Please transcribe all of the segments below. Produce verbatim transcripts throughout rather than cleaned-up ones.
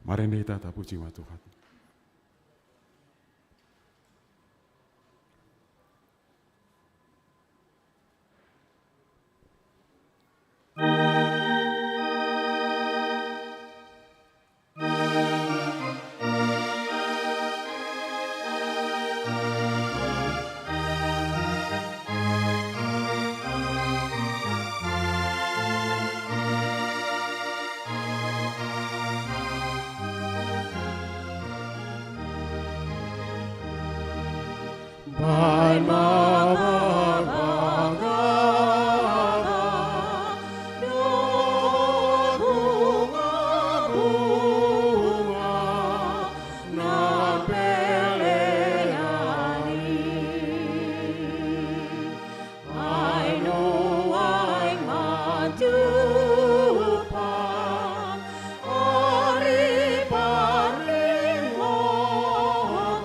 Mari ma hita tapuji ma Tuhan. Baen ma parbagaran dohot bungabunga na pelean i. Ai nuaeng ma tupa ari parlinggoman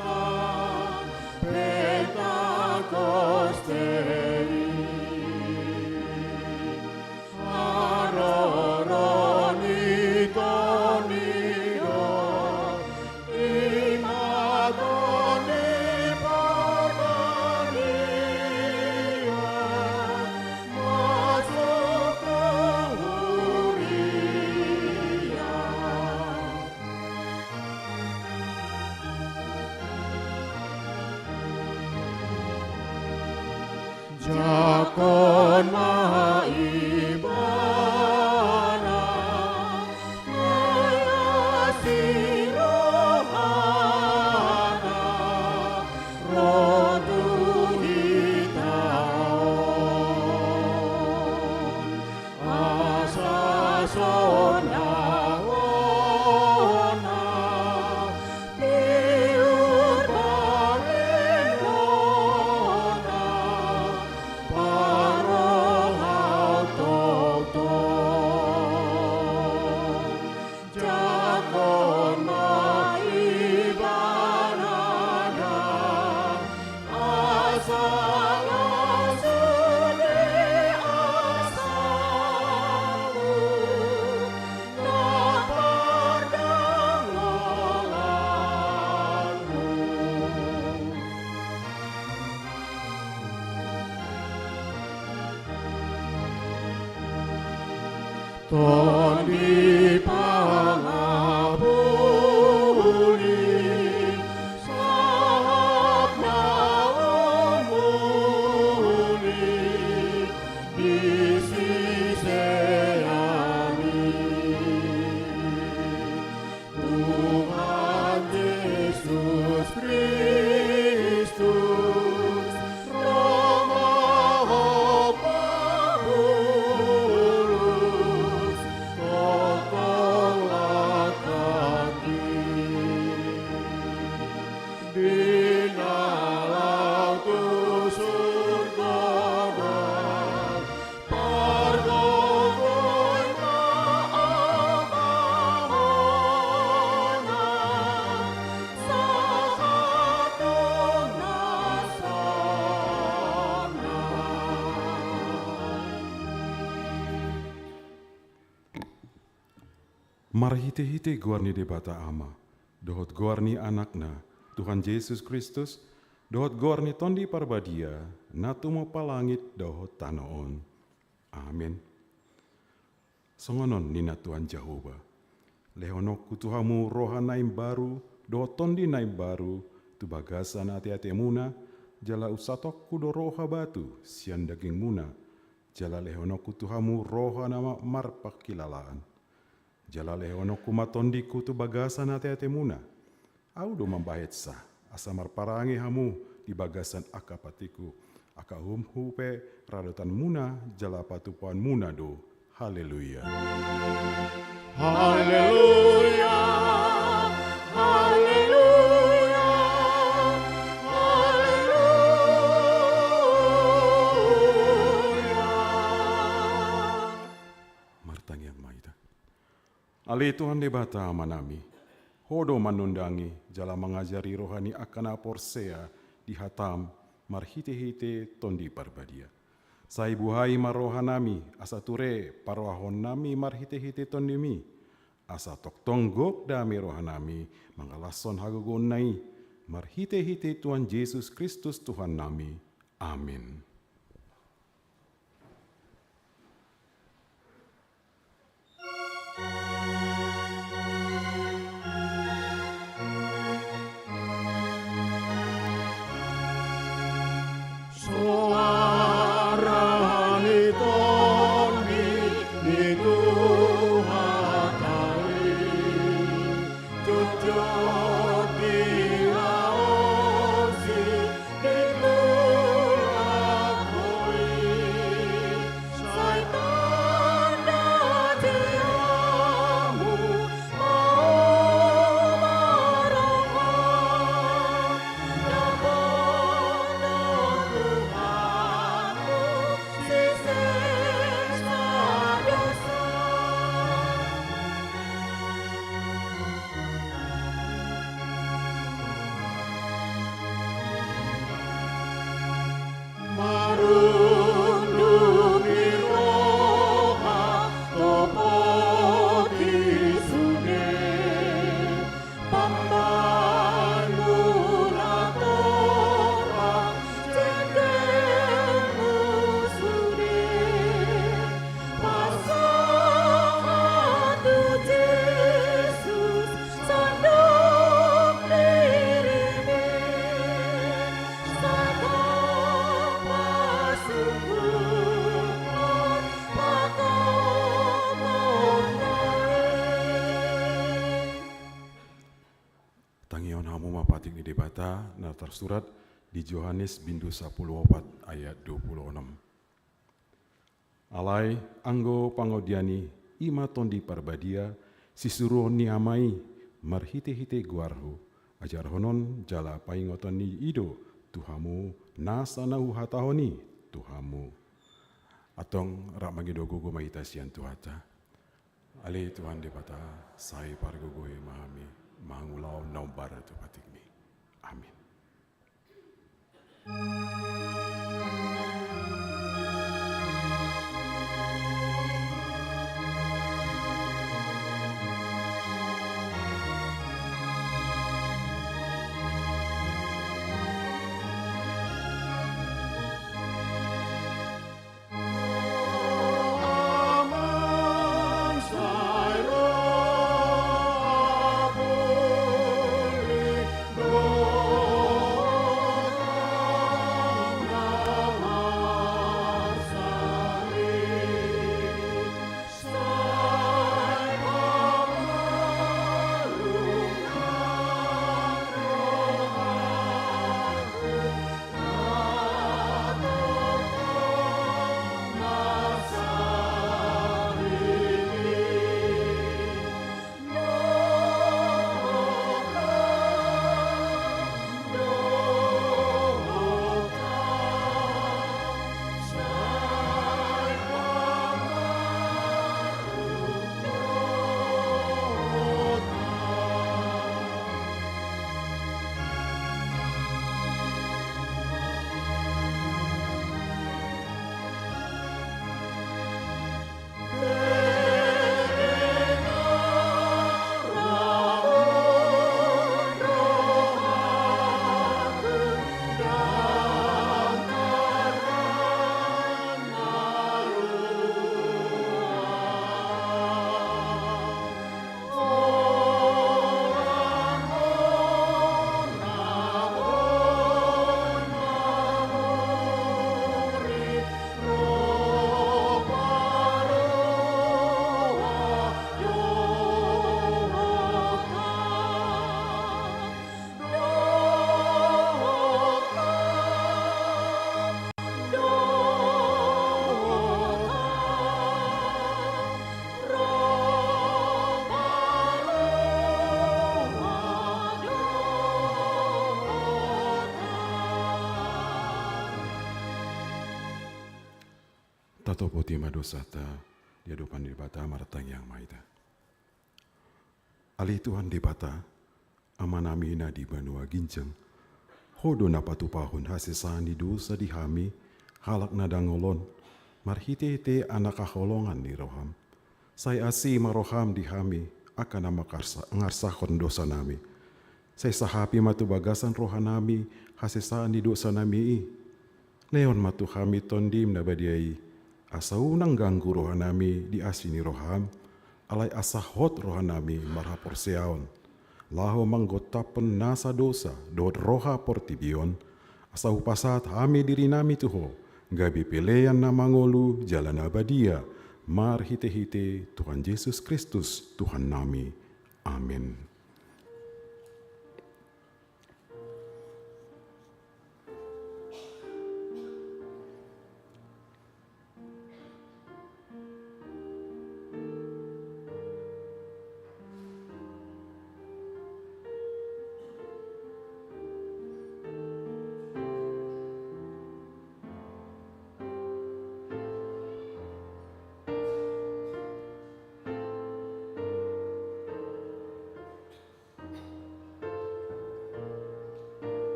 Pentakosta i. Haroro ni Tondi do i ma Tondi Parbadia masuk tu huria. Jangkon ma Ibana, ai asi rohana ro tu hita on. Asa sonang hona, tiur parlinggoman, parrohaon tongtong. Jangkon ma Ibana da, asa las sude asamu na pardalangonmu. Tondi pangapuli sahat na umuli di sisean i. Tuhan Jesus Kristus, ro ma Ho pahulus, tongtong langkangki. Di na laho tu surgo do, pargogoi ma amangona sahat tu na sonang. Marhitehite goar ni Debata Ama, dohot goar ni Anakna, Tuhan Jesus Kristus, dohot goar ni Tondi Parbadia, na tumompa langit dohot tano on. Amen. Songon on ninna Tuhan Jahowa: Lehononku tu hamu roha na imbaru dohot tondi na imbaru tu bagasan ateatemuna, jala unsatongku do roha batu sian dagingmuna, jala lehononku tu hamu roha na ma-, marpangkilalaan. Jala lehononku ma tondingku tu bagasan ateatemuna. Ahu do mambahensa, asa marparange hamu di bagasan angka patikku, angka uhumhu pe radotanmuna jala patupaonmuna do. Haleluya. Haleluya. Haleluya. Haleluya. Martangiang ma hita. Ale Tuhan Debata Amanami, Ho do manundangi jala mangajari roha ni angka na porsea di hatam marhitehite Tondi Parbadia. Sai buhai ma rohanami, asa ture paroahonnami marhitehite Tondimi, asa tongtong gok dame rohanami mangalashon hagogoonna i, marhitehite Tuhan Jesus Kristus Tuhannami. Amin. Soara ni Tondi ni Tuhanta i, jotjot dilaosi di tulak ho i, sai tanda di hamu ma ho ma roha. Marunduk ni roha, topoti sude pambahenmu na torang, jendemu sude pasahat tu Jesus, sandok dirini, sandok pasunggunan, pagogohon na i. Tangihon hamu ma patik ni Debata na tarsurat di Johannes bindu sapuluh opat ayat dua puluh onom. Alai anggo pangaudian i, i ma Tondi Parbadia, sisuruon ni Ama i, marhitehite goarhu, ajarhonon jala paingoton ni i do tu hamu nasa na huhatahon i tu hamu. Antong rap mangido gogo ma hita sian Tuhanta. Ale Tuhan Debata, sai pargogoi ma hami mangulahon na hombar tu patikmi. Amin. Tatopoti ma dosanta di adopan ni Debata, martangiang ma hita. Ale Tuhan Debata, Amanami na di banua ginjang, Ho do na patupahon hasesaan ni dosa di hami, halak na dangol on, marhitehite Anak haholongan ni roham. Sai asi ma roham di hami, angka na mangarsa-, mangarsahon dosanami. Sai sahapi ma tu bagasan rohanami hasesaan ni dosanami i. Lehon ma tu hami Tondim na badia i, asa unang ganggu rohanami di asi ni roham, alai asa hot rohanami marhaporseaon, laho manggontaphon nasa dosa dohot roha portibi on, asa hupasahat hami dirinami tu Ho, gabe pelean na mangolu jala na badia, marhitehite Tuhan Jesus Kristus, Tuhannami. Amen.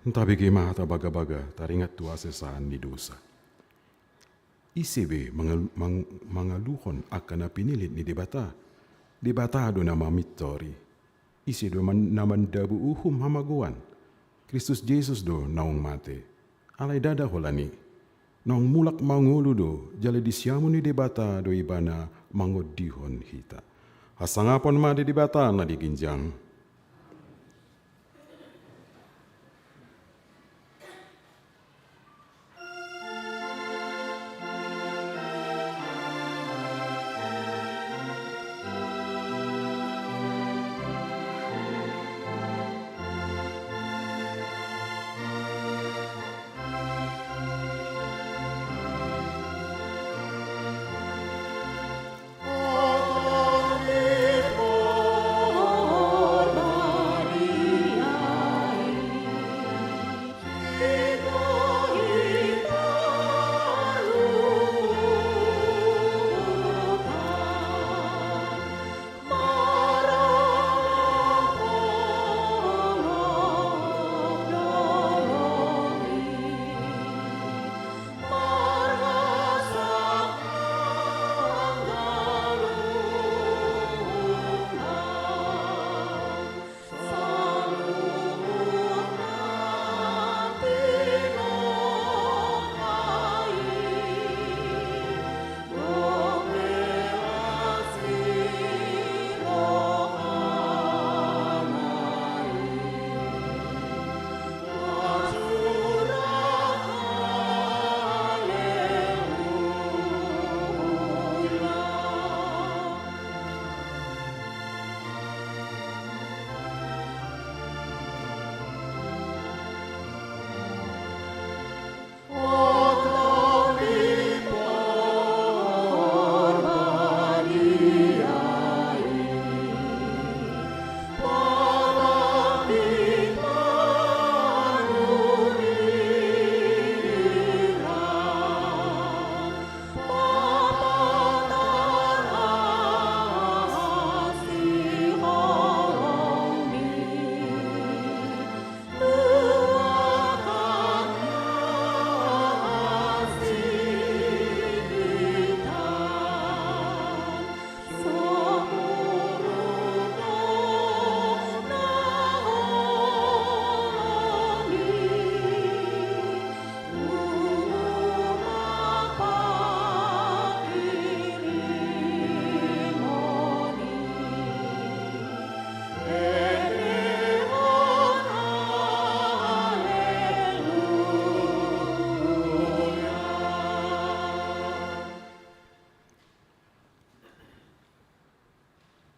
Tabege ma hata bagabaga taringot tu hasesaan ni dosa. Ise be mangal-, mang-, mangaluhon angka na pinillit ni Debata? Debata do na mamintori. Ise do man-, na mandabu uhum hamagoan? Kristus Jesus do naung mate. Alai ndada holan i. Naung mulak mangolu do, jala di siamun ni Debata do Ibana mangondihon hita. Hasangapon ma di Debata na di ginjang.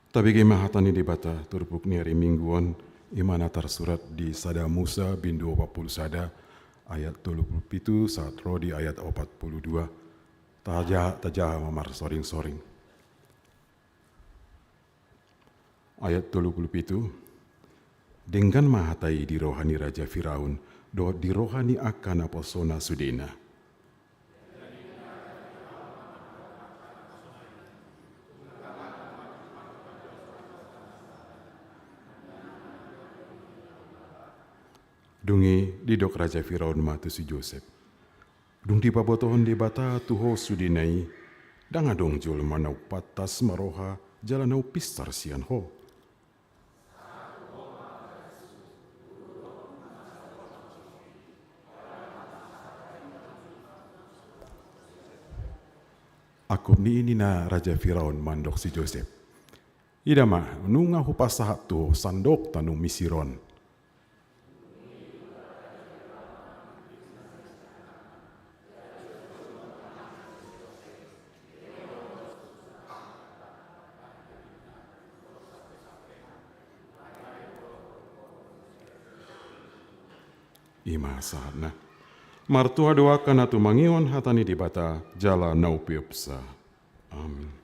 Tabege ma hata ni Debata turpuk ni ari Minggu on, i ma na tarsurat di Sada Musa bindu opat pulu sada ayat tolu pulu pitu sahat ro di ayat opat pulu dua. Taja-, tajaha ma marsoring-soring. Ayat tolu pulu pitu. Denggan ma hata i di roha ni Raja Firaun dohot di roha ni angka naposona sudena. Dung i didok Raja Firaun ma tu si Josep: Dung dipabotohon Debata tu ho sudena i, ndang adong jolma na umpantas marroha jala na umpinsar sian ho. Angkup ni i ninna Raja Firaun mandok si Josep: Ida ma, nunga hupasahat tu ho sandok tano Misir on. I ma sahatna. Martua do angka na tumangihon hata ni Debata jala na umpeopsa. Amin.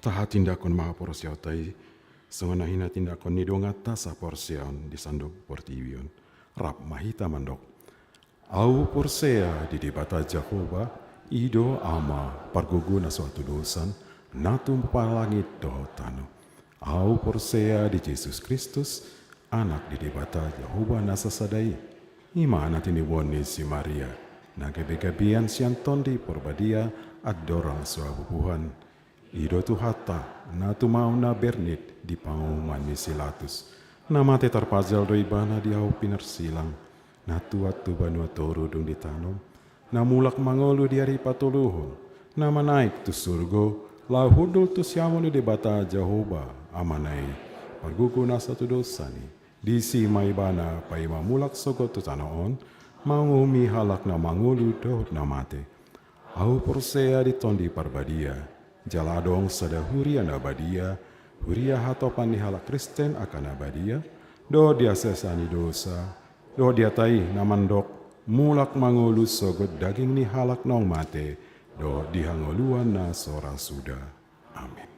Tahatindangkon ma haporseaonta i, songon na hinatindangkon ni donganta saporseaon di sandok portibi on. Rap ma hita mandok: Ahu porsea di Debata Jahowa, i do Ama pargogo na so hatudosan, na tumompa langit dohot tano. Ahu porsea di Jesus Kristus, Anak di Debata Jahowa na sasada i. I ma na tiniboan ni si Maria, na gabegabean sian Tondi Parbadia, andorang so habubuhan. I do Tuhanta, na tumaon na bernit di panguhuman ni si Latus, na mate tarpajal do Ibana di hau pinarsilang, na tuat tu banua toru dung ditanom, na mulak mangolu di ari patoluhon, na manaek tu surgo, laho hundul tu siamun ni Debata Jahowa, Amana i, pargogo na so hatudosan i. Disi ma Ibana paima mulak sogot tu tano on, manguhumi halak na mangolu dohot na mate. Ahu porsea di Tondi Parbadia, jala adong sada huria na badia, huria hatopan ni halak Kristen angka na badia, dohot di hasesaan ni dosa, dohot di hata i na mandok mulak mangolu sogot daging ni halak naung mate, dohot di hangoluan na so ra suda. Amin.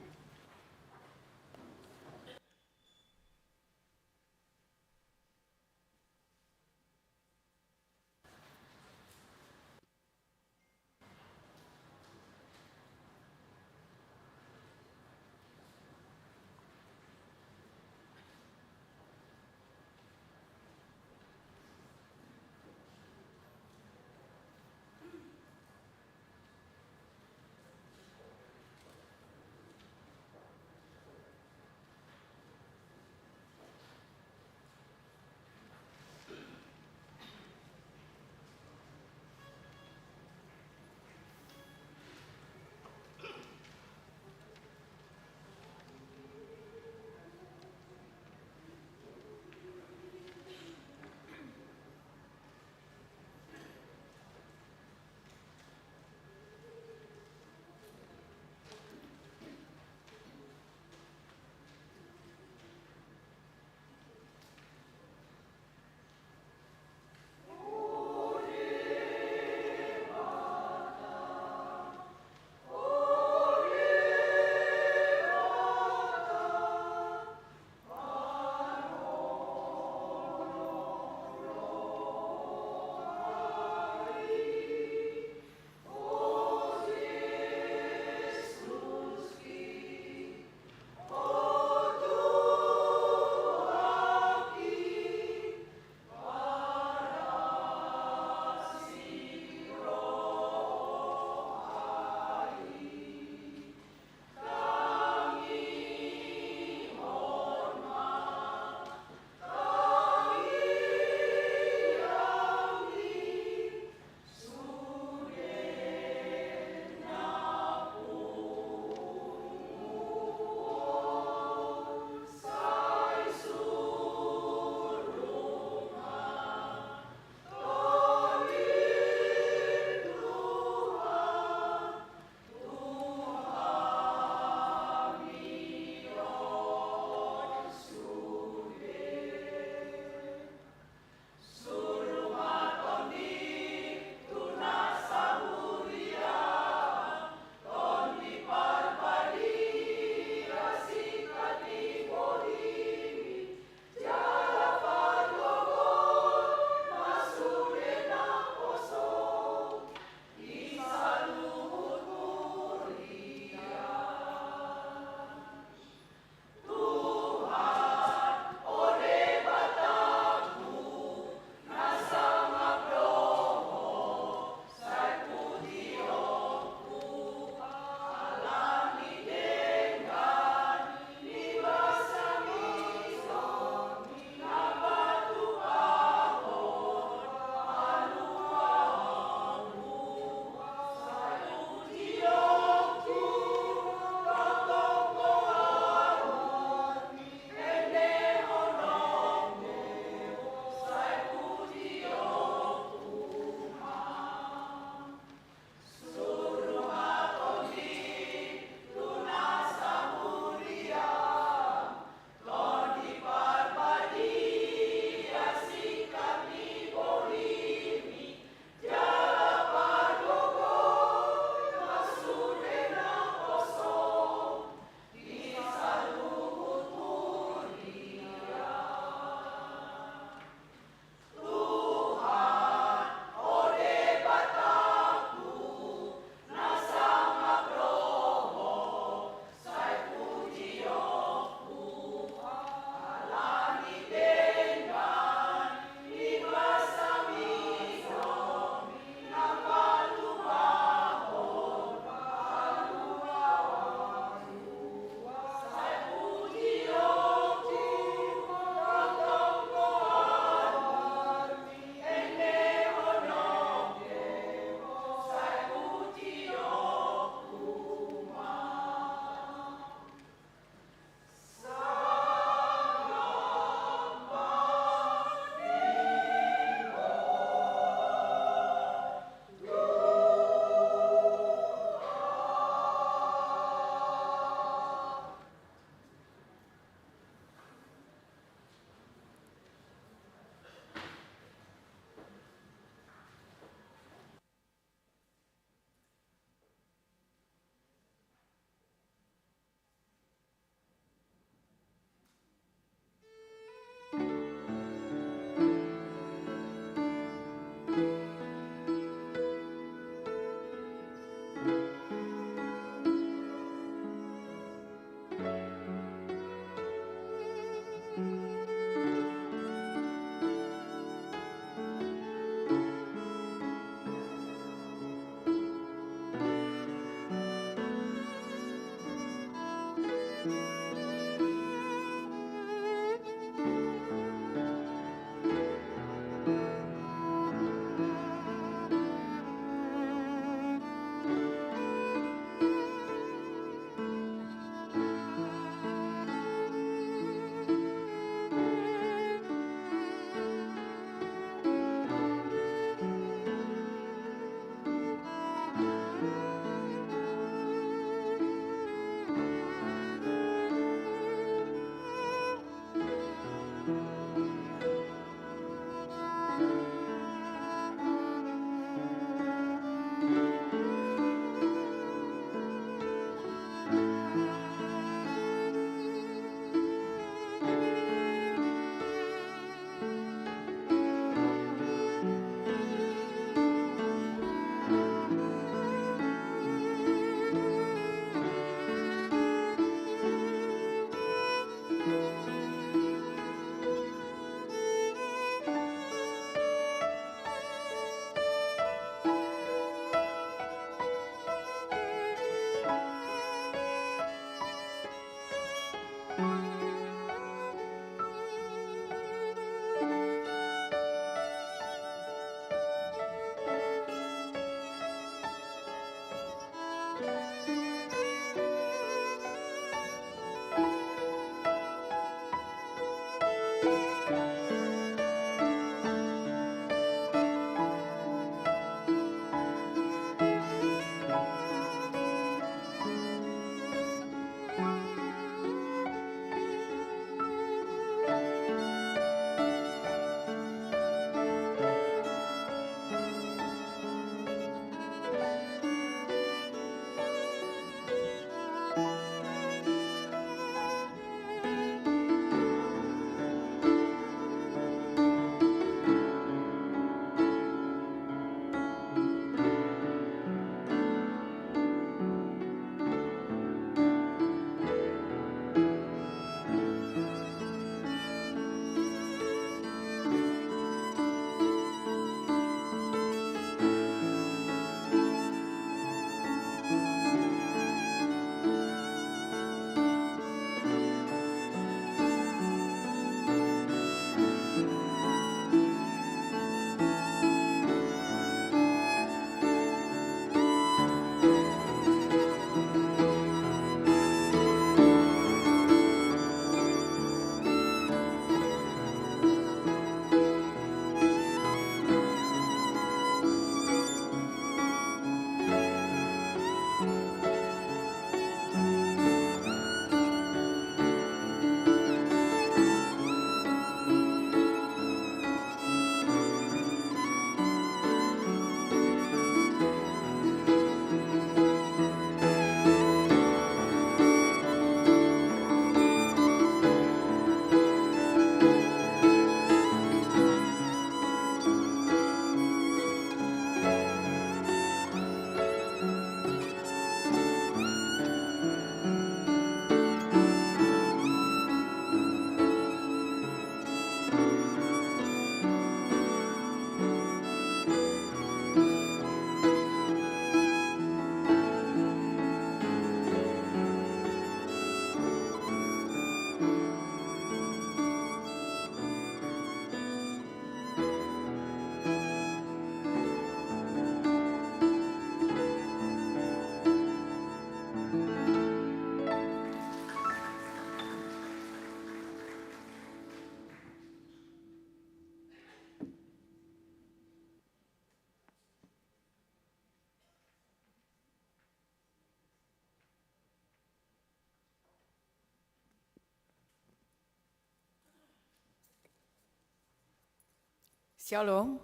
Shalom,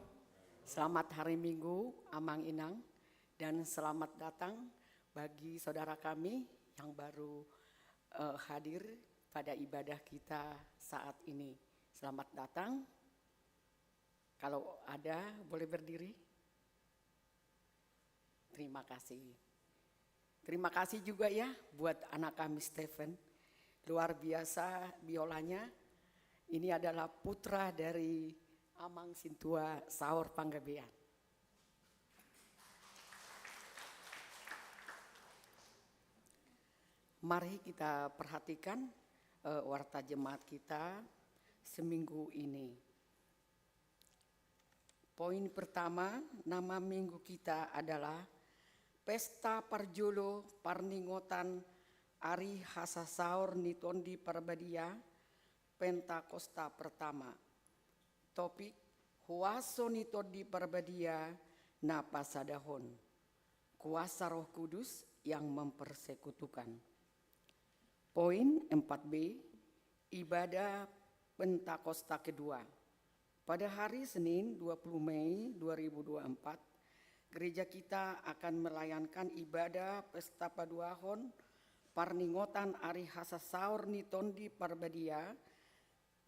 selamat hari Minggu, Amang Inang, dan selamat datang bagi saudara kami yang baru, eh, hadir pada ibadah kita saat ini. Selamat datang. Kalau ada, boleh berdiri. Terima kasih. Terima kasih juga ya buat anak kami Stephen. Luar biasa biolanya. Ini adalah putra dari Amang Sintua Saur Panggabean. Mari kita perhatikan, eh, warta jemaat kita seminggu ini. Poin pertama, nama minggu kita adalah Pesta Parjolo Parningotan Ari Hasasaor ni Tondi Parbadia, Pentakosta Pertama. Topik: Huaso ni Tondi Parbadia na pasadahon. Kuasa Roh Kudus yang mempersekutukan. Poin empat B, ibadah Pentakosta kedua. Pada hari Senin, dua puluh Mei dua ribu dua puluh empat, gereja kita akan melayankan ibadah Pesta Paduahon Parningotan Ari Hasasaor ni Tondi Parbadia,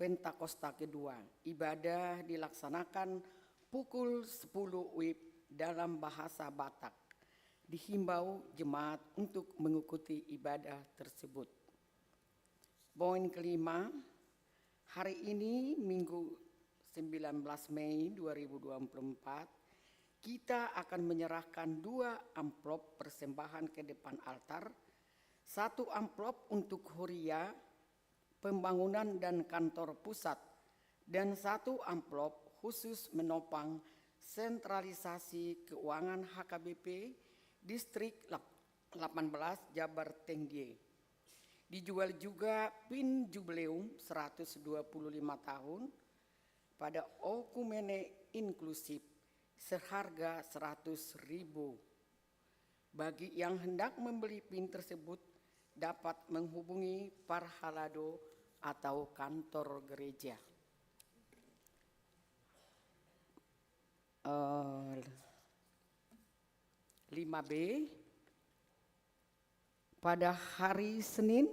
Pentakosta kedua. Ibadah dilaksanakan pukul sepuluh WIB dalam bahasa Batak. Dihimbau jemaat untuk mengikuti ibadah tersebut. Poin kelima, hari ini Minggu sembilan belas Mei dua ribu dua puluh empat, kita akan menyerahkan dua amplop persembahan ke depan altar, satu amplop untuk huria, pembangunan dan kantor pusat, dan satu amplop khusus menopang sentralisasi keuangan H K B P Distrik lap-, delapan belas Jabar Tenggie. Dijual juga pin jubileum seratus dua puluh lima tahun pada oekumene inklusif seharga seratus ribu. Bagi yang hendak membeli pin tersebut, dapat menghubungi parhalado atau kantor gereja. Eh, lima B, pada hari Senin,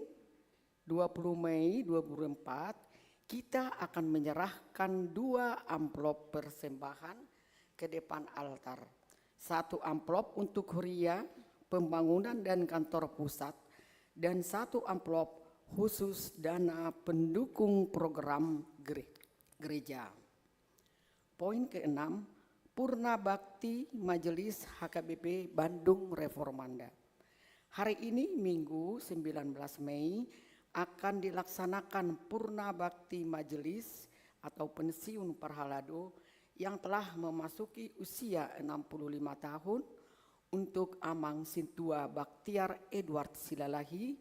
dua puluh Mei dua ribu dua puluh empat, kita akan menyerahkan dua amplop persembahan ke depan altar. Satu amplop untuk huria, pembangunan dan kantor pusat, dan satu amplop khusus dana pendukung program gere-, gereja. Poin keenam, Purna Bakti Majelis H K B P Bandung Reformanda. Hari ini, Minggu sembilan belas Mei, akan dilaksanakan Purna Bakti Majelis atau pensiun parhalado yang telah memasuki usia enam puluh lima tahun untuk Amang Sintua Baktiar Edward Silalahi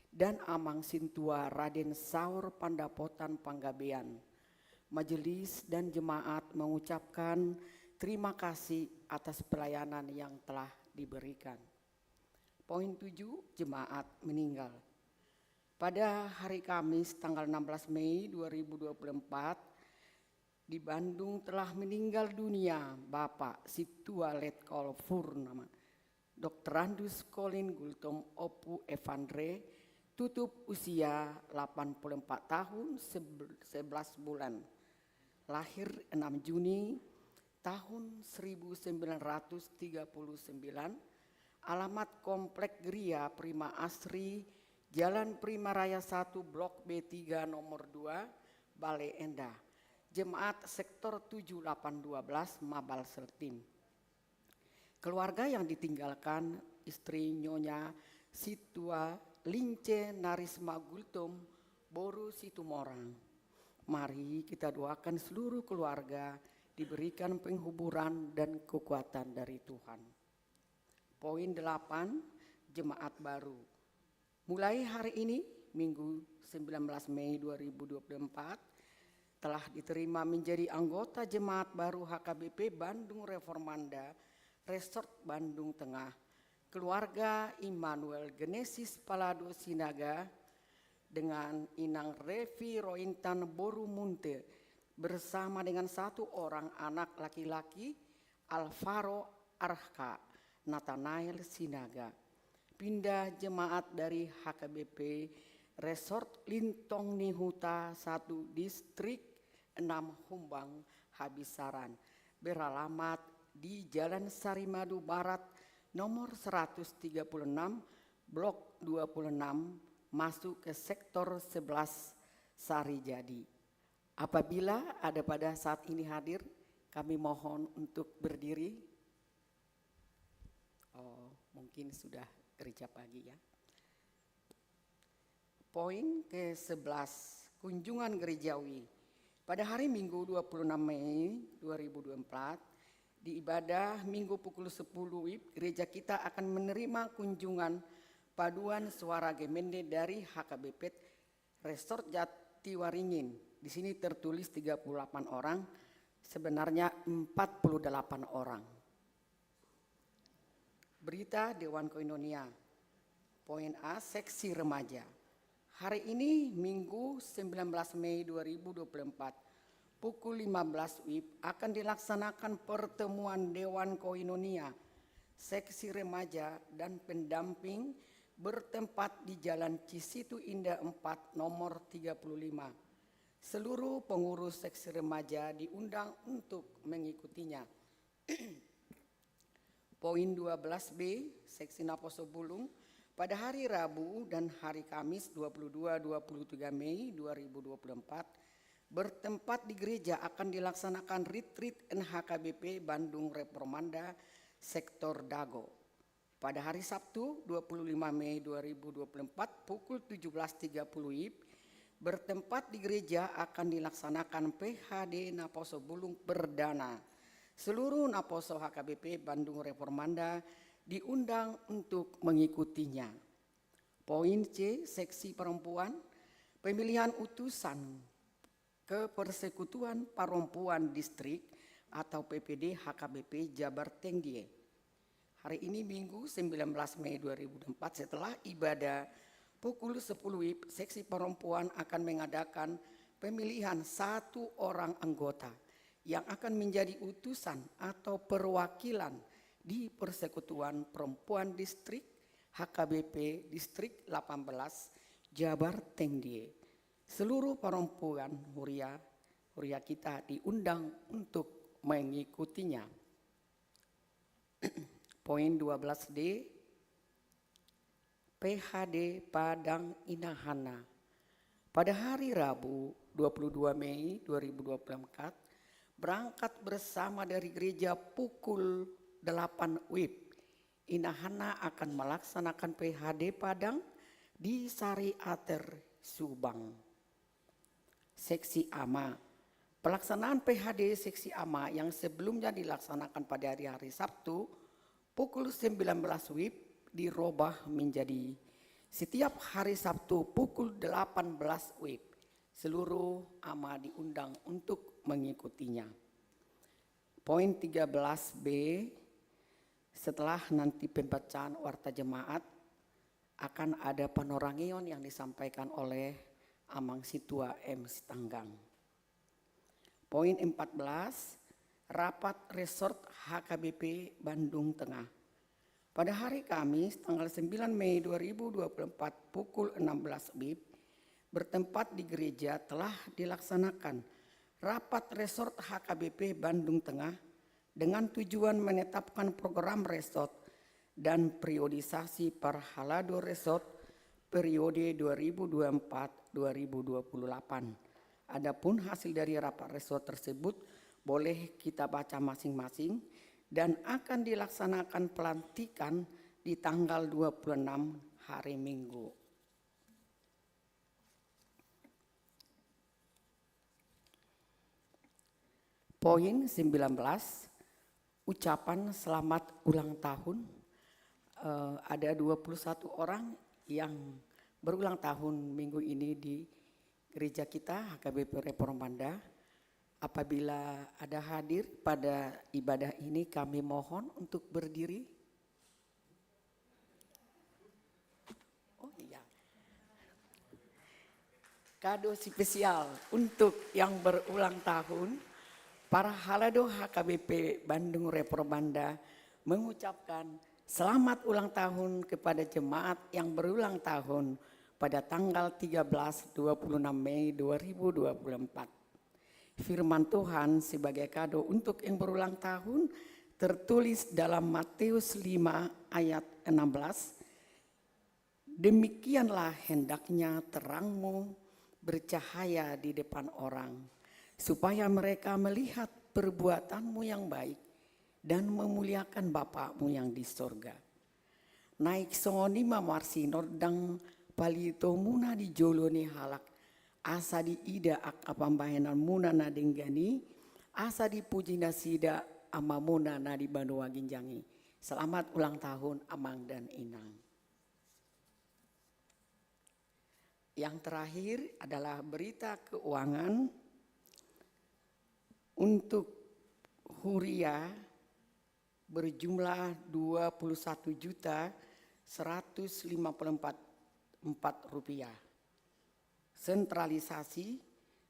dan Amang Sintua Raden Saur Pandapotan Panggabean. Majelis dan jemaat mengucapkan terima kasih atas pelayanan yang telah diberikan. Poin tujuh, jemaat meninggal. Pada hari Kamis, tanggal enam belas Mei dua ribu dua puluh empat, di Bandung telah meninggal dunia Bapak Sintua Letkol Purnama Doktorandus Kolin Gultom Ompu Evandre, tutup usia delapan puluh empat tahun seb-, sebelas bulan. Lahir enam Juni tahun seribu sembilan ratus tiga puluh sembilan, alamat Komplek Geria Prima Asri, Jalan Prima Raya satu, Blok B tiga, nomor dua, Bale Endah. Jemaat Sektor tujuh delapan dua belas, Mabal Seltim. Keluarga yang ditinggalkan istri Nyonya Sintua Lince Narisma Gultom, boru Situmorang. Mari kita doakan seluruh keluarga diberikan penghiburan dan kekuatan dari Tuhan. Poin delapan, jemaat baru. Mulai hari ini, Minggu sembilan belas Mei dua ribu dua puluh empat, telah diterima menjadi anggota jemaat baru H K B P Bandung Reformanda, Resort Bandung Tengah, keluarga Immanuel Genesis Palado Sinaga, dengan Inang Revi Rointan boru Munte, bersama dengan satu orang anak laki-laki, Alvaro Arka, Nathanael Sinaga, pindah jemaat dari H K B P Resort Lintong ni Huta satu Distrik enam Humbang Habisaran, beralamat di Jalan Sarimadu Barat nomor seratus tiga puluh enam, blok dua puluh enam, masuk ke sektor sebelas Sarijadi. Apabila ada pada saat ini hadir, kami mohon untuk berdiri. Oh, mungkin sudah gereja pagi ya. Poin ke sebelas, kunjungan gerejawi. Pada hari Minggu dua puluh enam Mei dua ribu dua puluh empat, di ibadah Minggu pukul sepuluh WIB, gereja kita akan menerima kunjungan paduan suara gemende dari H K B P Resort Jatiwaringin. Di sini tertulis tiga puluh delapan orang, sebenarnya empat puluh delapan orang. Berita Dewan Koinonia. Poin A, seksi remaja. Hari ini, Minggu sembilan belas Mei dua ribu dua puluh empat, pukul lima belas WIB, akan dilaksanakan pertemuan Dewan Koinonia seksi remaja dan pendamping bertempat di Jalan Cisitu Indah empat nomor tiga puluh lima. Seluruh pengurus seksi remaja diundang untuk mengikutinya. Poin dua belas B, seksi naposo bulung, pada hari Rabu dan hari Kamis dua puluh dua, dua puluh tiga Mei dua ribu dua puluh empat, bertempat di gereja akan dilaksanakan retreat N H K B P Bandung Reformanda Sektor Dago. Pada hari Sabtu dua puluh lima Mei dua ribu dua puluh empat pukul tujuh belas tiga puluh WIB, bertempat di gereja akan dilaksanakan P H D Naposo Bulung Perdana. Seluruh Naposo H K B P Bandung Reformanda diundang untuk mengikutinya. Poin C, seksi perempuan, pemilihan utusan ke Persekutuan Parompuan Distrik atau P P D H K B P Jabar Tengdie. Hari ini Minggu sembilan belas Mei dua ribu dua puluh empat, setelah ibadah pukul sepuluh WIB, seksi perempuan akan mengadakan pemilihan satu orang anggota yang akan menjadi utusan atau perwakilan di Persekutuan Perempuan Distrik H K B P Distrik delapan belas Jabar Tengdie. Seluruh perempuan huria, huria kita diundang untuk mengikutinya. Poin dua belas D, P H D Padang Inahana. Pada hari Rabu dua puluh dua Mei dua ribu dua puluh empat, berangkat bersama dari gereja pukul delapan WIB. Inahana akan melaksanakan P H D Padang di Sari Ater, Subang. Seksi Ama. Pelaksanaan P H D seksi Ama yang sebelumnya dilaksanakan pada hari-hari Sabtu pukul sembilan belas WIB dirobah menjadi setiap hari Sabtu pukul delapan belas WIB. Seluruh Ama diundang untuk mengikutinya. Poin tiga belas B, setelah nanti pembacaan warta jemaat, akan ada panorangion yang disampaikan oleh Amang Situa M Sitanggang. Poin empat belas, rapat Resort H K B P Bandung Tengah. Pada hari Kamis, tanggal sembilan Mei dua ribu dua puluh empat, pukul enam belas WIB, bertempat di gereja, telah dilaksanakan rapat Resort H K B P Bandung Tengah dengan tujuan menetapkan program resort dan periodisasi parhalado resort periode dua ribu dua puluh empat dua ribu dua puluh delapan. Adapun hasil dari rapat resort tersebut boleh kita baca masing-masing dan akan dilaksanakan pelantikan di tanggal dua puluh enam, hari Minggu. Poin sembilan belas, ucapan selamat ulang tahun. Eh, ada dua puluh satu orang yang berulang tahun minggu ini di gereja kita, H K B P Reformanda. Apabila ada hadir pada ibadah ini, kami mohon untuk berdiri. Oh iya. Kado spesial untuk yang berulang tahun, parhalado H K B P Bandung Reporbanda mengucapkan selamat ulang tahun kepada jemaat yang berulang tahun pada tanggal tiga belas dua puluh enam Mei dua ribu dua puluh empat. Firman Tuhan sebagai kado untuk yang berulang tahun tertulis dalam Matius lima ayat enam belas. Demikianlah hendaknya terangmu bercahaya di depan orang, supaya mereka melihat perbuatanmu yang baik dan memuliakan Bapa-Mu yang di sorga. Naeng songon i ma marsinondang palitomuna di jolo ni halak, asa diida angka pambahenanmuna na denggan i, asa dipuji nasida Amamuna na di banua ginjang i. Selamat ulang tahun, Amang dan Inang. Yang terakhir adalah berita keuangan untuk Huria berjumlah dua puluh satu juta seratus lima puluh empat, empat rupiah. Sentralisasi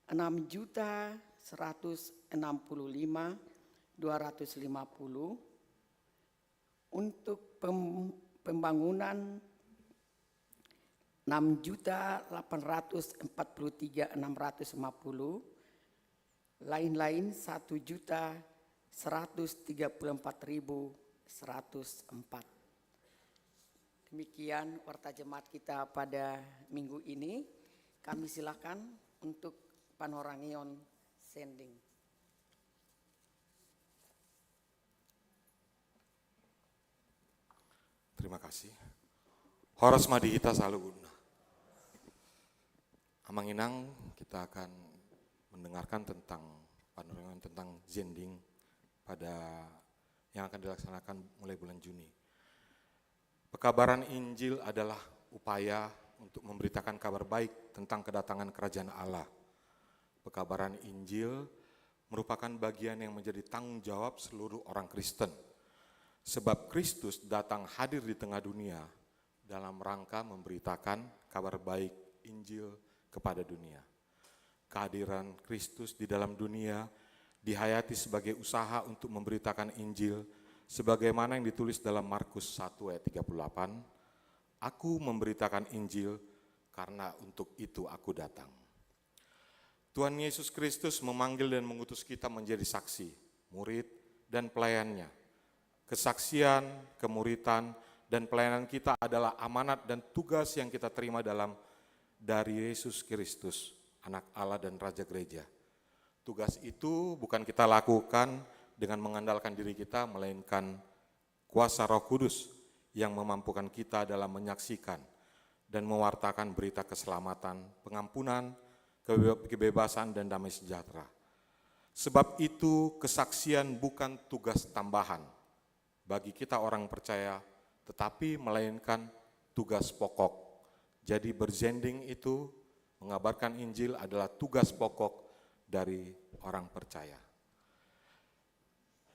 enam juta seratus enam puluh lima dua ratus lima puluh. Untuk pem-, pembangunan enam juta delapan ratus empat puluh tiga enam ratus lima puluh, lain-lain satu juta seratus tiga puluh empat ribu seratus empat. Demikian warta jemaat kita pada minggu ini. Kami silakan untuk panorangion sending. Terima kasih. Horas ma di hita saluhutna. Amang Inang, kita akan mendengarkan tentang panorangion tentang zending pada, yang akan dilaksanakan mulai bulan Juni. Pekabaran Injil adalah upaya untuk memberitakan kabar baik tentang kedatangan kerajaan Allah. Pekabaran Injil merupakan bagian yang menjadi tanggung jawab seluruh orang Kristen. Sebab Kristus datang hadir di tengah dunia dalam rangka memberitakan kabar baik Injil kepada dunia. Kehadiran Kristus di dalam dunia dihayati sebagai usaha untuk memberitakan Injil, sebagaimana yang ditulis dalam Markus satu ayat tiga puluh delapan, "Aku memberitakan Injil karena untuk itu Aku datang." Tuhan Yesus Kristus memanggil dan mengutus kita menjadi saksi, murid, dan pelayan-Nya. Kesaksian, kemuritan, dan pelayanan kita adalah amanat dan tugas yang kita terima dalam, dari Yesus Kristus, Anak Allah dan Raja Gereja. Tugas itu bukan kita lakukan dengan mengandalkan diri kita, melainkan kuasa Roh Kudus yang memampukan kita dalam menyaksikan dan mewartakan berita keselamatan, pengampunan, kebe-, kebebasan, dan damai sejahtera. Sebab itu, kesaksian bukan tugas tambahan bagi kita orang percaya, tetapi melainkan tugas pokok. Jadi, berzending itu mengabarkan Injil adalah tugas pokok dari orang percaya.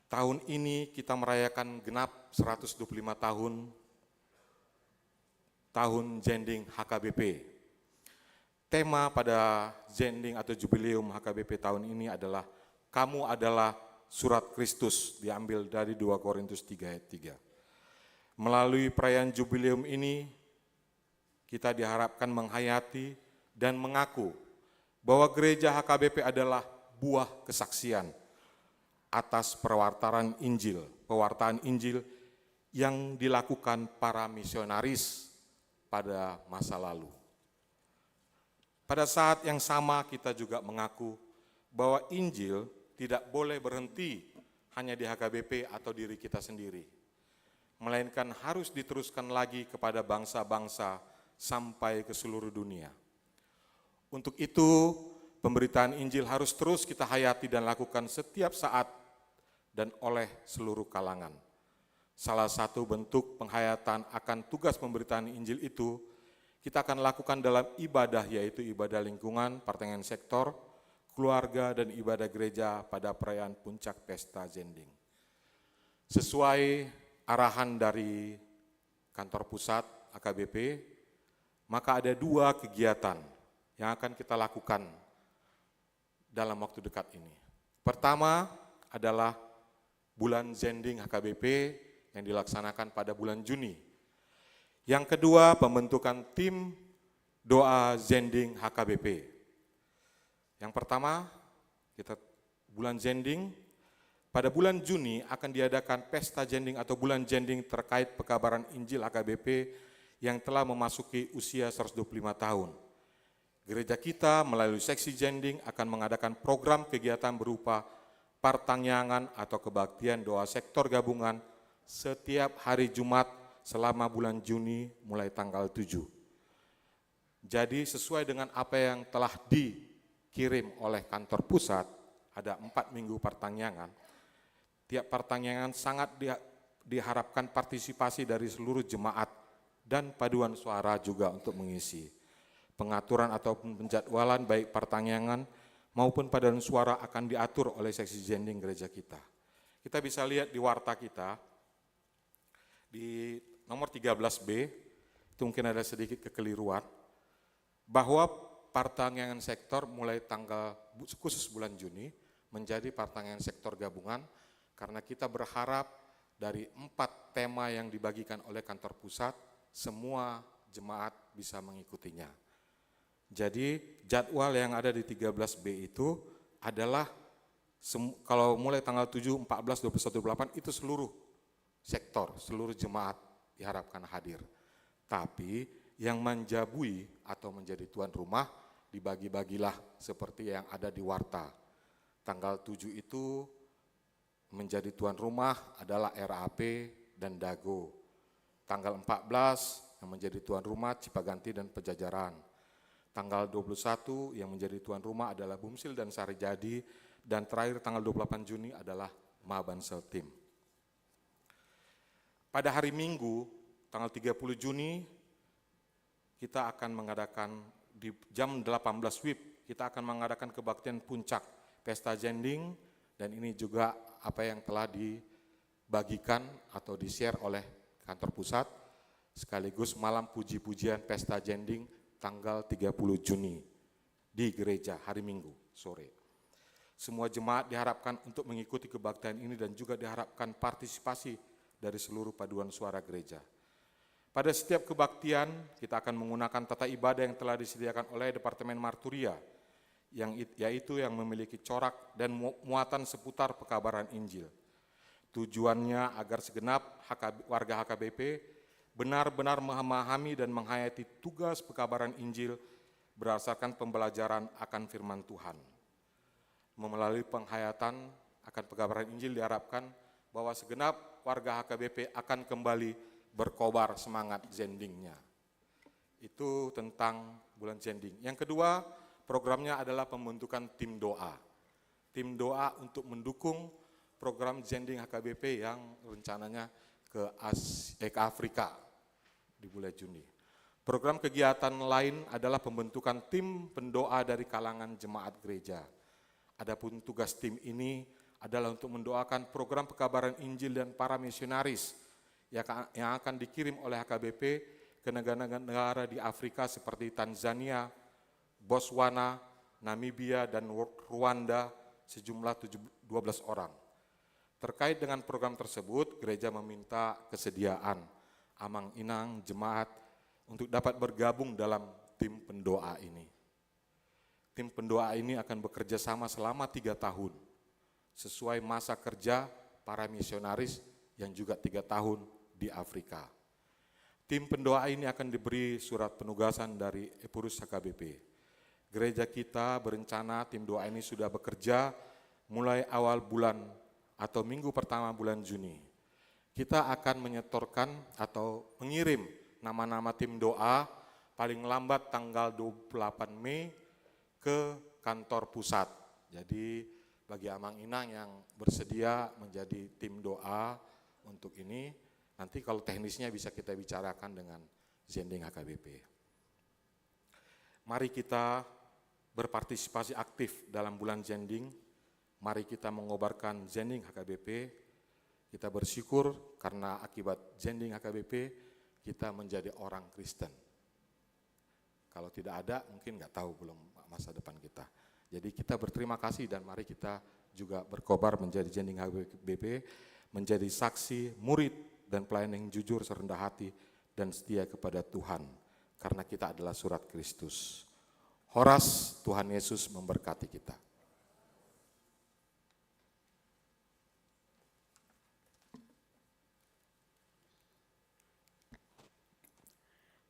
Tahun ini kita merayakan genap seratus dua puluh lima tahun, tahun zending H K B P. Tema pada zending atau jubileum H K B P tahun ini adalah, "Kamu adalah surat Kristus," diambil dari dua Korintus tiga ayat tiga. Melalui perayaan jubileum ini, kita diharapkan menghayati dan mengaku bahwa gereja H K B P adalah buah kesaksian atas pewartaan Injil, pewartaan Injil yang dilakukan para misionaris pada masa lalu. Pada saat yang sama, kita juga mengaku bahwa Injil tidak boleh berhenti hanya di H K B P atau diri kita sendiri, melainkan harus diteruskan lagi kepada bangsa-bangsa sampai ke seluruh dunia. Untuk itu, pemberitaan Injil harus terus kita hayati dan lakukan setiap saat dan oleh seluruh kalangan. Salah satu bentuk penghayatan akan tugas pemberitaan Injil itu kita akan lakukan dalam ibadah, yaitu ibadah lingkungan, partangian sektor, keluarga, dan ibadah gereja pada perayaan puncak pesta zending. Sesuai arahan dari kantor pusat H K B P, maka ada dua kegiatan yang akan kita lakukan dalam waktu dekat ini. Pertama adalah bulan zending H K B P yang dilaksanakan pada bulan Juni. Yang kedua, pembentukan tim doa zending H K B P. Yang pertama, kita bulan zending. Pada bulan Juni akan diadakan pesta zending atau bulan zending terkait pekabaran Injil H K B P yang telah memasuki usia seratus dua puluh lima tahun. Gereja kita melalui seksi zending akan mengadakan program kegiatan berupa partangiangan atau kebaktian doa sektor gabungan setiap hari Jumat selama bulan Juni, mulai tanggal tujuh. Jadi, sesuai dengan apa yang telah dikirim oleh kantor pusat, ada empat minggu partangiangan. Tiap partangiangan sangat di-, diharapkan partisipasi dari seluruh jemaat dan paduan suara juga untuk mengisi. Pengaturan ataupun penjadwalan baik partangiangan maupun paduan suara akan diatur oleh seksi zending gereja kita. Kita bisa lihat di warta kita, di nomor tiga belas B, itu mungkin ada sedikit kekeliruan, bahwa partangiangan sektor mulai tanggal bu-, khusus bulan Juni menjadi partangiangan sektor gabungan, karena kita berharap dari empat tema yang dibagikan oleh kantor pusat, semua jemaat bisa mengikutinya. Jadi, jadwal yang ada di tiga belas B itu adalah sem-, kalau mulai tanggal tujuh, empat belas, dua puluh satu, dua puluh delapan, itu seluruh sektor, seluruh jemaat diharapkan hadir. Tapi yang menjabui atau menjadi tuan rumah dibagi-bagilah seperti yang ada di warta. Tanggal tujuh itu menjadi tuan rumah adalah R A P dan Dago. Tanggal empat belas yang menjadi tuan rumah Cipaganti dan Pejajaran. Tanggal dua puluh satu yang menjadi tuan rumah adalah Bumsil dan Sarijadi. Dan terakhir tanggal dua puluh delapan Juni adalah Maban Seltim. Pada hari Minggu, tanggal tiga puluh Juni, kita akan mengadakan di jam delapan belas W I B, kita akan mengadakan kebaktian puncak pesta zending, dan ini juga apa yang telah dibagikan atau di-share oleh kantor pusat, sekaligus malam puji-pujian pesta zending tanggal tiga puluh Juni di gereja hari Minggu sore. Semua jemaat diharapkan untuk mengikuti kebaktian ini dan juga diharapkan partisipasi dari seluruh paduan suara gereja. Pada setiap kebaktian, kita akan menggunakan tata ibadah yang telah disediakan oleh Departemen Marturia, yang it-, yaitu yang memiliki corak dan mu-, muatan seputar pekabaran Injil. Tujuannya agar segenap H K B, warga H K B P benar-benar memahami dan menghayati tugas pekabaran Injil berdasarkan pembelajaran akan firman Tuhan. Melalui penghayatan akan pekabaran Injil diharapkan bahwa segenap warga H K B P akan kembali berkobar semangat zendingnya. Itu tentang bulan zending. Yang kedua, programnya adalah pembentukan tim doa. Tim doa untuk mendukung program zending H K B P yang rencananya ke As-, eh, ke Afrika di bulan Juni. Program kegiatan lain adalah pembentukan tim pendoa dari kalangan jemaat gereja. Adapun tugas tim ini adalah untuk mendoakan program pekabaran Injil dan para misionaris yang ka-, yang akan dikirim oleh H K B P ke negara-negara di Afrika seperti Tanzania, Botswana, Namibia, dan Rwanda, sejumlah tujuh, dua belas orang. Terkait dengan program tersebut, gereja meminta kesediaan amang inang jemaat untuk dapat bergabung dalam tim pendoa ini. Tim pendoa ini akan bekerja sama selama tiga tahun, sesuai masa kerja para misionaris yang juga tiga tahun di Afrika. Tim pendoa ini akan diberi surat penugasan dari Epurus H K B P. Gereja kita berencana tim doa ini sudah bekerja mulai awal bulan atau minggu pertama bulan Juni. Kita akan menyetorkan atau mengirim nama-nama tim doa paling lambat tanggal dua puluh delapan Mei ke kantor pusat. Jadi, bagi amang inang yang bersedia menjadi tim doa untuk ini, nanti kalau teknisnya bisa kita bicarakan dengan zending H K B P. Mari kita berpartisipasi aktif dalam bulan zending. Mari kita mengobarkan zending H K B P. Kita bersyukur karena akibat zending H K B P, kita menjadi orang Kristen. Kalau tidak ada, mungkin nggak tahu belum masa depan kita. Jadi kita berterima kasih dan mari kita juga berkobar menjadi Jending H B P, menjadi saksi, murid, dan pelayan yang jujur, serendah hati, dan setia kepada Tuhan. Karena kita adalah surat Kristus. Horas, Tuhan Yesus memberkati kita.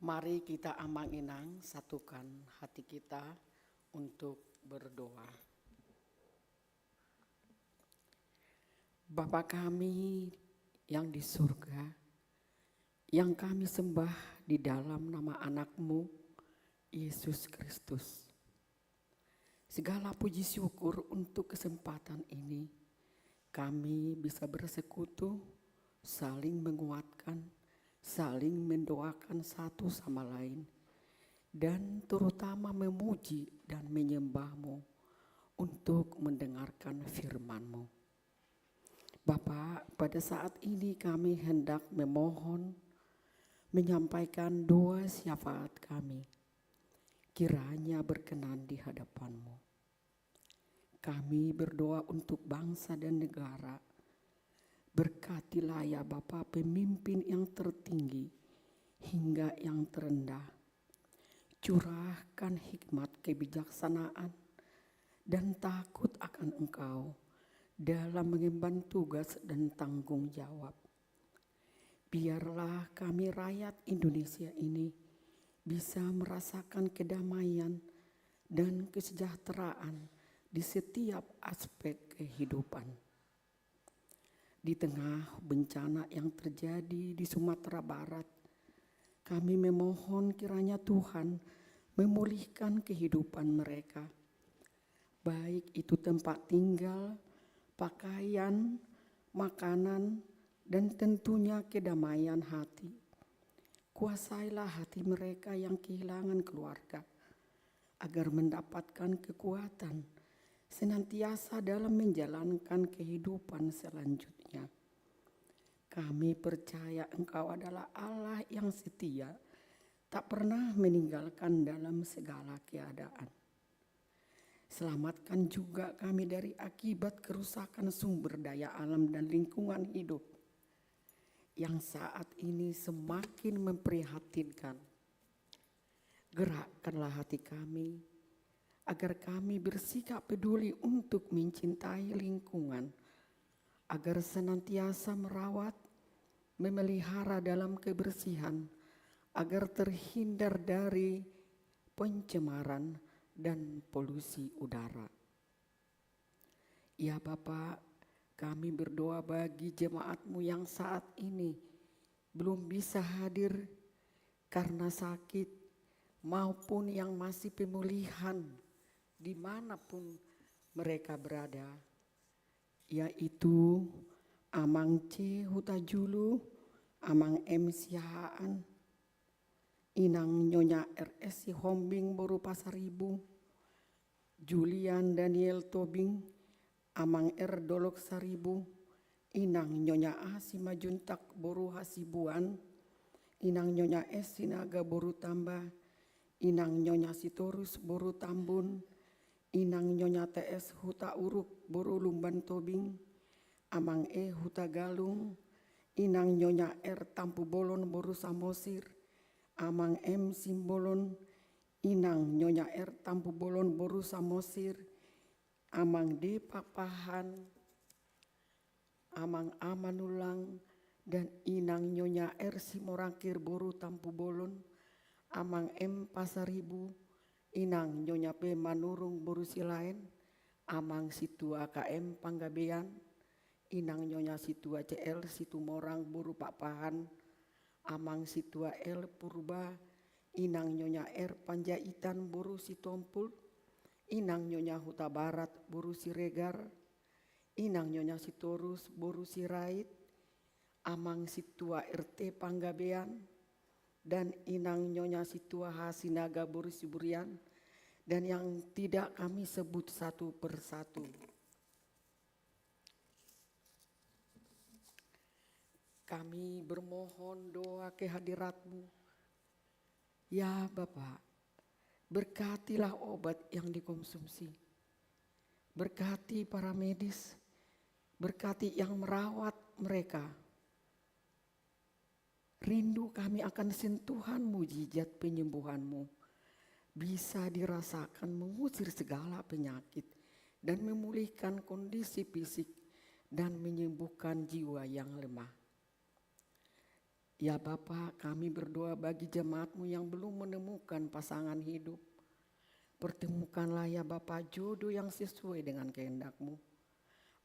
Mari kita, Amang Inang, satukan hati kita untuk berdoa. Bapa kami yang di surga, yang kami sembah di dalam nama Anak-Mu, Yesus Kristus. Segala puji syukur untuk kesempatan ini. Kami bisa bersekutu, saling menguatkan, saling mendoakan satu sama lain, dan terutama memuji dan menyembah-Mu untuk mendengarkan firman-Mu. Bapa, pada saat ini kami hendak memohon, menyampaikan doa syafaat kami. Kiranya berkenan di hadapan-Mu. Kami berdoa untuk bangsa dan negara. Berkatilah ya Bapa pemimpin yang tertinggi hingga yang terendah. Curahkan hikmat kebijaksanaan dan takut akan Engkau dalam mengemban tugas dan tanggung jawab. Biarlah kami rakyat Indonesia ini bisa merasakan kedamaian dan kesejahteraan di setiap aspek kehidupan. Di tengah bencana yang terjadi di Sumatera Barat, kami memohon kiranya Tuhan memulihkan kehidupan mereka, baik itu tempat tinggal, pakaian, makanan, dan tentunya kedamaian hati. Kuasailah hati mereka yang kehilangan keluarga, agar mendapatkan kekuatan senantiasa dalam menjalankan kehidupan selanjutnya. Kami percaya Engkau adalah Allah yang setia, tak pernah meninggalkan dalam segala keadaan. Selamatkan juga kami dari akibat kerusakan sumber daya alam dan lingkungan hidup yang saat ini semakin memprihatinkan. Gerakkanlah hati kami, agar kami bersikap peduli untuk mencintai lingkungan, agar senantiasa merawat, memelihara dalam kebersihan, agar terhindar dari pencemaran dan polusi udara. Ya Bapa, kami berdoa bagi jemaat-Mu yang saat ini belum bisa hadir karena sakit, maupun yang masih pemulihan di mana pun mereka berada, yaitu Amang C Hutajulu, Amang M Siahaan, Inang Nyonya R S Sihombing boru Pasaribu, Julian Daniel Tobing, Amang R Dolok Saribu, Inang Nyonya A Simanjuntak boru Hasibuan, Inang Nyonya S Sinaga boru Tamba, Inang Nyonya Sitorus boru Tambun, Inang Nyonya T S Hutauruk boru Lumban Tobing, Amang E Hutagalung, Inang Nyonya R Tampubolon boru Samosir, Amang M Simbolon, Inang Nyonya R Tampubolon boru Samosir, Amang D Pakpahan, Amang A Manullang, dan Inang Nyonya R Simorangkir boru Tampubolon, Amang M Pasaribu, Inang Nyonya P Manurung boru Silaen, Amang Situa K M Panggabean, Inang Nyonya Situa C L Situmorang boru Pakpahan, Amang Situa L Purba, Inang Nyonya R Panjaitan boru Sitompul, Inang Nyonya Hutabarat boru Siregar, Inang Nyonya Sitorus boru Sirait, Amang Situa R T Panggabean, dan Inang Nyonya Situa H Sinaga boru Siburian, dan yang tidak kami sebut satu persatu. Kami bermohon doa kehadirat-Mu. Ya Bapa, Berkatilah obat yang dikonsumsi. Berkati para medis. Berkati yang merawat mereka. Rindu kami akan sentuhan mujizat penyembuhanmu. Bisa dirasakan mengusir segala penyakit dan memulihkan kondisi fisik dan menyembuhkan jiwa yang lemah. Ya Bapa, kami berdoa bagi jemaatmu yang belum menemukan pasangan hidup. Pertemukanlah ya Bapa jodoh yang sesuai dengan kehendakmu,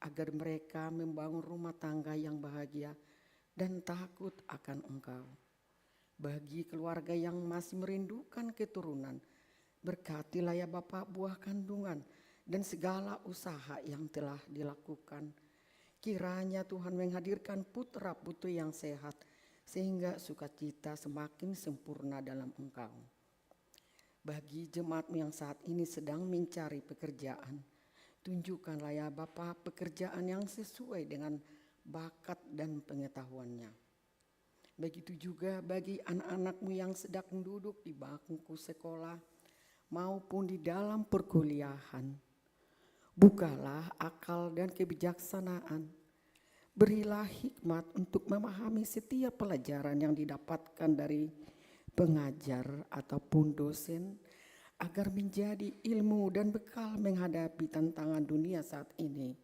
agar mereka membangun rumah tangga yang bahagia dan takut akan Engkau. Bagi keluarga yang masih merindukan keturunan, berkatilah ya Bapa buah kandungan dan segala usaha yang telah dilakukan. Kiranya Tuhan menghadirkan putra-putri yang sehat, sehingga sukacita semakin sempurna dalam Engkau. Bagi jemaatmu yang saat ini sedang mencari pekerjaan, tunjukkanlah ya Bapa pekerjaan yang sesuai dengan bakat dan pengetahuannya. Begitu juga bagi anak-anakmu yang sedang duduk di bangku sekolah maupun di dalam perkuliahan. Bukalah akal dan kebijaksanaan. Berilah hikmat untuk memahami setiap pelajaran yang didapatkan dari pengajar ataupun dosen, agar menjadi ilmu dan bekal menghadapi tantangan dunia saat ini.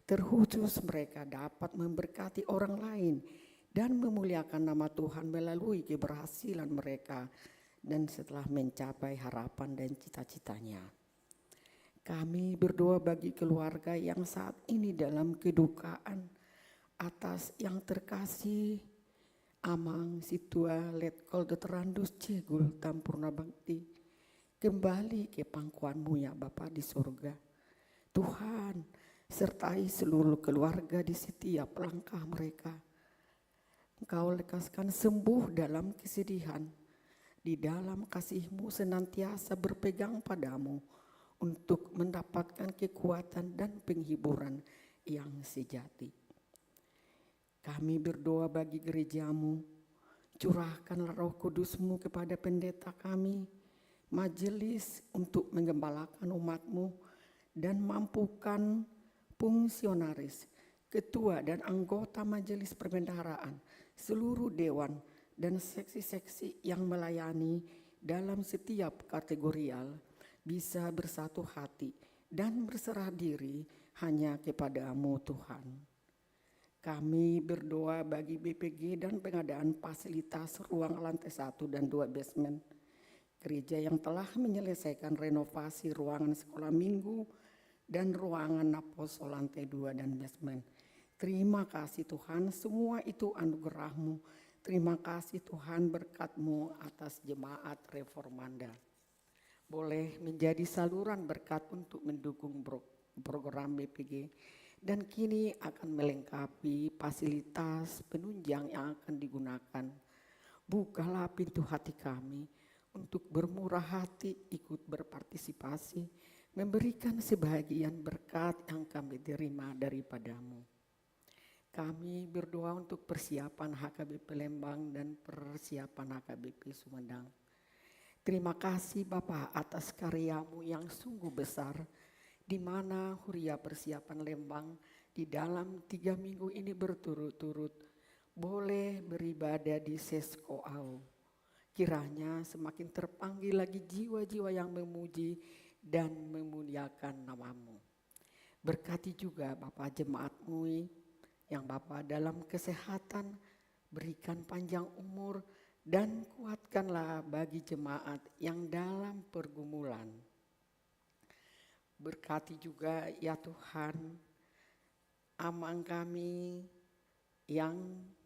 Terkhusus mereka dapat memberkati orang lain dan memuliakan nama Tuhan melalui keberhasilan mereka dan setelah mencapai harapan dan cita-citanya. Kami berdoa bagi keluarga yang saat ini dalam kedukaan atas yang terkasih Amang Sintua Letkol Doktorandus Cegul Tampurna Bakti. Kembali ke pangkuanmu ya Bapa di sorga. Tuhan, sertai seluruh keluarga di setiap langkah mereka. Engkau lekaskan sembuh dalam kesedihan, di dalam kasihmu senantiasa berpegang padamu untuk mendapatkan kekuatan dan penghiburan yang sejati. Kami berdoa bagi gerejamu, curahkanlah Roh Kudusmu kepada pendeta kami, majelis untuk menggembalakan umatmu, dan mampukan fungsionaris, ketua dan anggota majelis perbendaharaan, seluruh dewan, dan seksi-seksi yang melayani dalam setiap kategorial bisa bersatu hati dan berserah diri hanya kepadamu Tuhan. Kami berdoa bagi B P G dan pengadaan fasilitas ruang lantai satu dan dua basement. Gereja yang telah menyelesaikan renovasi ruangan sekolah minggu dan ruangan naposo lantai dua dan basement. Terima kasih Tuhan, semua itu anugerah-Mu. Terima kasih Tuhan, berkat-Mu atas jemaat Reformanda. Boleh menjadi saluran berkat untuk mendukung bro-, program B P G, dan kini akan melengkapi fasilitas penunjang yang akan digunakan. Bukalah pintu hati kami untuk bermurah hati, ikut berpartisipasi, memberikan sebahagian berkat yang kami terima daripada-Mu. Kami berdoa untuk persiapan H K B P Lembang dan persiapan H K B P Sumedang. Terima kasih Bapa atas karya-Mu yang sungguh besar, di mana Huria Persiapan Lembang di dalam tiga minggu ini berturut-turut boleh beribadah di Sesko Au. Kiranya semakin terpanggil lagi jiwa-jiwa yang memuji dan memuliakan nama-Mu. Berkati juga Bapa jemaat-Mu yang Bapa dalam kesehatan, berikan panjang umur dan kuatkanlah bagi jemaat yang dalam pergumulan. Berkati juga ya Tuhan, Amang kami yang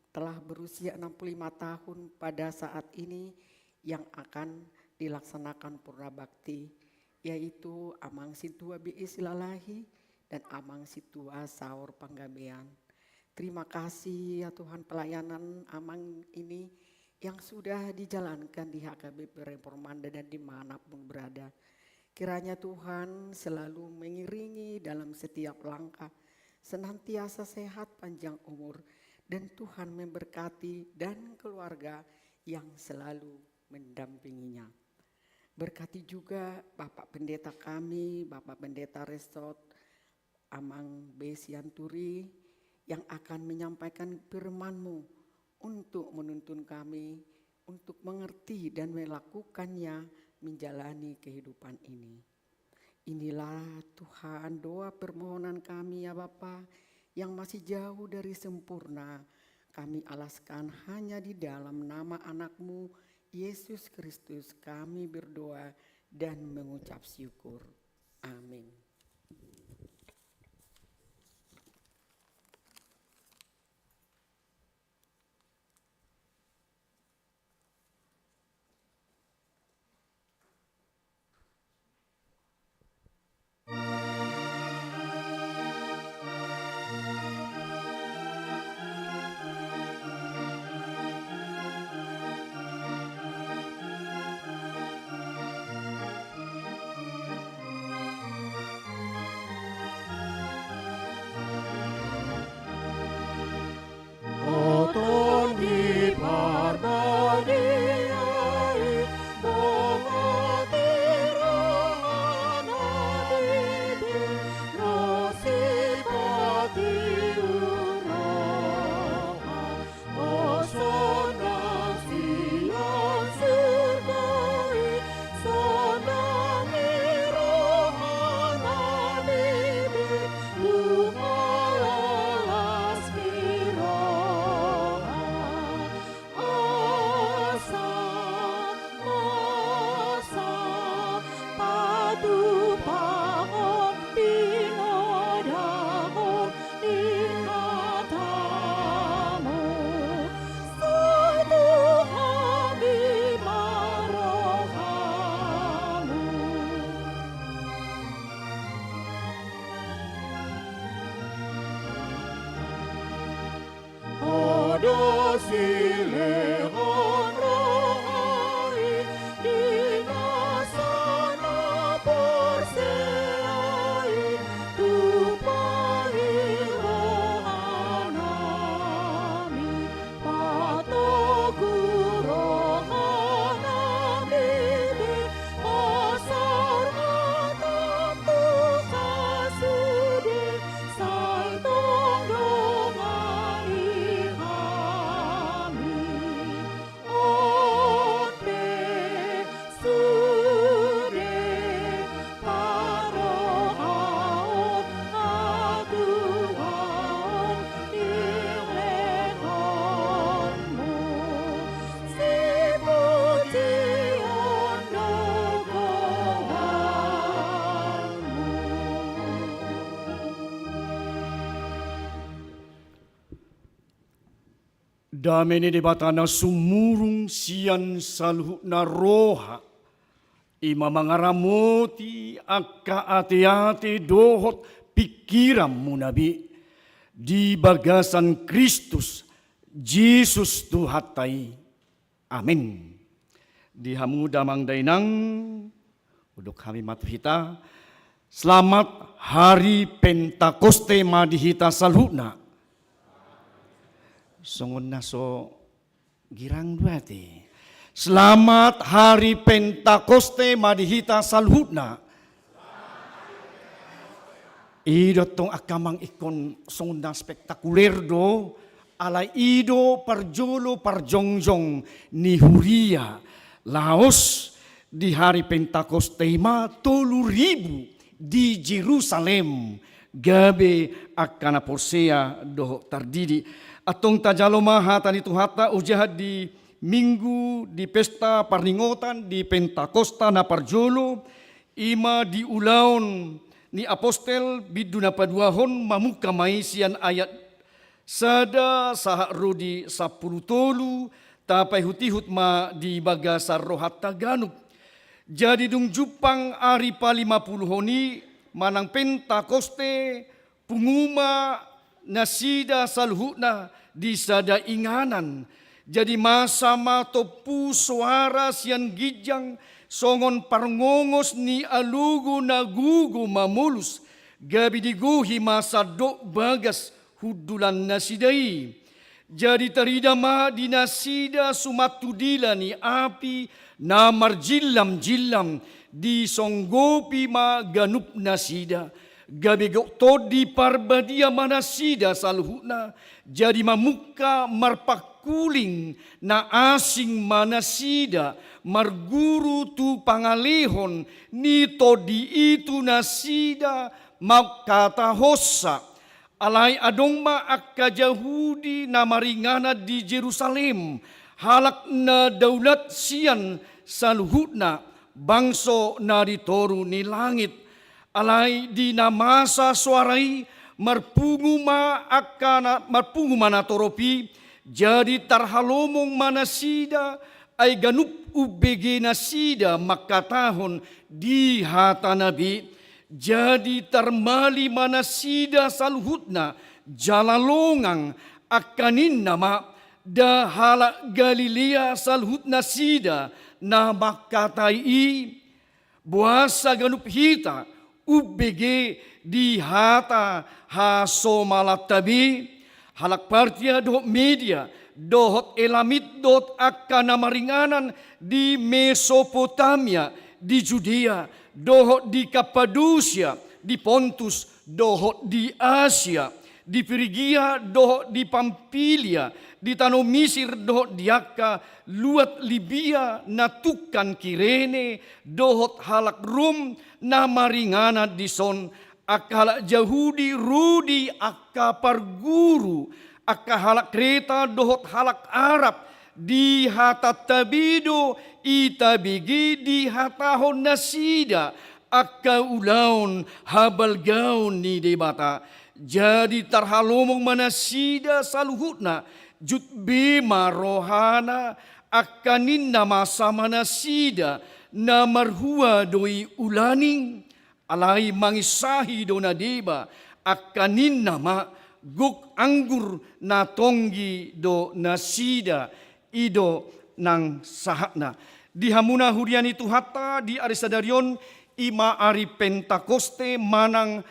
telah berusia enam puluh lima tahun pada saat ini yang akan dilaksanakan Purna Bakti, yaitu Amang Sintua B I Silalahi dan Amang Sintua Saur Panggabean. Terima kasih ya Tuhan, pelayanan Amang ini yang sudah dijalankan di H K B P Reformanda dan dimanapun berada. Kiranya Tuhan selalu mengiringi dalam setiap langkah, senantiasa sehat, panjang umur, dan Tuhan memberkati dan keluarga yang selalu mendampinginya. Berkati juga Bapak Pendeta kami, Bapak Pendeta Resort, Amang B. Sianturi, yang akan menyampaikan firman-Mu untuk menuntun kami untuk mengerti dan melakukannya menjalani kehidupan ini. Inilah Tuhan doa permohonan kami ya Bapa, yang masih jauh dari sempurna. Kami alaskan hanya di dalam nama Anak-Mu, Yesus Kristus, kami berdoa dan mengucap syukur. Amin. Dame ni Debata na sumurung sian saluhutna roha, i ma mangaramoti angka ateate dohot pingkiranmuna be di bagasan Kristus Jesus Tuhanta i. Amin. Di hamu damang dainang, hudok hami ma tu hita, selamat hari Pentakoste ma di hita saluhutna. Songon na so girang do ate. Selamat hari Pentakoste ma di hita saluhutna. I do tong angka amang ingkon songon na spektakuler do, alai i do parjolo parjongjong ni huria laos di hari Pentakoste i ma tolu ribu di Jerusalem gabe angka na porsea dohot tardidik. Antong tajalo ma hata ni Tuhanta, ojahan di Minggu di pesta parningotan di Pentakosta na parjolo, i ma di Ulaon ni Apostel bindu na paduahon, mamungka ma i sian ayat sada sahat ro di sampulu tolu, tapaihutihut ma di bagasan rohanta ganup. Jadi dung jumpang ari palimapuluhon i manang Pentakoste, pungu ma nasida saluhutna di sada inganan. Jadi masa ma tompu soara sian ginjang songon parngongos ni alogo na gogo mamolus, gabe digohi ma sandok bagas hundulan nasida i. Jadi tarida ma di nasida suman tu dila ni api na marjillam-jillam, disonggopi ma ganup nasida. Gabe gok Tondi Parbadia ma nasida saluhutna, jadi mamungka marpangkuling na asing ma nasida, marguru tu pangalehon ni Tondi i tu nasida mangkatahonsa. Alai adong ma angka Jahudi na maringanan di Jerusalem, halak na daulat sian saluhutna bangso na di toru ni langit. Alai di na masa soara i marpungu ma angka na, marpungu ma natorop i, jadi tarhalomong ma nasida, ai ganup umbege nasida mangkatahon di hata nabi. Jadi tarmali ma nasida saluhutna jala longang, angka ninna ma: Nda halak Galilea saluhut nasida na mangkatai i? Boasa ganup hita umbege di hata hasomalanta be? Halak Partia dohot Media, dohot Elamit, dohot angka na maringanan di Mesopotamia, di Judea, dohot di Kapadosia, di Pontus, dohot di Asia, di Frigia, dohot di Pampilia, di tano Misir, dohot di angka luat Libia na tungkan Kirene, dohot halak Rom na maringanan dison, angka halak Jahudi ro di angka parguru, angka halak Kreta dohot halak Arab, di hatanta be do itabege dihatahon nasida angka ulaon habalgaon ni Debata. Jadi tarhalomong ma nasida saluhutna, jut be ma rohana, angka ninna masa ma nasida: Na marhua do i ulaning? Alai manginsahi do na deba, angka ninna ma: Gok anggur na tonggi do nasida. I do nang sahatna. Di hamuna huria ni Tuhanta, di ari sadari on, i ma ari Pentakoste manang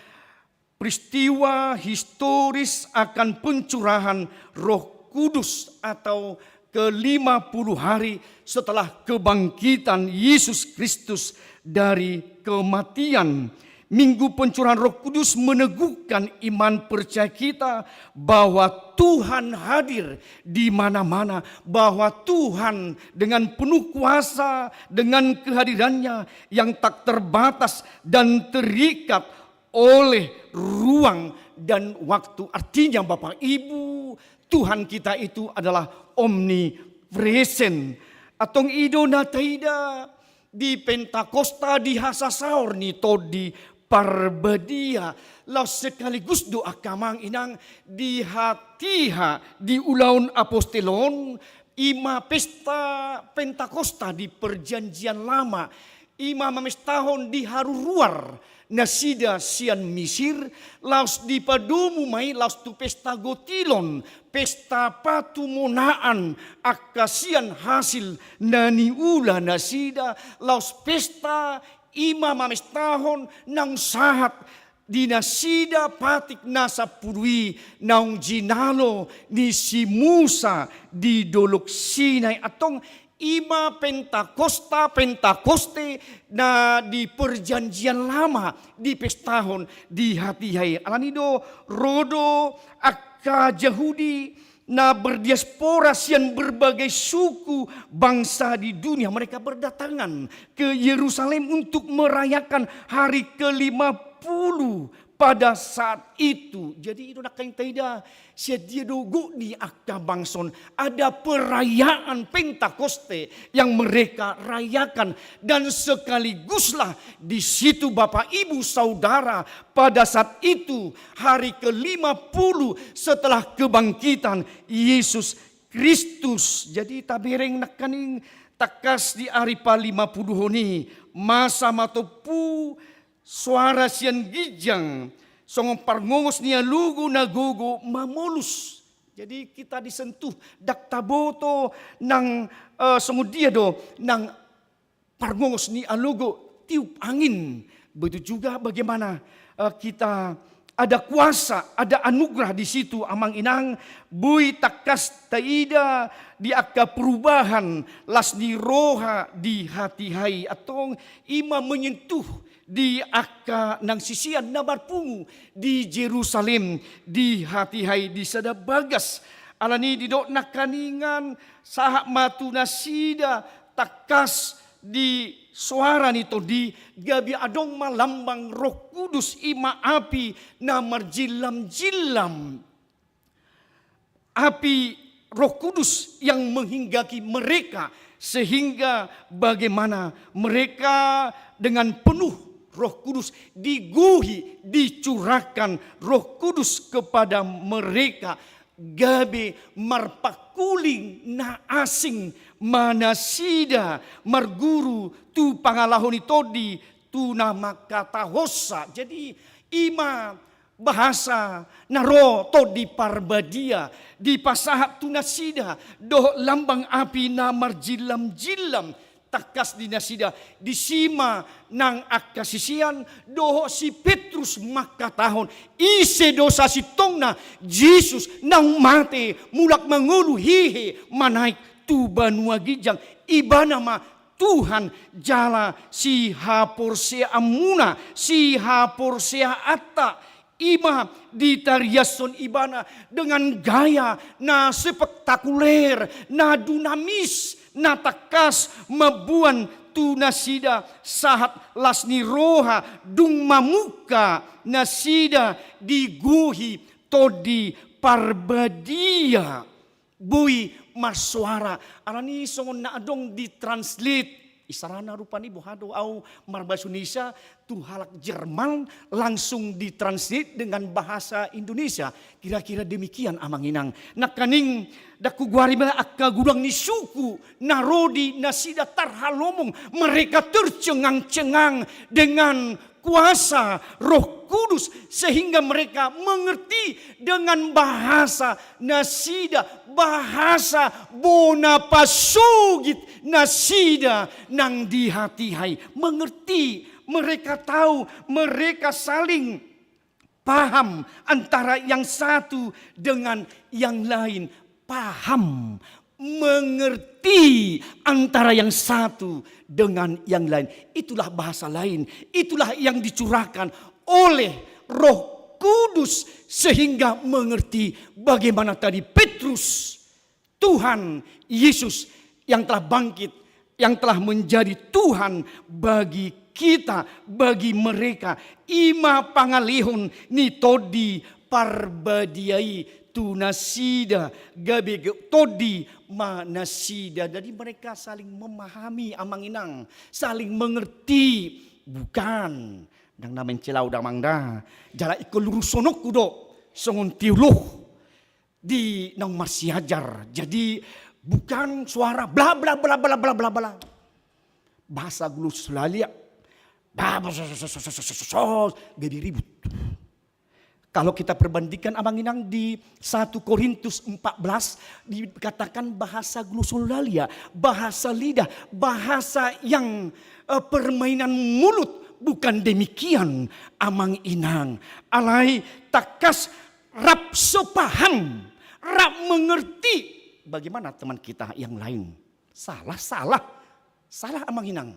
peristiwa historis akan pencurahan Roh Kudus atau kelima puluh hari setelah kebangkitan Yesus Kristus dari kematian. Minggu pencurahan Roh Kudus meneguhkan iman percaya kita bahwa Tuhan hadir di mana-mana, bahwa Tuhan dengan penuh kuasa, dengan kehadirannya yang tak terbatas dan terikat oleh ruang dan waktu. Artinya, Bapak Ibu, Tuhan kita itu adalah omnipresent. Antong i do na taida di Pentakosta, di hasasaor ni Tondi Parbadia. Laos sekaligus do, angka amang inang, di hatiha di Ulaon Apostel on, i ma pesta Pentakosta di Perjanjian Lama, i ma mamestahon di haruruar nasida sian Misir, laos dipadomu ma i laos tu pesta Gotilon, pesta patumonaan angka sian hasil na niula nasida, laos pesta i ma mamestahon naung sahat di nasida patik na sampulu i naung jinalo ni si Musa di Dolok Sinai. Antong i ma Pentakosta, Pentakoste na di Perjanjian Lama dipestahon di hatiha i. Alani do ro do angka Jahudi na berdiaspora sian berbagai suku bangsa di dunia, mereka berdatangan ke Yerusalem untuk merayakan hari kelima puluh pada saat itu. Jadi, i do nangkin taida, sian dia do gok ni angka bangso on ada perayaan Pentakoste yang mereka rayakan, dan sekaliguslah di situ, Bapak, Ibu, Saudara, pada saat itu, hari kelima puluh setelah kebangkitan Yesus Kristus. Jadi, tabereng nangkaning tangkas di ari palimapuluhon i, masa ma tompu soara sian ginjang songon parngongos ni alogo na gogo mamolus. Jadi, kita disentuh, ndang taboto nang, eh, songon dia do nang parngongos ni alogo, tiup angin. Begitu juga bagaimana, eh, kita Ada kuasa, ada anugerah di situ, amang inang. Boi tangkas taida di angka perubahan las ni roha di hatiha i, antong i ma menyentuh di angka nang sisean na marpungu di Jerusalem di hatiha i di sada bagas. Alani didok nangkiningan, sahat ma tu nasida tangkas di soara ni tondi, gabe adong ma lambang Roh Kudus, i ma api na marjillam-jillam. Api Roh Kudus yang menghinggapi mereka, sehingga bagaimana mereka dengan penuh Roh Kudus, digohi, dicurahkan Roh Kudus kepada mereka, gabe marpangkuling na asing ma nasida marguru tu pangalaho ni tondi tu na mangkatahonsa. Jadi, i ma bahasa na ro Tondi Parbadia dipasahat tu nasida dohot lambang api na marjillam-jillam tangkas di nasida. Disi ma nang angka sisean dohot si Petrus mangkatahon, ise do sasintongna Jesus naung mate, mulak mangolu, hehe, manaek tu banua ginjang. Ibana ma Tuhan jala sihaporseaonmuna, sihaporseaonta. I ma ditariashon ibana dengan gaya na spektakuler, na dinamis, na tangkas mamboan tu nasida sahat las ni roha, dung mamungka nasida digohi Tondi Parbadia. Boi marsoara. Alani songon na adong ditranslate, isarana rupani, boha do au marbahasa Indonesia tu halak Jerman, langsung ditranslate dengan bahasa Indonesia. Kira-kira demikian, amang inang. Nangkining, ndang hugoari ma angka godang ni suku na ro di nasida tarhalomong, mereka tercengang-cengang dengan kuasa Roh Kudus, sehingga mereka mengerti dengan bahasa nasida, bahasa bona pasogit nasida nang di hatiha i. Mengerti, mereka tahu, mereka saling paham antara yang satu dengan yang lain. Paham, mengerti antara yang satu dengan yang lain. Itulah bahasa lain. Itulah yang dicurahkan oleh Roh Kudus sehingga mengerti bagaimana tadi Petrus, Tuhan Yesus yang telah bangkit, yang telah menjadi Tuhan bagi kita, bagi mereka. I ma pangalehon ni Tondi Parbadia i tu nasida, gabe tondi ma nasida. Jadi mereka saling memahami, amang inang, saling mengerti. Bukan, ndang na mansai laho damang da. Jala ingkon lurushononku do songon teolog di naung marsiajar. Jadi bukan soara bla bla bla bla bla bla bla. Bahasa glosolalia. Bla bla, sos, sos, sos, sos, sos, sos, gabe ribut. Kalau kita perbandingkan, amang inang, di satu Korintus empat belas dikatakan bahasa glosolalia, bahasa lidah, bahasa yang, eh, permainan mulut. Bukan demikian, amang inang. Alai tangkas rap sepaham, rap mengerti. Bagaimana teman kita yang lain? Salah, salah. Salah, amang inang.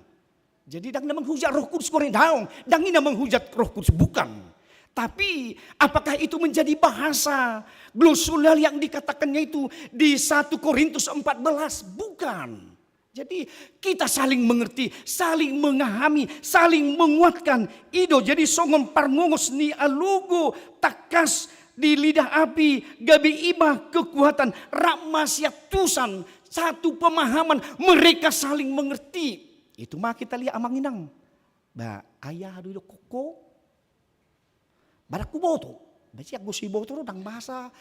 Jadi, ndang na menghujat Roh Kudus, goreng daong. Ndang i na menghujat Roh Kudus, bukan. Tapi, apakah itu menjadi bahasa glosolalia yang dikatakannya itu di satu Korintus empat belas? Bukan. Jadi, kita saling mengerti, saling mengahami, saling menguatkan. I do, jadi songon parngongos ni alogo tangkas di lidah api, gabe i ma kekuatan, rap ma siantusan, satu pemahaman, mereka saling mengerti. Itu ma kita lihat, amang inang. Ba, ai aha do didok ho? Ba ndang huboto. Ba sian gos iboto do, ndang bahasa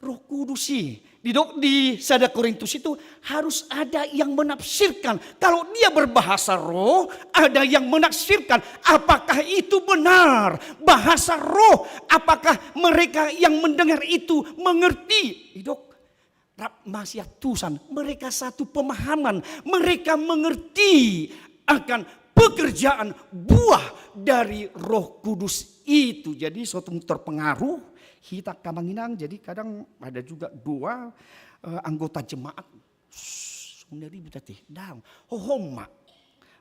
Roh Kudus i. Didok di sada Korintus itu harus ada yang menafsirkan. Kalau dia berbahasa roh, ada yang menafsirkan. Apakah itu benar? Bahasa roh, apakah mereka yang mendengar itu mengerti? Didok, rap ma siantusan, mereka satu pemahaman, mereka mengerti akan pekerjaan buah dari Roh Kudus itu. Jadi so tung terpengaruh hita angka amang inang, jadi kadang ada juga doa, eh, anggota jemaat. Songon na ribut ate, daong. Hohom ma.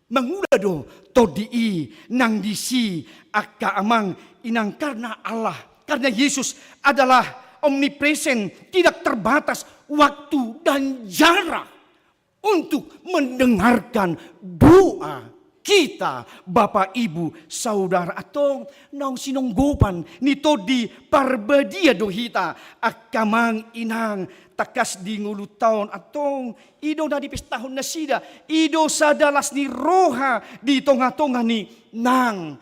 Mangula do tondi i nang disi angka amang inang, karena Allah, karena Yesus adalah omnipresent, tidak terbatas waktu dan jarak untuk mendengarkan doa kita, Bapak, Ibu, Saudara. Antong naung sinonggopan ni Tondi Parbadia do hita angka amang inang, tangkas di ngolunta on. Antong i do na dipestahon nasida, i do sada las ni roha di tonga-tonga ni nang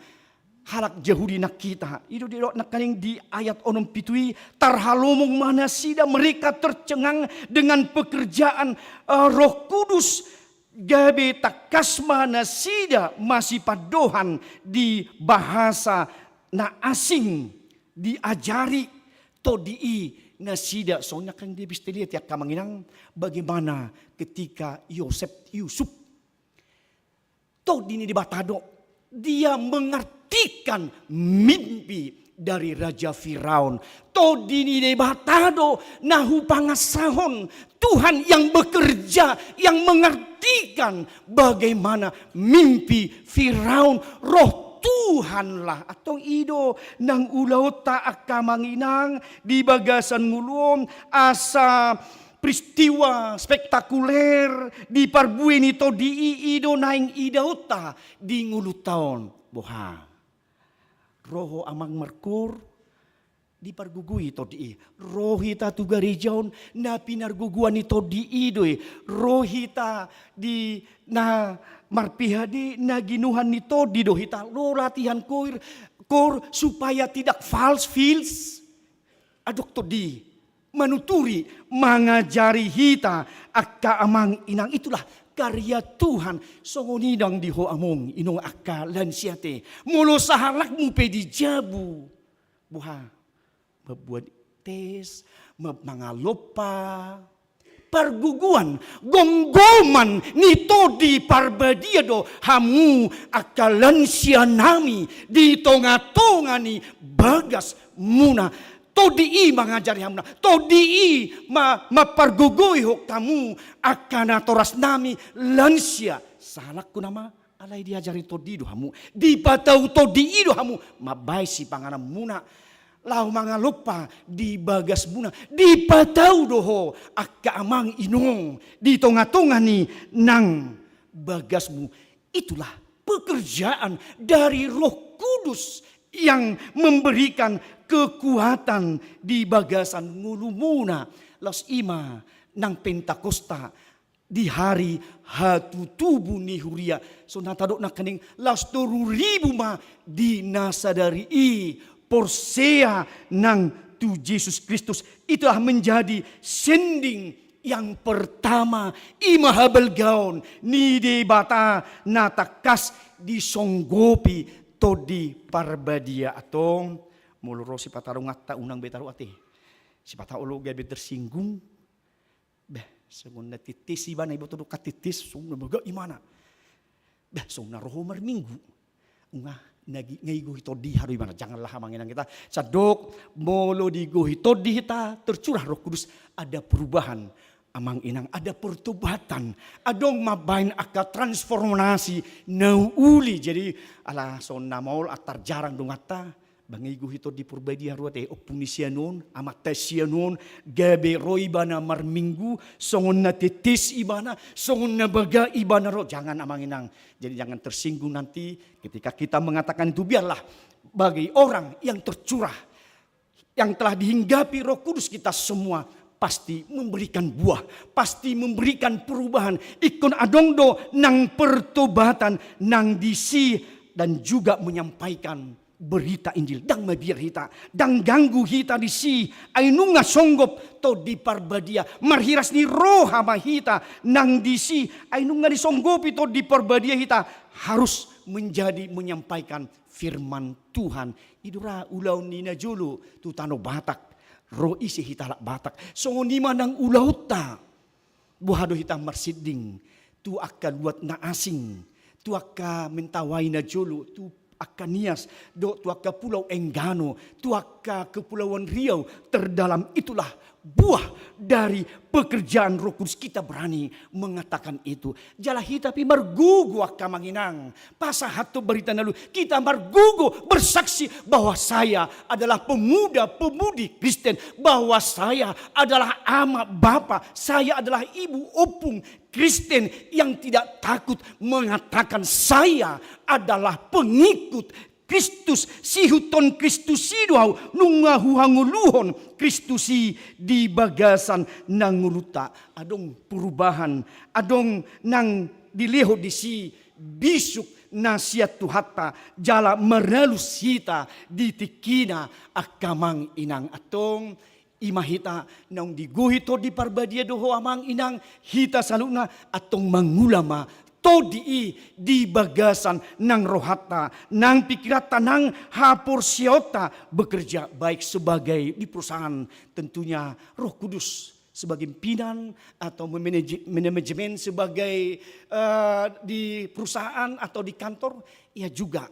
halak Jahudi nang hita. I do didok nangkaning di ayat onom pitu i, tarhalomong ma nasida, mereka tercengang dengan pekerjaan, eh, Roh Kudus, gabe tangkas ma nasida masipandohan di bahasa na asing, diajari tondi i nasida. Songon nangkaning di epistelia i angka amang inang, bagaimana ketika Yosep, Yusuf, tondi ni Debata do, dia mengartikan mimpi dari Raja Firaun. Tondi ni Debata do na hupangasahon, Tuhan yang bekerja, yang mengartikan bagaimana mimpi Firaun. Roh Tuhanlah. Antong i do nang ulaonta angka amang inang di bagasan ngolu on, asa peristiwa spektakuler di parbue ni tondi i, i do naeng idaonta di ngolunta on. Boha? Ro ho amang markoor, dipargogoi tondi i. Ro hita tu gareja on, na pinargogoan ni tondi i do i. Ro hita di na marpihadi, na ginuhan ni tondi do hita. Ro latihan koor, koor supaya tidak fals, fils. Adong tondi manuturi, mangajari hita angka amang inang. Itulah karya Tuhan. Songon i nang di ho amang inang angka lansia ate. Molo sahalakmu pe di jabu, boha? Mambuat tes, ma-, mangalompa. Pargogoan, gomgoman ni Tondi Parbadia do hamu angka lansia nami di tonga-tonga ni bagasmuna. Tondi i mangajari hamuna, tondi i ma-, mampargogoi ho hamu angka natoras nami lansia. Sahalakku nama, alai diajari tondi i do hamu, dipatau tondi i do hamu mambahen sipangananmuna. Laho mangalompa di bagasmuna, dipatau do ho angka amang inang di tonga-tonga ni nang bagasmu. Itulah pekerjaan dari Roh Kudus yang memberikan kekuatan di bagasan ngolumuna. Laos i ma nang Pentakosta, di hari hatutubu ni huria. Songon na tadok nangkaning, laos toru ribu ma di na sadari i porsea nang tu Jesus Kristus. Itulah menjadi sending yang pertama, i ma habalgaon ni Debata na tangkas disonggopi Tondi Parbadia. Antong, molo ro sipata donganta, unang be taruhon ate. Sipata olo gabe tersinggung. Bah, songon na titis ibana, iboto do angka titis, songon na baga ibana. Bah, songon na ro ho marminggu. Unang, na gi-, nga igohi tondi i do ibana, janganlah amang inang hita. Sandok, molo digohi tondi hita, tercurah Roh Kudus, ada perubahan, amang inang, ada pertobatan. Adong mambahen angka transformasi na uli. Jadi, ala songon na maol, antar jarang donganta, ba nga igohi Tondi Parbadia haroa ate, ompu ni sian on, amanta sian on, gabe ro ibana marminggu, songon na titis ibana, songon na baga ibana ro, jangan amang inang. Jadi jangan tersinggung nanti ketika kita mengatakan itu, biarlah bagi orang yang tercurah, yang telah dihinggapi Roh Kudus kita semua, pasti memberikan buah, pasti memberikan perubahan. Ingkon adong do nang pertobatan, nang disi, dan juga menyampaikan berita Injil. Ndang mabiar hita, ndang ganggu hita disi. Ai nunga songgop Tondi Parbadia, marhiras ni roha ma hita nang disi. Ai nunga disonggopi Tondi Parbadia hita, harus menjadi menyampaikan firman Tuhan. I do ra ulaon ni najolo tu tano Batak. Ro ise hita halak Batak. Songon i ma nang ulaonta. Boha do hita marsinding tu angka luat na asing, tu angka Mentawai na jolo, tu angka Nias, dohot tu angka Pulau Enggano, tu angka Kepulauan Riau, terdalam itulah buah dari pekerjaan Roh Kudus. Kita berani mengatakan itu. Jala hita pe margogo angka amang inang pasahathon barita na uli, kita margogo bersaksi bahwa saya adalah pemuda-pemudi Kristen, bahwa saya adalah ama bapa, saya adalah ibu ompung Kristen yang tidak takut mengatakan, "Saya adalah pengikut Kristus, siihuthon Kristus i do ahu, nunga huhangoluhon Kristus i di bagasan na ngolunta." Adong perubahan, adong nang dilehon disi bisuk na sian Tuhanta, jala maralus hita di tingkina. Angka amang inang, antong i ma hita naung digohi Tondi Parbadia do ho amang inang, hita saluhutna antong mangula ma Tondi i di bagasan nang rohanta, nang pikiranta, nang haporseaonta bekerja, baik sebagai di perusahaan, tentunya Roh Kudus sebagai pimpinan atau memanaj-, manajemen sebagai, eh, di perusahaan atau di kantor, ia juga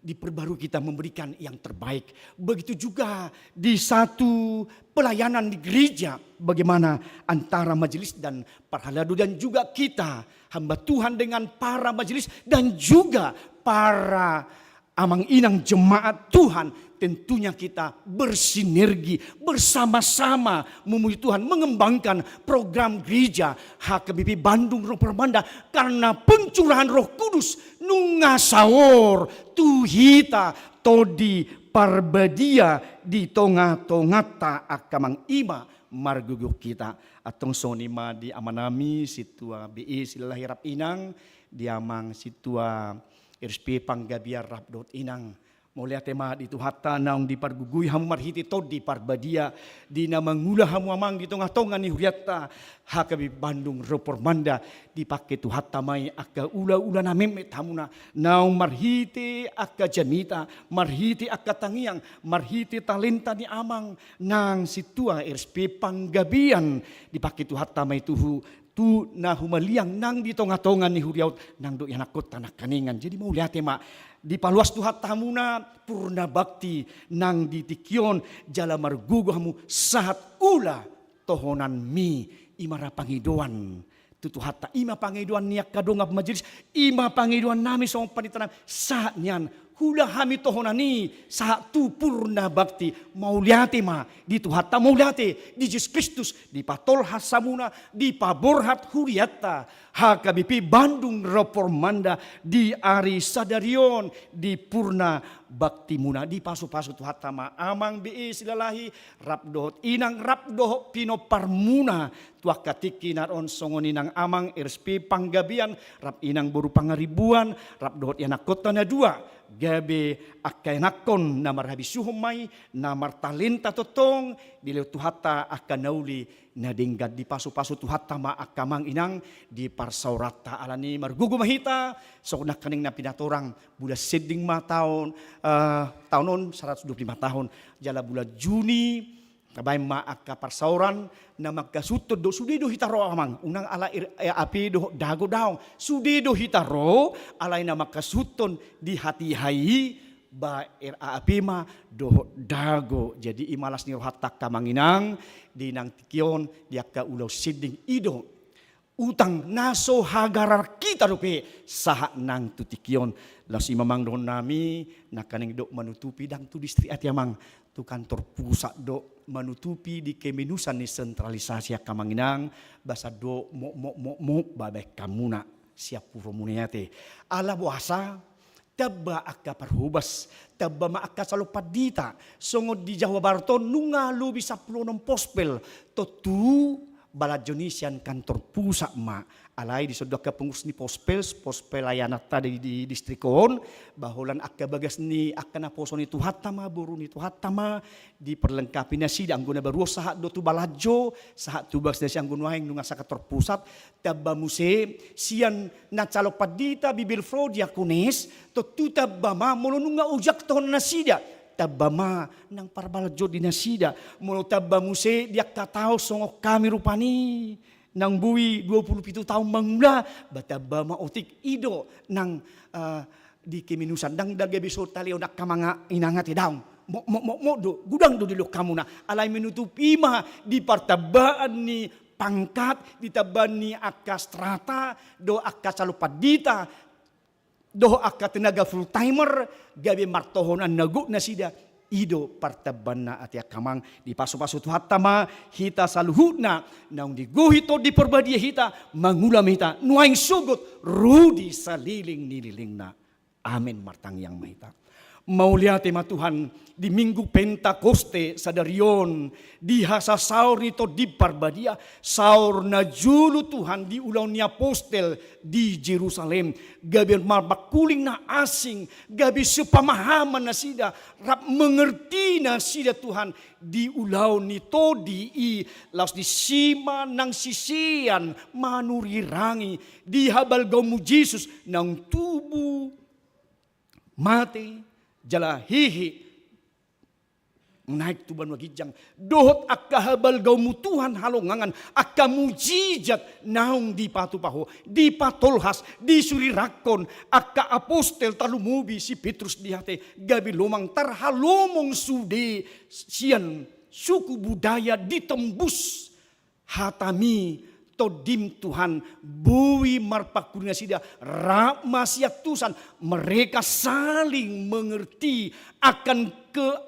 diperbarui kita memberikan yang terbaik. Begitu juga di satu pelayanan di gereja, bagaimana antara majelis dan parhalado, dan juga kita, hamba Tuhan, dengan para majelis dan juga para amang inang jemaat Tuhan, tentunya kita bersinergi, bersama-sama memuji Tuhan, mengembangkan program gereja H K B P Bandung Reformanda, karena pencurahan Roh Kudus nunga saor tu hita Tondi Parbadia di tonga-tonganta. Angka amang, i ma margogo hita. Antong songon i ma di amanami Sintua B E Silalahi rap inang, di amang Sintua R S P Panggabean rap dohot inang. Mauliate ma di Tuhanta naung dipargogoi hamu marhite Tondi Parbadia, di na mangula hamu amang di tonga-tonga ni hurianta H K B P Bandung Reformanda. Dipangke Tuhanta ma i angka ula-ula na metmet hamuna, naung marhite angka jamita, marhite angka tangiang, marhite talenta ni amang nang Sintua R S P Panggabean, dipangke Tuhanta ma i tuhu tu na humaliang nang di tonga-tonga ni huria on, nang dohot ianakkonta nangkaningan. Jadi mauliate ma, dipaluas Tuhanta hamuna purna bakti nang di tingki on, jala margogo hamu sahat ula tohonanmi. I ma ra pangidoan tu Tuhanta, i ma pangidoan ni angka dongan majelis, i ma pangidoannami songon panditanami, sahat nian ula hami tohonan i sahat tu purna bakti. Mauliate ma di Tuhanta, mauliate di Jesus Kristus, dipatolhas hamuna, dipaborhat hurianta H K B P Bandung Reformanda di ari sadari on di purna baktimuna. Dipasu-pasu Tuhanta ma amang B E Silalahi rap dohot inang rap dohot pinomparmuna tu angka tingki na ro on, songon i nang amang R S P Panggabean rap inang boru Pangaribuan rap dohot ianakkonta na dua, gabe angka ianakkon na marhabisuhon ma i, na martalenta tongtong, dilehon Tuhanta angka na uli na denggan. Dipasu-pasu Tuhanta ma angka amang inang di parsaoranta. Alani i margogo ma hita songon nangkaning na pinatorang, bulan Sending ma taon, eh, taon on saratus dua pulu lima tahun, jala bulan Juni tabaen ma angka parsaoran na manghasuhuthon do. Sude do hita ro amang, unang ala R A P dohot Dago daong, sude do hita ro, alai na manghasuhuthon di hatiha i ba R A P ma dohot Dago. Jadi i ma las ni rohanta angka amang inang di nang tingki on, di angka ulaon Sending i do utang na so hagarar hita dope sahat nang tu tingki on. Laos i ma amang dohononnami, nangkaning do manutupi ndang tu distrik ate amang, tu kantor pusat do manutupi di kemenusan ni sentralisasi angka amang inang, basa do mok mok mok mok babaen hamuna sian puromuna i ate. Ala boasa? Tamba angka parhobas, tamba ma angka calon pandita. Songon di Jawa Barat on nunga lobi sampulu onom pospel. Tontu balanjo ni sian kantor pusat ma. Alai dison do angka pengurus ni pospel, pospel pelayananta di, di distrik on, ba holan angka bagas ni angka naposo ni Tuhanta ma, boru ni Tuhanta ma, diperlengkapi nasida, anggo na baru on sahat do tu balanjo, sahat tu bagas nasida, anggo nuaeng nunga sian kantor pusat. Tamba muse sian na calon pandita, bibelvrouw, diakones, tontu tamba ma molo nunga ojak tohonan nasida, tamba ma nang parbalanjo di nasida. Molo tamba muse di angka taon songon hami rupani, Nang boi dua pulu pitu taon mangula, ba tamba ma otik, i do nang, eh, di keminusan, ndang da gabe so talehon angka amang inang ate, daong. Mo, mo, mo, mo do, godang do dilehon hamuna. Alai manutup i ma di partambaan ni pangkat, di tambaan ni angka strata, dohot angka calon pandita, dohot angka tenaga full timer, gabe martohonan na gok nasida, i do partambaanna ate angka amang. Dipasupasu Tuhanta ma hita saluhutna, naung digohi Tondi Parbadia hita, mangula ma hita nuaeng sogot ro di saleleng ni lelengna. Amen. Martangiang ma hita. Mauliate ma Tuhan, di Minggu Pentakoste sadari on, di hasasaor ni Tondi Parbadia, saor na jolo Tuhan di ulaon ni apostel di Jerusalem, gabe marmangkuling na asing, gabe sepamahaman nasida, rap mengerti nasida Tuhan, di ulaon ni Tondi i, laos disi ma nang sisean manurirangi di habalgaonmu Jesus, naung tubu, mate, jala hehe, naek tu banua ginjang, dohot angka habalgaonmu Tuhan halongangan, angka mujizat naung dipatupa Ho, dipatolhas, disurirangkon angka apostel, tarlumobi si Petrus di hata i, gabe lomang tarhalomong sude sian suku budaya ditembus hataMi, Tondim Tuhan, boi marpangkuling nasida, rap masiantusan, mereka saling mengerti akan ke-,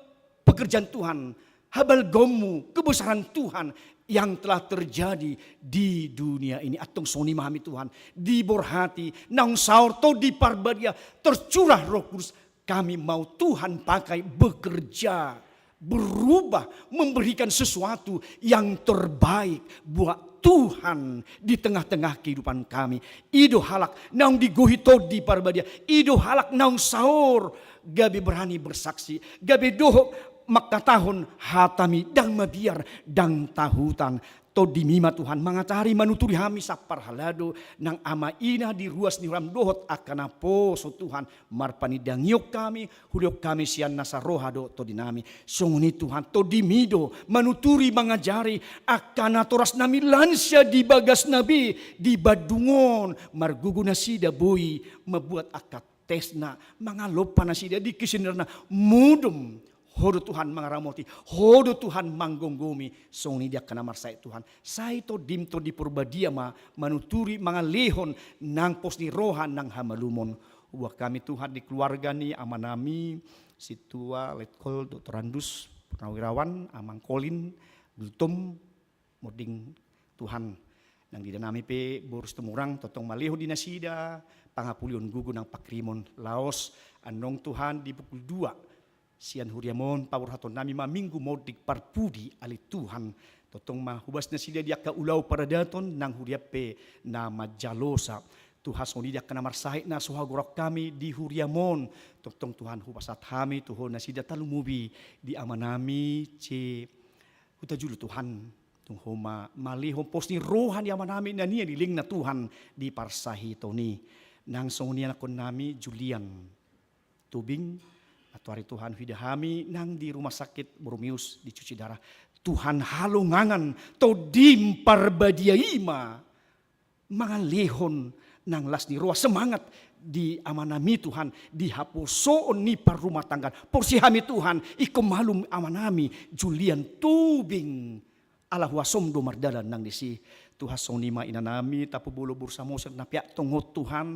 pekerjaan Tuhan, habalgaonMu, kebesaran Tuhan yang telah terjadi di dunia ini. Antong songon i ma hami Tuhan, diborhati, naung saor Tondi Parbadia, tercurah Roh Kudus, kami mau Tuhan pakai bekerja, berubah, memberikan sesuatu yang terbaik buat Tuhan di tengah-tengah kehidupan kami. I do halak naung digohi Tondi Parbadia, i do halak naung saor, gabe berani bersaksi, gabe dohot mangkatahon hataMi, ndang mabiar, ndang tahutan. TondiMi ma Tuhan mangajari, manuturi hami saparhalado, nang ama ina di ruas ni huriaM dohot angka naposo Tuhan, marpanindangion hami, hulehon hami sian nasa roha dohot tondinami. Songon i Tuhan, TondiMi do manuturi, mangajari angka natorasnami lansia di bagasna be di Bandung on, margogo nasida boi mambuat angka tesna, mangalompa nasida di questionnaire-na, modom. Ho do Tuhan mangaramoti, Ho do Tuhan manggomgomi, songon i di angka na marsahit Tuhan. Sai TondiM Tondi Parbadia ma manuturi, mangalehon nang pos ni roha nang hamalumon. Huboan hami Tuhan di keluarga ni amanami, Sintua Letkol Doktorandus Purnawirawan, Amang Kolin, Gultom, monding Tuhan, nang di idanami pe boru Situmorang, tongtong malehon di nasida pangapulion, gogo nang pangkirimon, laos annon Tuhan di pukul dua sian huriaM on paborhatonnami ma Minggu Monding Parpudi, ale Tuhan, tongtong ma hubas nasida di angka ulaon paradaton nang huriaM pe na manjalosa. Tuhan, songon i di angka na marsahit na so hagorahon hami di huriaM on, tongtong Tuhan hupasahat hami tu Ho nasida, tarlumobi di amanami C. Hutajulu Tuhan, tung Ho ma malehon pos ni roha ni amanami na nian lelengna Tuhan di parsahiton i. Nang songon i anakkonnami Julian Tobing, antuari Tuhan huida hami nang di rumah sakit Borromeus dicuci darah. Tuhan halongangan, TondiM Parbadia i ma mangalehon nang las ni roha, semangat di amanami Tuhan, di haposoon ni parrumahtanggaan. Porsea hami Tuhan, ingkon malum amanami Julian Tobing, ala huasoM do mardalan nang disi. Tuhan, songon i ma inanami Tampubolon boru Samosir na peak tongon Tuhan,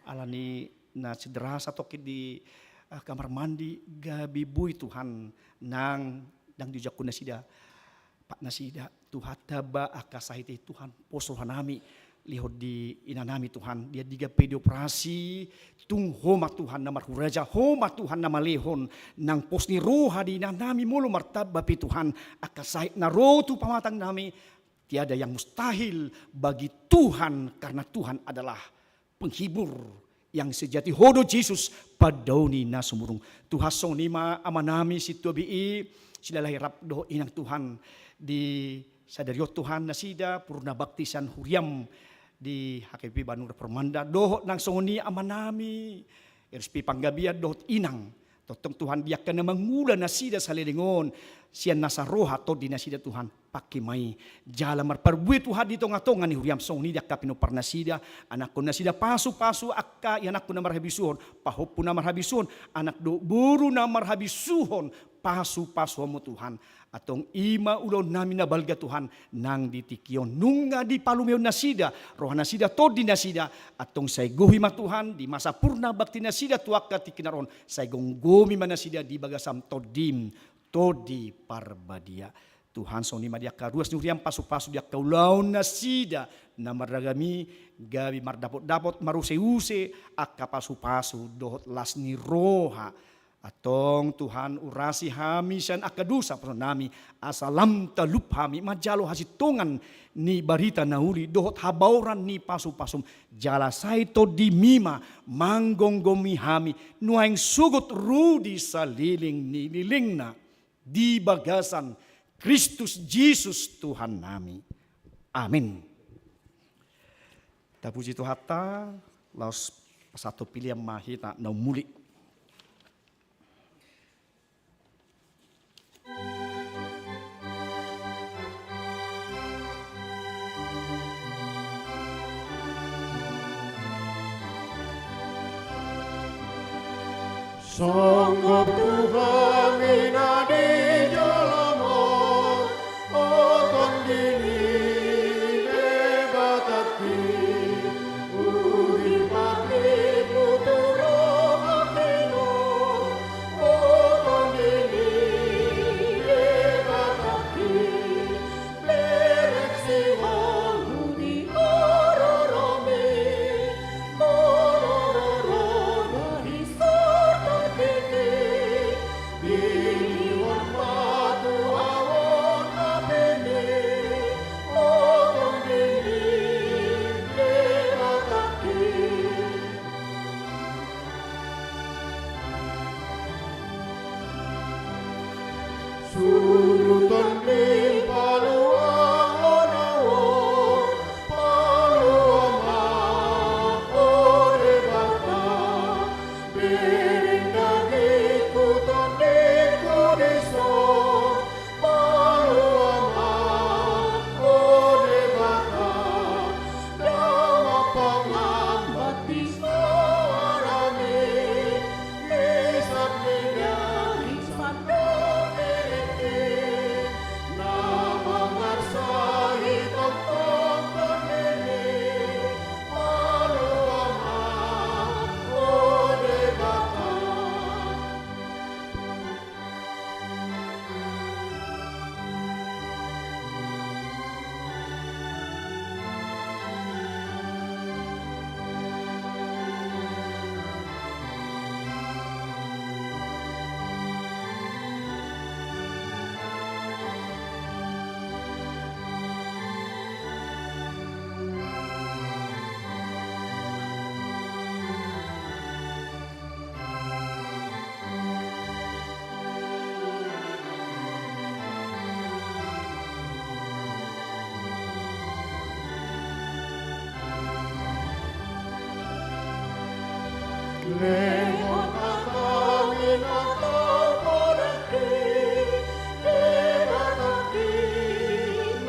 ala ni na cedera satongkin di, eh, kamar mandi, gabe boi Tuhan nang ndang diojakhon nasida pat nasida. Tuhan, tamba angka sahit i Tuhan, pos rohanami, lehon di inanami Tuhan, di andigan pe dioperasi, tung Ho ma Tuhan na marhuraja, Ho ma Tuhan na malehon nang pos ni roha di inanami, molo martamba pe Tuhan angka sahit na ro tu pamatangnami, tiada yang mustahil bagi Tuhan, karena Tuhan adalah penghibur yang sejati, Ho do Jesus, pandao ni na sumurung. Tuhan, songon i ma amanami Sintua B I, Silalahi rap dohot inang Tuhan, di sadari on Tuhan nasida purnabakti sian huriaM di H K B P Bandung Reformanda, dohot nang songon i amanami R S P Panggabean dohot inang Tongtong Tuhan, di angka na mangula nasida saleleng on, sian nasa roha tondi nasida Tuhan, pangke ma i. Jala marparbue Tuhan di tongatonga ni huriam, songon i di angka pinompar nasida, anakkon nasida pasupasu, angka ianakkon na marhabisuhon, pahompu na marhabisuhon, anak dohot boru na marhabisuhon, pasupasuonmu Tuhan. Antong i ma ulaonnami na balga Tuhan, nang di tingki on nunga dipalumehon nasida roha nasida, tondi nasida, antong sai gohi ma Tuhan di masa purna bakti nasida tu angka tingki na ro on, sai gomgomi ma nasida di bagasan tondim, Tondi Parbadia. Tuhan, songon i ma di angka ruas ni huriam, pasupasu di angka ulaon nasida na marragam i, gabe mardapotdapot, maruseuse angka pasupasu dohot las ni roha. Antong Tuhan, urasi hami sian angka dosa pasupasunami, asa lam talup hami manjalo hasintongan ni barita na uli dohot habaoran ni pasupasum, jala sai tondimi ma manggomgomi hami nuaeng sogot ro di saleleng ni lelengna, di bagasan Kristus Jesus Tuhannami. Amin. Tapuji Tuhanta, laos pasahat pilihan ma hita na umuli. Songgop tu hami na di jolomo, o Tondi ni Debatangki, uhir patimmu tu rohangki on, o Tondi ni Debatangki. Bereng sihol hu di haroromi, molo ro roha ni sordangki, dilehon ma tu ahu on hapemi, o Tondi ni Debatangki. Suruton ni paluahon ahu on, palua ma, o Debata, bereng dagingku, tondingku dison, palua ma, o Debata, damang pangambat di soarami, isap ni daging sandok ni ringgit, na mangarsahi tongtong tondimi, palua ma, o Debata. Lehon ma hami na tau podangki, Debatangki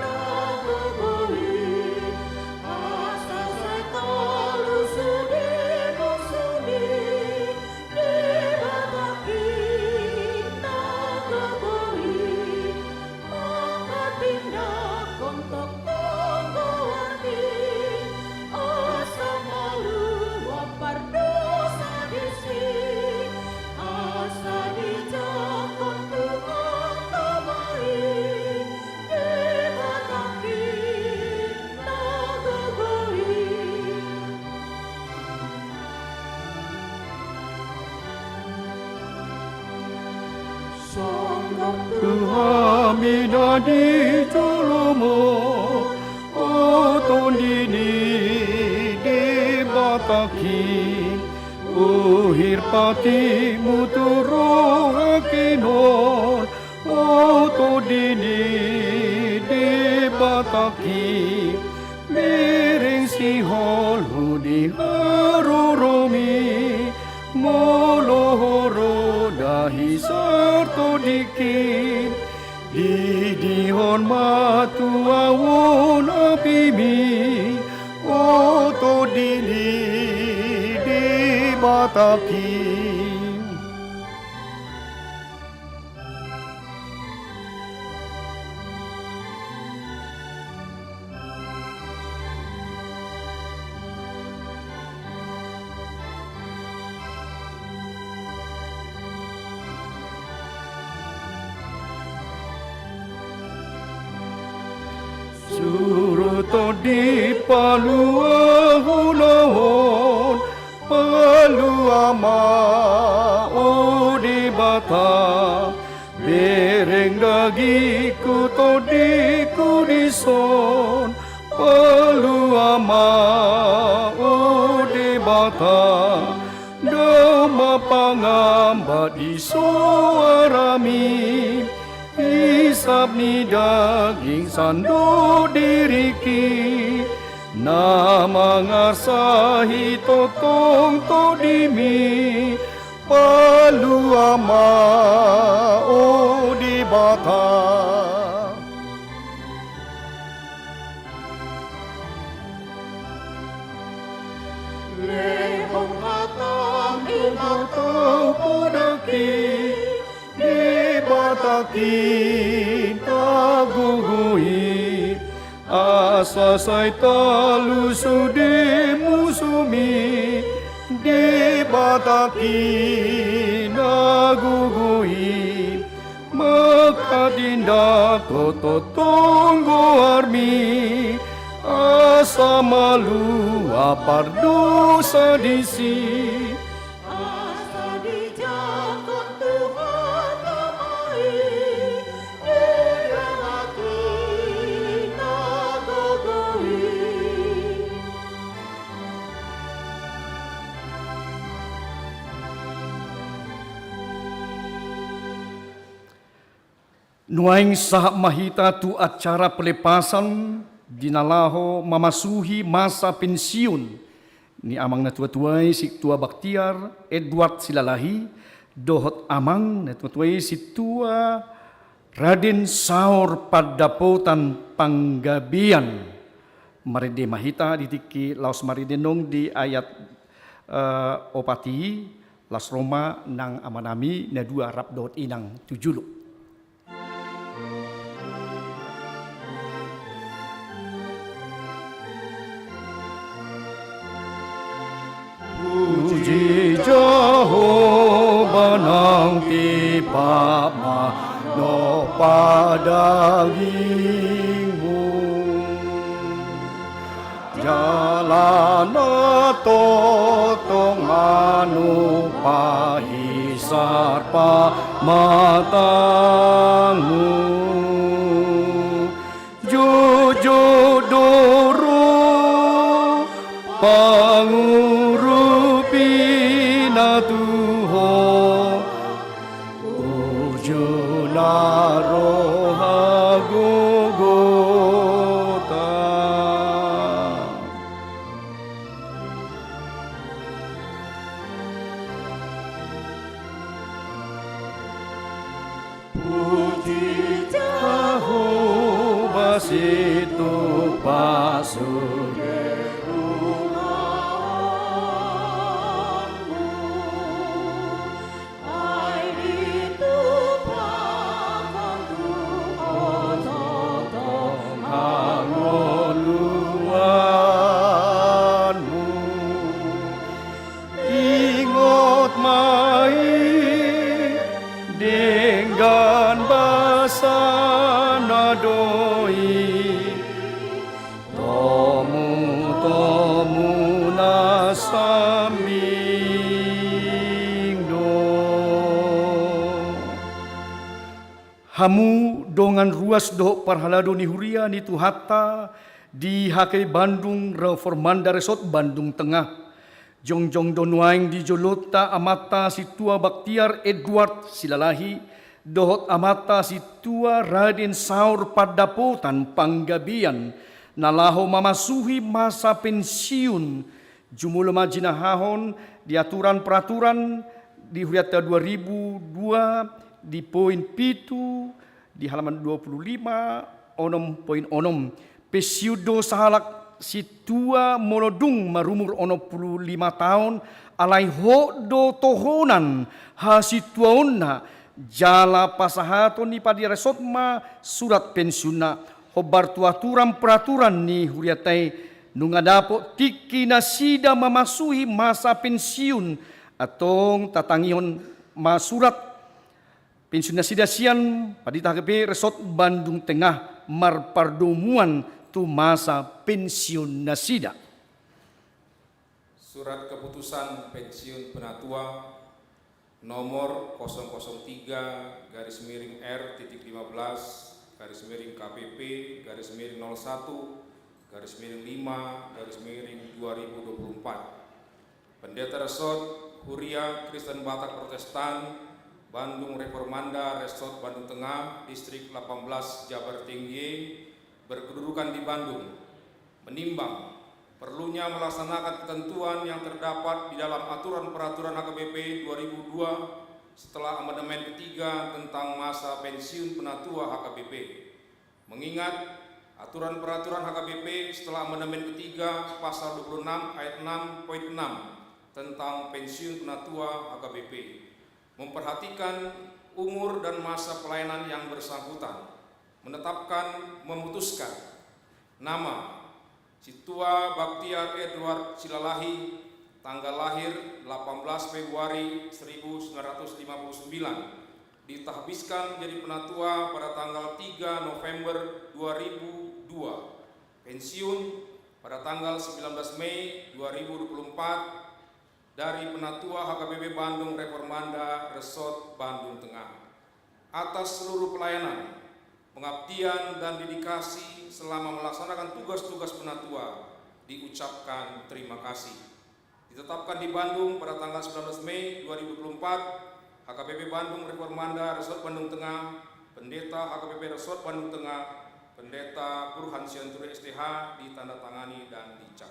na gogo i, asa sai talu sude musu ni, Debatangki na gogo i, manghatindanghon tongtong goarmi, asa malua pardosa disi, asa dijangkon Tuhan Ama i, Debatangki na gogo i. Songgop tu hami na di jolomo, o Tondi ni Debatangki, uhir patimmu tu rohangki on, o Tondi ni Debatangki, bereng sihol hu di haroromi, molo ro roha Di sar tondingki, didihon ma tu ahu on apimi, o Tondi ni Debatangki. Suru tondi paluahon, palua ma, o Debata. Bereng dagingku, tondingku dison, palua ma, o Debata. Dao ma pangambat di soarami, isap ni daging sandok diringki, na mangarsahi tongtong tondimi, palua ma, o Debata. Lehon hatam di na tau podangki, Debatangki na gogo i, asa sai talusu di musumi, Debatangki na gogo i, manghatindanghon tongtong goarmi, asa malua pardosa disi. Asa dijangkon Tuhan Ama i, Debatangki na gogo i. Nuaeng sahat ma hita tu acara pelepasan di na laho mamasuhi masa pensiun ni amang na tuatua i, Sintua Baktiar Edward Silalahi, dohot amang na tuatua i, Sintua Raden Saur Pandapotan Panggabean. Marende ma hita di tingki laos marende nang di ayat, eh, opat i, laos ro ma nang amanami na dua rap dohot inang tu jolo. Puji Jahowa, nang tipak ma na padagingmu. Jala na tongtong manumpahi sar pamatangmu. Jotjot do ro pangurupi na tu ho, uju na ro hagogotan. Puji Jahowa, situpa sude ulaonmu. Ai ditumpakhon tu ho tongtong hangoluanmu. Ingot ma i denggan basa na do i, tomutomu na sambing do. Hamu dongan ruas dohot parhalado ni huria ni Tuhanta di H K I Bandung Reformanda Resort Bandung Tengah. Jongjong do nuaeng di jolonta amanta Sintua Baktiar Edward Silalahi dohot amanta Sintua Raden Saur Pandapotan Panggabean na laho mamasuhi masa pensiun. Jumolo ma jinahahon di aturan peraturan di hurianta dua ribu dua, di poin pitu, di halaman dua puluh lima, onom poin onom. Pensiun do sahalak sintua molo dung marumur onom pulu lima taon, alai hot do tohonan hasintuaonna, jala pasahaton ni padiaresot ma surat pensiunna, hombar tu aturan peraturan ni hurianta i. Nunga dapot tingki nasida mamasuhi masa pensiun, antong tatangihon ma surat pensiun nasida sian Pandita H K B P Resort Bandung Tengah marpardomuan tu masa pensiun nasida. Surat keputusan pensiun penatua nomor kosong kosong tiga garis miring R titik lima belas garis miring K P P garis miring nol satu garis miring lima garis miring dua ribu dua puluh empat. Pendeta Resort Huria Kristen Batak Protestan Bandung Reformanda Resort Bandung Tengah, Distrik delapan belas Jabar Tinggi, berkedudukan di Bandung, menimbang perlunya melaksanakan ketentuan yang terdapat di dalam Aturan Peraturan H K B P dua ribu dua setelah amandemen ketiga tentang masa pensiun penatua H K B P. Mengingat aturan peraturan H K B P setelah amandemen ketiga pasal dua puluh enam ayat enam poin enam tentang pensiun penatua H K B P, memperhatikan umur dan masa pelayanan yang bersangkutan, menetapkan, memutuskan nama Sintua Baktiar Edward Silalahi, tanggal lahir delapan belas Februari seribu sembilan ratus lima puluh sembilan, ditahbiskan menjadi penatua pada tanggal tiga November dua ribu dua, pensiun pada tanggal sembilan belas Mei dua ribu dua puluh empat, dari Penatua H K B P Bandung Reformanda Resort Bandung Tengah. Atas seluruh pelayanan, pengabdian, dan dedikasi selama melaksanakan tugas-tugas penatua, diucapkan terima kasih. Ditetapkan di Bandung pada tanggal sembilan belas Mei dua ribu dua puluh empat, H K B P Bandung Reformanda Resort Bandung Tengah, Pendeta H K B P Resort Bandung Tengah, Pendeta Burhan Sianturi S T H, ditandatangani dan dicap.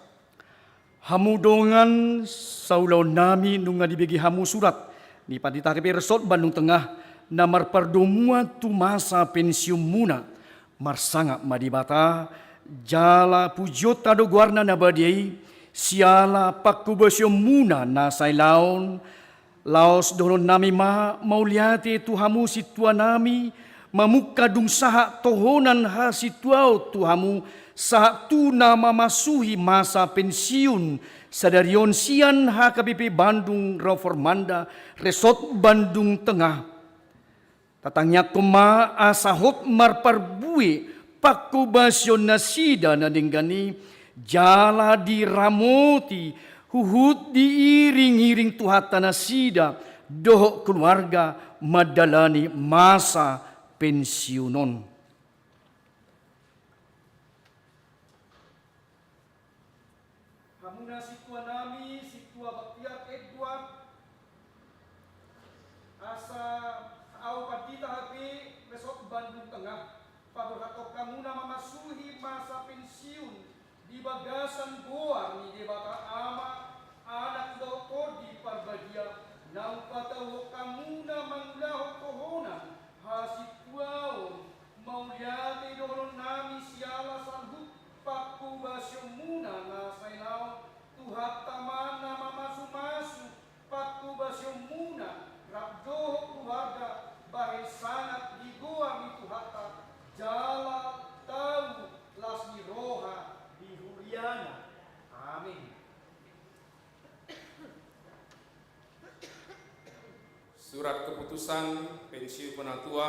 Hamu dongan saulaonnami, nunga dibege hamu surat ni Pandita H K B P Resort Bandung Tengah na marpardomuan tu masa pensiunmuna. Marsangap ma Debata, jala pujionta do goarna na badia i, siala panghobasionmuna na sailaon. Laos dohononnami ma mauliate tu hamu sintuanami, mamungka dung sahat tohonan hasintuaon tu hamu, sahat tu na mamasuhi masa pensiun sadari on sian H K B P Bandung Reformanda Resort Bandung Tengah. Tatangiangkon ma asa hot marparbue panghobasion nasida na denggan i, jala diramoti huhut diiring-iring Tuhanta nasida dohot keluarga mandalani masa pensiun on. Hamuna sintuanami, Sintua Baktiar Edward, asa au Pandita H K B P Resort Bandung Tengah, paborhathon hamuna mamasuhi masa pensiun di bagasan goar ni Debata Ama, Anak dohot Tondi Parbadia, naung patauhon hamuna mangulahon tohonan hasintuaon. Mauliate dohononnami siala saluhut panghobasionmuna na sailaon. Tuhanta ma na mamasu-masu panghobasionmuna rap dohot keluarga, bahen sangap di goar ni Tuhanta jala tau las ni roha di huriana. Amin. Surat keputusan pensiun penatua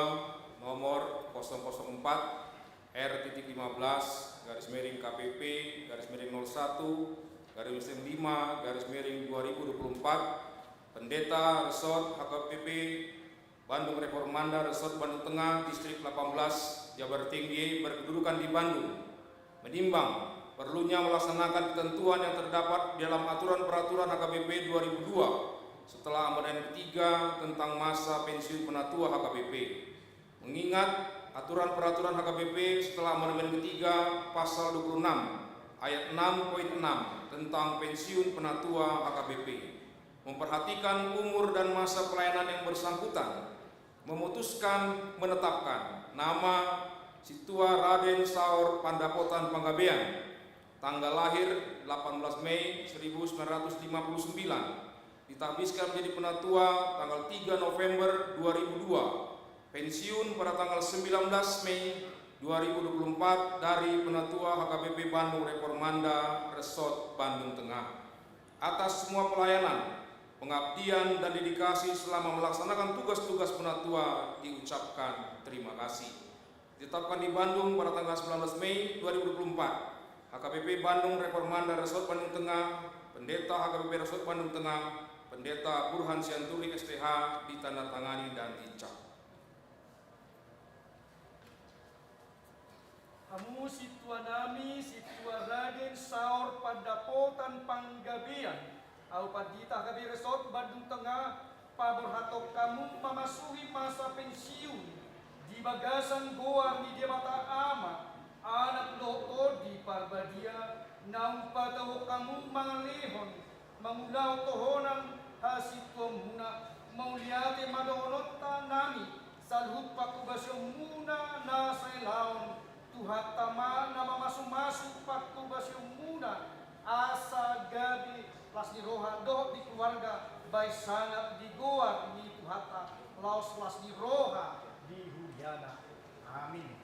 nomor kosong kosong empat R titik lima belas garis miring K P P garis miring nol satu garis miring lima garis miring dua ribu dua puluh empat, Pendeta Resort H K B P Bandung Reformanda Resort Bandung Tengah, Distrik delapan belas, Jabar Tinggi, berkedudukan di Bandung, menimbang perlunya melaksanakan ketentuan yang terdapat di dalam Aturan Peraturan H K B P dua ribu dua setelah amandemen ketiga tentang masa pensiun penatua H K B P. Mengingat Aturan Peraturan H K B P setelah amandemen ketiga pasal dua puluh enam ayat enam poin enam tentang pensiun penatua H K B P. memperhatikan umur dan masa pelayanan yang bersangkutan, memutuskan menetapkan nama Sintua Raden Saur Pandapotan Panggabean, tanggal lahir delapan belas Mei seribu sembilan ratus lima puluh sembilan, ditahbiskan menjadi penatua tanggal tiga November dua ribu dua, pensiun pada tanggal sembilan belas Mei dua ribu dua puluh empat dari Penatua H K B P Bandung Reformanda, Resort Bandung Tengah. Atas semua pelayanan, pengabdian, dan dedikasi selama melaksanakan tugas-tugas penatua diucapkan terima kasih. Ditetapkan di Bandung pada tanggal sembilan belas Mei dua ribu dua puluh empat, H K B P Bandung Reformanda Resort Bandung Tengah, Pendeta H K B P Resort Bandung Tengah, Pendeta Burhan Sianturi S T H, ditandatangani dan dicap. Hamu sintua nami, Sintua Raden Saur Pandapotan Panggabean, ahu Pandita H K B P Resort Bandung Tengah, paborhathon hamu mamasuhi masa pensiun di bagasan goar ni Debata Ama, Anak dohot Tondi Parbadia, naung patauhon hamu mangalehon mangulahon tohonan hasintuamuna. Mauliate ma dohononta nami saluhut panghobasionmuna na sailaon. Tuhanta ma na mamasumasu panghobasionmuna, asa gabe las ni roha dohot di keluarga, bahen sangap di goar ni Tuhanta, laos las ni roha di huriana. Amin.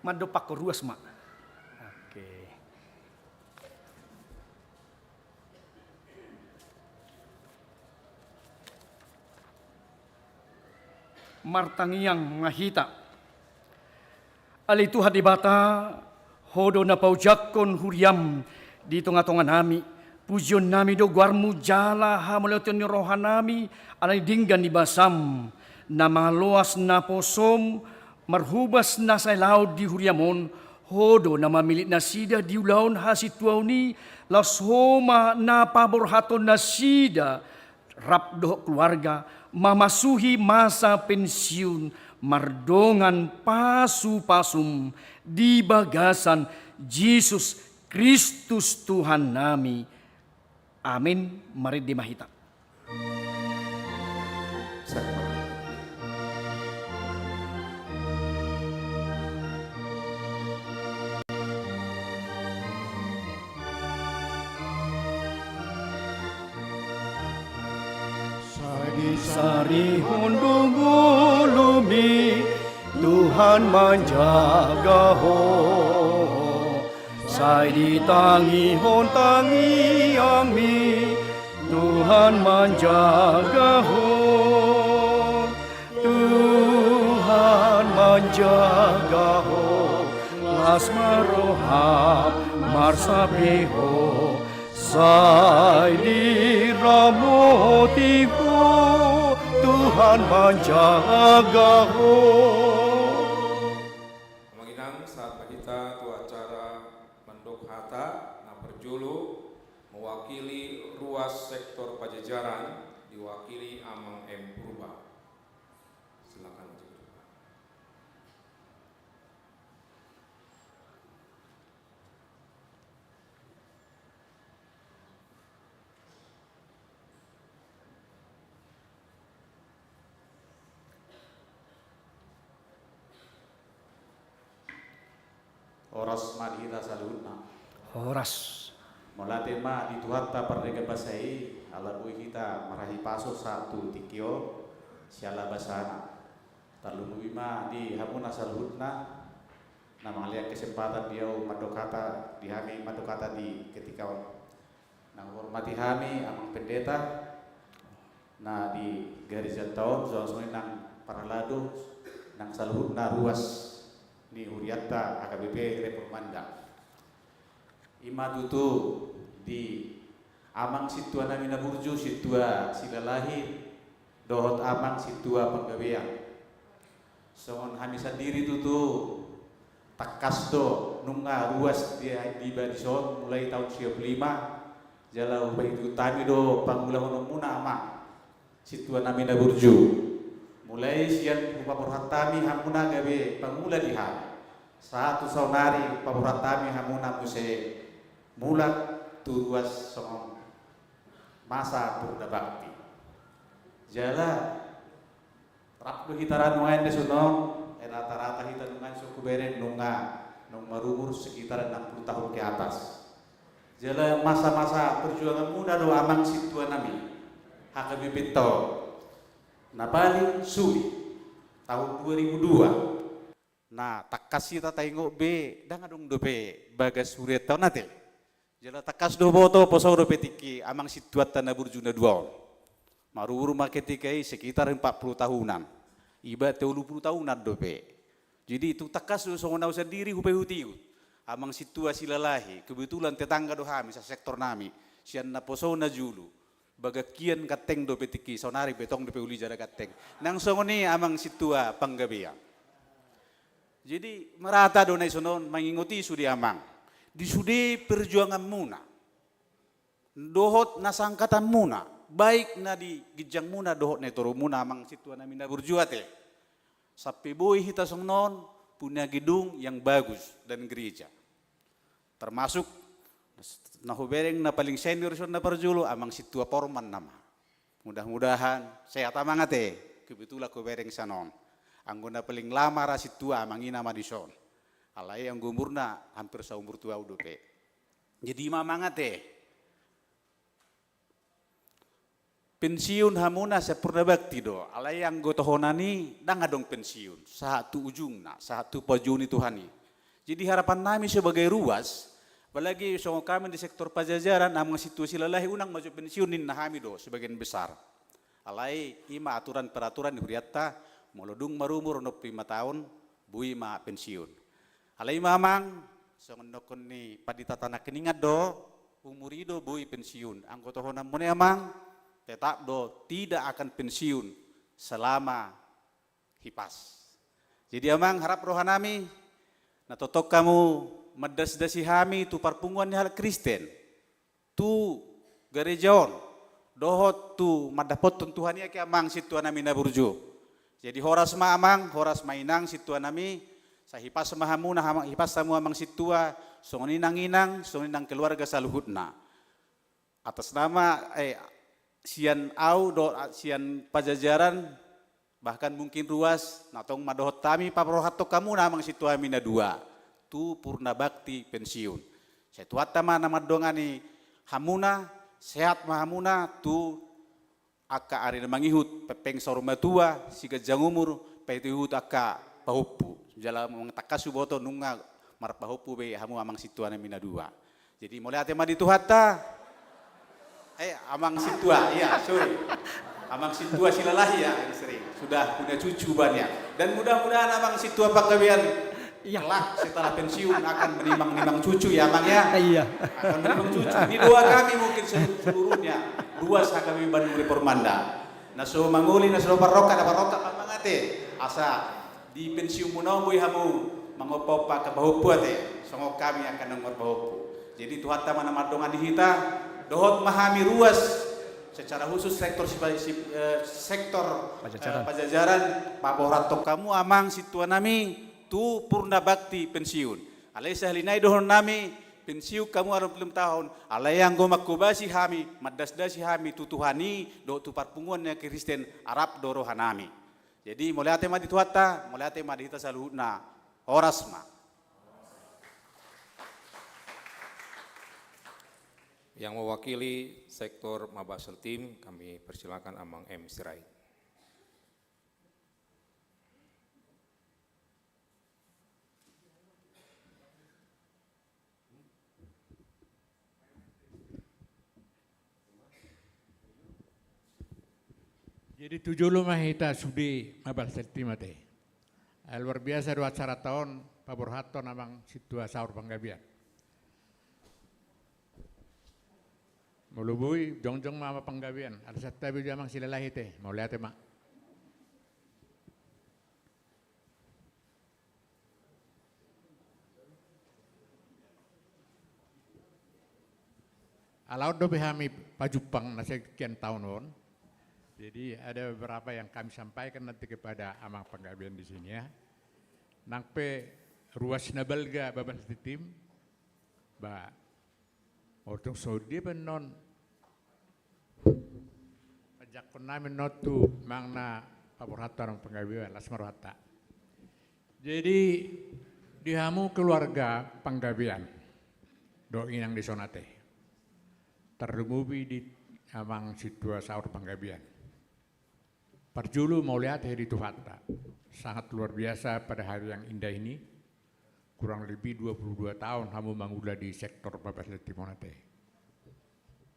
Mandok pangkoruas ma. Oke. Martangiang ma hita. Ale Tuhan Debata, Ho do na paojakhon huriaM di tongatonganami. Pujionnami do goarMu jala hamauliateon ni rohanami, ala ni denggan ni basaM, na mangaloas naposoM, marhobas na sailaon di huriaM on. Ho do na mamillit nasida di ulaon hasintuaon i, laos Ho ma na paborhathon nasida rap dohot keluarga, mamasuhi masa pensiun mardongan pasupasuM di bagasan Jesus Kristus Tuhannami. Amin. Marende ma hita. Sai disarihon do ngolumi, Tuhan manjaga ho. Sai ditangihon tangiangmi, Tuhan manjaga ho. Tuhan manjaga ho, las ma rohaM marsape ho, sai diramoti ho, Tuhan manjaga ho. Amang inang, sahat ma hita tu acara mandok hata na parjolo, mewakili ruas sektor Pajajaran, diwakili Amang M Purba. Silakan, Amang Purba. Horas ma di hita saluhutna. Horas. Mauliate ma di Tuhanta pardenggan basa i, ala boi hita marhahipason sahat tu tingki on, siala basana. Tarlumobi ma di hamuna saluhutna, na mangalehon kesempatan di ahu mandok hata, di hami mandok hata di ketika on. Na huhormati hami Amang Pendeta na di garejanta on, songon i nang parhalado, nang saluhutna ruas ni hurianta H K B P Reformanda. I ma tutu di amang sintua nami na burju, Sintua Silalahi, dohot amang sintua panggabean. Songon hami sandiri tutu, tangkas do nunga ruas di, diba dison mulai taon sia pulu lima, jala hupaihutihut hami do pangulahononmuna amang sintua nami na burju. Mulai sian hupaborhat hami hamuna gabe pangula di hami, sahat tu saonari hupaborhat hami hamuna muse mulak tu ruas songon masa purna bakti. Jala rap do hita ra nuaeng dison on, eh, rata-rata hita nuaeng so hubereng nunga, nunga marumur sekitar enam puluh tahun ke atas. Jala masa-masa perjuanganmuna do amang sintua nami, H K B P on. Na paling sulit, tahun dua ribu dua. Na tangkas hita taingot be, ndang adong dope bagas hurianta on ate. Jala tangkas do huboto, poso dope tingki amang sintuanta na burju na dua on. Marumur ma ketika i sekitar empat puluh tahunan. Iba tolu puluh tahunan dope. Jadi tung tangkas do songon au sandiri hupaihutihut. Amang sintua Silalahi, kebetulan tetangga do hami, sasektor nami. Sian naposona julu. Bagak hian ganteng dope tingki, saonari pe tong dope uli jala ganteng. Nang songon i amang sintua panggabean. Jadi marata do na dison on mangingoti sude amang. Di sude perjuanganmuna. Dohot na sangkatanmuna. Baik na di ginjangmuna dohot na di torumuna amang sintua nami na burju ate. Sampe boi hita songon on punya gedung yang bagus dan gereja. Termasuk na hubereng na paling senior dison na parjolo amang sintua Porman nama. Mudah-mudahan sehat amang ate. Kebetulan hubereng sian on. Anggo na paling lama ra sintua amang i nama dison. Alai anggo umurna hampir saumur tu au dope. Jadi i ma amang ate. Pensiun hamuna sempurna bakti do, alai anggo tohonan i ndang adong pensiun, sahat tu ujungna, sahat tu pajuon ni Tuhan i. Jadi harapan nami sebagai ruas, apalagi songon hami di sektor Pajajaran, amang sintua Silalahi unang ma jo pensiun ninna hami do sebagian besar. Alai i ma aturan peraturan ni hurianta, molo dung marumur onom pulu lima taon, boi ma pensiun. Alai i ma amang, songon nidok ni pandita Tanah Keningan do, umur i do boi pensiun. Anggo tohonanmuna i amang, tetap do tidak akan pensiun selama hipas. Jadi amang, harap roha nami, na tongtong hamu mandasdasi hami tu parpunguan ni halak Kristen, tu gareja on, dohot tu mandapothon Tuhan i ate amang sintua nami na burju. Jadi horas ma amang, horas ma inang sintua nami, sai hipas ma hamuna, hama-, hipas hamu amang sintua, songon i nang inang, songon i nang keluarga saluhutna. Atas nama, eh, sian au do, sian Pajajaran, bahkan mungkin ruas, na tong mandohot hami paborhathon hamuna amang sintua nami na dua, tu purna bakti pensiun. Sai Tuhanta ma na mandongani hamuna, sehat ma hamuna, tu angka ari na mangihut, pengpeng saur matua, siganjang umur, paihutihut angka pahompu. Jala mangtangkas huboto nunga marpahompu be hamu amang sintua nami na dua. Jadi mauliate ma di Tuhanta. Eh, amang sintua, iya, sorry. Amang sintua Silalahi ya, istri. Sudah punya cucu banyak. Dan mudah-mudahan amang sintua panggabean, iya, kelak setelah pensiun akan menimang-nimang cucu ya, Amang ya. Iya. Akan menimang cucu. Ini doa kami mungkin selu-, seluruhnya. Ruas H K B P Bandung Reformanda. Na so mangoli, na so parroka, na parroka, Amang ate. Asa di pensiunmuna on boi hamu mangompa-ompa angka pahompu ate, songon hami angka naung marpahompu. Jadi Tuhanta ma na mandongani hita, dohot ma hami ruas secara khusus sektor sipa-, sip-, eh, sektor, eh, Pajajaran. Pajajaran, paborhathon hamu amang sintua nami tu purna bakti pensiun. Alai sahali nai dohonon nami, pensiun hamu onom pulu lima taon, alai anggo manghobasi hami, mandasdasi hami tu Tuhan i, dohot tu parpunguan ni Kristen, arap do roha nami. Jadi mauliate ma di Tuhanta, mauliate ma di hita saluhutna. Horas ma. Yang mewakili sektor Mabasel Team, kami persilakan Amang M Sirait. Jadi tu jolo ma hita sude Mabasel Team ate. Eh, luar biasa do acaranta on, paborhathon amang sintua saur panggabean. Molo boi, jongjong ma amang panggabean. Asa santabi jo amang Silalahi ate. Mauliate ma. Ala on dope hami pajumpang na sekian taon on. Jadi ada beberapa yang kami sampaikan nanti kepada amang panggabean di sini ya. Nang pe ruas na balga Babasletim, ba, oto songon dia pe annon. Pajakkon nami annon tu amang na paborhat tu amang panggabean, las ma rohanta. Jadi di hamu keluarga panggabean dohot inang dison ate, tarlumobi di amang sintua saur panggabean. Parjolo mauliate di Tuhanta. Sangat luar biasa pada hari yang indah ini. Kurang lebih dua puluh dua tahun hamu mangula di sektor Babasletim on ate.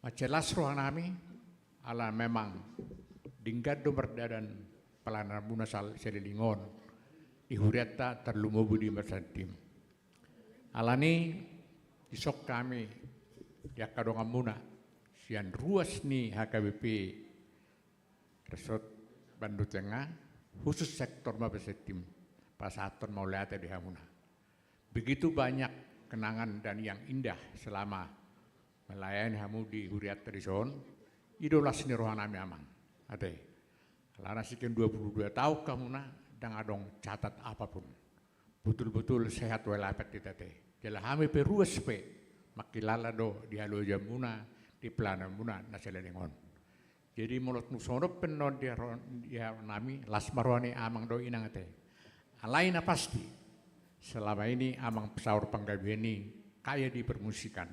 Mansai las roha nami, ala memang denggan do mardalan pelayananmuna sal-, saleleng on di hurianta tarlumobi di Babasletim. Alani i dison hami di angka donganmuna sian ruas ni H K B P Resort Bandung Tengah, khusus sektor Babasletim, pasahathon mauliate di hamuna. Begitu banyak kenangan dan yang indah selama melayani hamu di hurianta dison, i do las ni roha nami amang. Ate. Alana sian dua puluh dua tahun hamuna, ndang adong catat apapun. Betul-betul sehat walafiat hita ate. Jala hami pe ruas pe mangkilala do di halojaonmuna, di pelayananmuna na saleleng on. Jadi molo tung songon on pe annon di haro-, di haro nami, las ma roha ni amang dohot inang ate. Alai na pasti, selama ini amang saur panggabean i kaya di permusikan.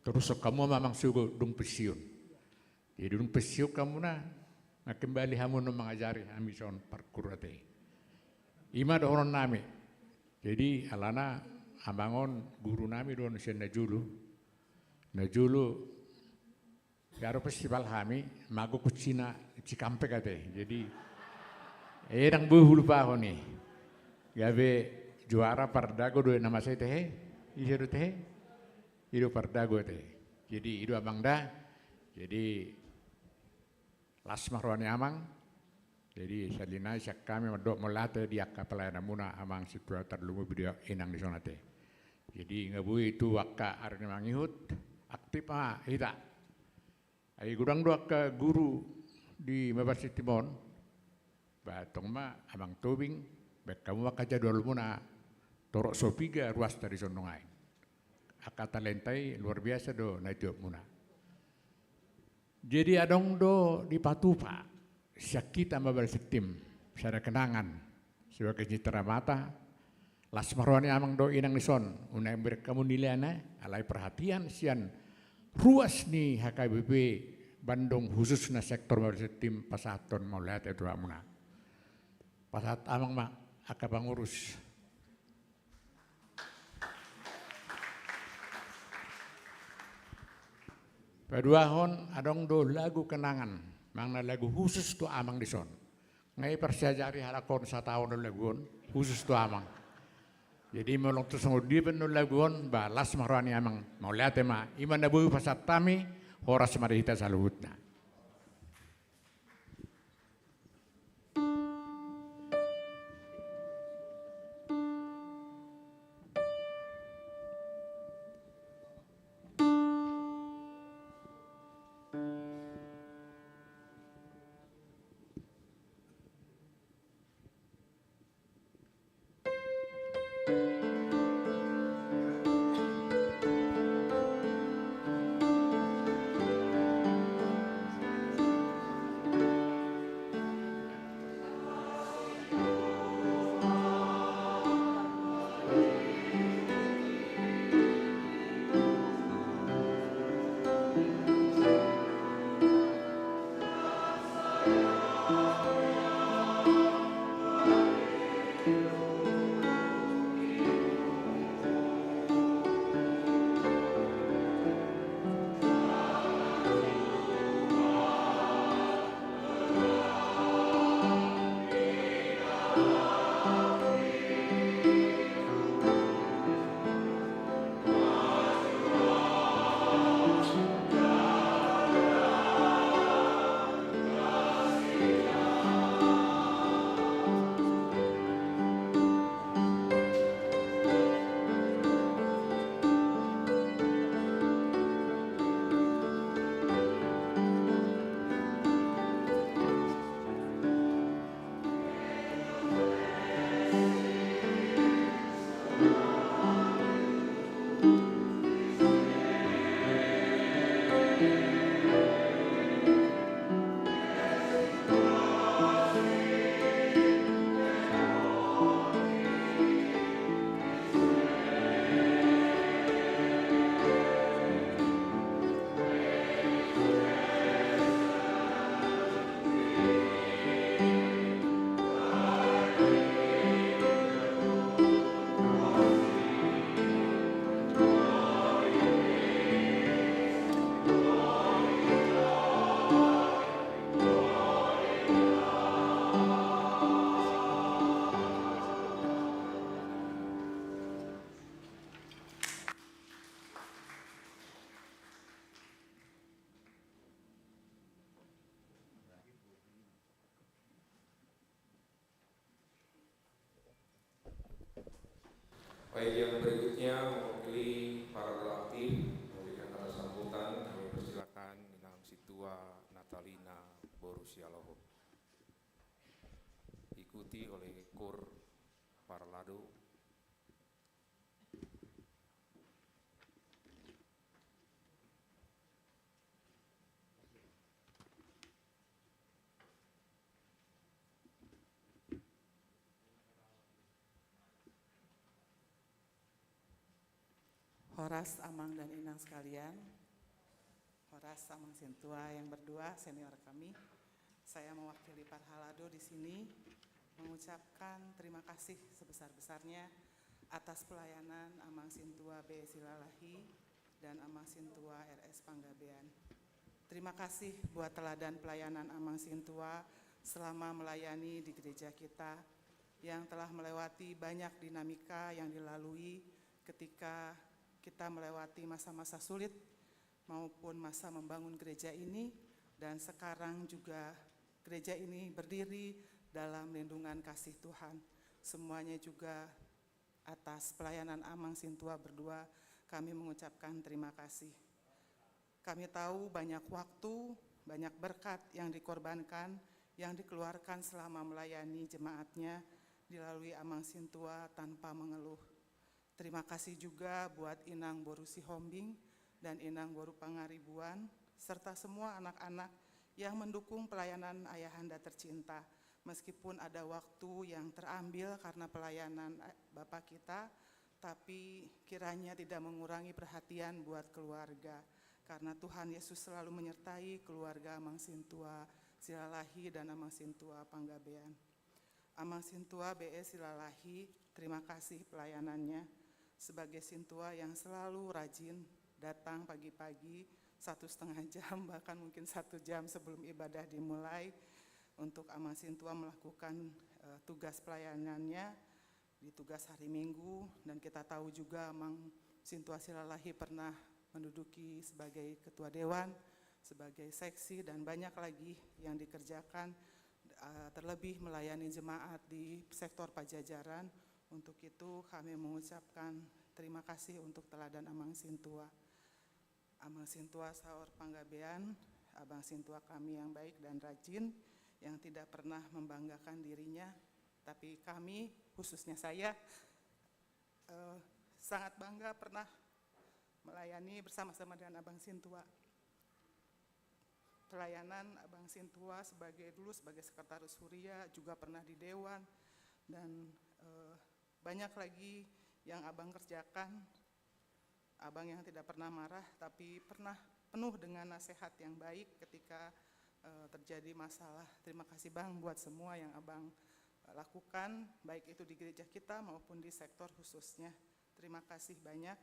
Terus hamu amang sogot dung pensiun. Jadi dung pensiun hamuna, na kembali hamu annon mangajari hami sian parguru ate. I ma dohonon nami. Jadi alana amang on guru nami do on sian na jolo. Na jolo, di haro festival hami, mago kuncina Cikampek ate. Jadi ndang boi hulupahon i. Gabe juara pardago do na masa i ate. Ise do ate? I do pardago ate. Jadi i do amang da. Jadi las ma roha ni amang. Jadi sahali nai sian hami mandok mauliate di angka pelayananmuna amang sintua tarlumobi di inang dison ate. Jadi nga boi tu angka ari na mangihut, aktif ma hita. Ai godang do angka guru di Babasletim on, ba tong ma amang Tobing, baen hamu ma angka jadwalmuna, torop so piga ruasta dison nuaeng. Angka talenta i luar biasa do na itiopmuna. Jadi adong do dipatupa sian hita Babasletim sada kenangan sebagai citra mata. Las ma roha ni amang dohot inang dison, unang bereng hamu nilaian, alai perhatian sian ruas ni H K B P Bandung khususna sektor Babasletim pasahathon mauliate tu hamuna. Pasahat amang ma angka pangurus. Paduahon, adong do lagu kenangan, manang na lagu khusus tu amang dison. Nga i parsiajari halak on sataon do lagu on, khusus tu amang. Jadi molo tung songon dia pe annon lagu on, ba las ma roha ni amang, mauliate ma, i ma na boi pasahat hami, horas ma di hita saluhutna. Baik, yang berikutnya mewakili para lelaki memberikan kata sambutan, kami persilakan Inang Sintua Natalina boru Sialoho. Diikuti oleh Kur Parlado. Horas amang dan inang sekalian, horas amang sintua yang berdua, senior kami. Saya mewakili Parlado di sini mengucapkan terima kasih sebesar-besarnya atas pelayanan Amang Sintua B. Silalahi dan Amang Sintua R S Panggabean. Terima kasih buat teladan pelayanan Amang Sintua selama melayani di gereja kita, yang telah melewati banyak dinamika yang dilalui ketika kita melewati masa-masa sulit maupun masa membangun gereja ini, dan sekarang juga gereja ini berdiri dalam lindungan kasih Tuhan. Semuanya juga atas pelayanan Amang Sintua berdua, kami mengucapkan terima kasih. Kami tahu banyak waktu, banyak berkat yang dikorbankan, yang dikeluarkan selama melayani jemaatnya dilalui Amang Sintua tanpa mengeluh. Terima kasih juga buat Inang boru Sihombing dan Inang boru Pangaribuan, serta semua anak-anak yang mendukung pelayanan Ayahanda tercinta. Meskipun ada waktu yang terambil karena pelayanan, eh, Bapak kita, tapi kiranya tidak mengurangi perhatian buat keluarga. Karena Tuhan Yesus selalu menyertai keluarga Amang Sintua Silalahi dan Amang Sintua Panggabean. Amang Sintua B E Silalahi, terima kasih pelayanannya sebagai sintua yang selalu rajin datang pagi-pagi satu setengah jam, bahkan mungkin satu jam sebelum ibadah dimulai, untuk Amang Sintua melakukan, eh, tugas pelayanannya di tugas hari Minggu. Dan kita tahu juga Amang Sintua Silalahi pernah menduduki sebagai ketua dewan, sebagai seksi, dan banyak lagi yang dikerjakan, eh, terlebih melayani jemaat di sektor Pajajaran. Untuk itu kami mengucapkan terima kasih untuk teladan Amang Sintua. Amang Sintua saur Panggabean, Abang Sintua kami yang baik dan rajin, yang tidak pernah membanggakan dirinya, tapi kami, khususnya saya, eh, sangat bangga pernah melayani bersama-sama dengan Abang Sintua. Pelayanan Abang Sintua sebagai, dulu sebagai sekretaris huria, juga pernah di dewan, dan, eh, banyak lagi yang Abang kerjakan. Abang yang tidak pernah marah, tapi pernah penuh dengan nasihat yang baik ketika, eh, terjadi masalah. Terima kasih, Bang, buat semua yang Abang, eh, lakukan, baik itu di gereja kita maupun di sektor khususnya. Terima kasih banyak.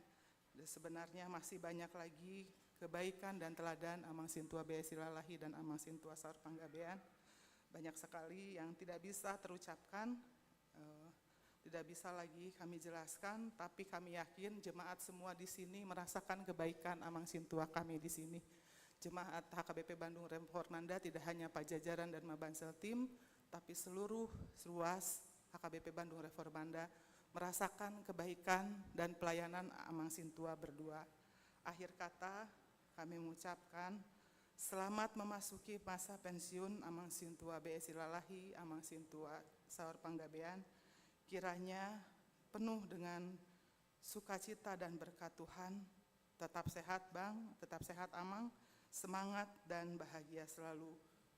Dan sebenarnya masih banyak lagi kebaikan dan teladan Amang Sintua B E Silalahi dan Amang Sintua saur Panggabean. Banyak sekali yang tidak bisa terucapkan, eh, tidak bisa lagi kami jelaskan, tapi kami yakin jemaat semua di sini merasakan kebaikan Amang Sintua kami di sini. Jemaat H K B P Bandung Reformanda, tidak hanya Pajajaran dan Mabanseltim, tapi seluruh ruas H K B P Bandung Reformanda merasakan kebaikan dan pelayanan Amang Sintua berdua. Akhir kata, kami mengucapkan selamat memasuki masa pensiun Amang Sintua B E Silalahi, Amang Sintua saur Panggabean. Kiranya penuh dengan sukacita dan berkat Tuhan. Tetap sehat, Bang, tetap sehat, Amang. Semangat dan bahagia selalu.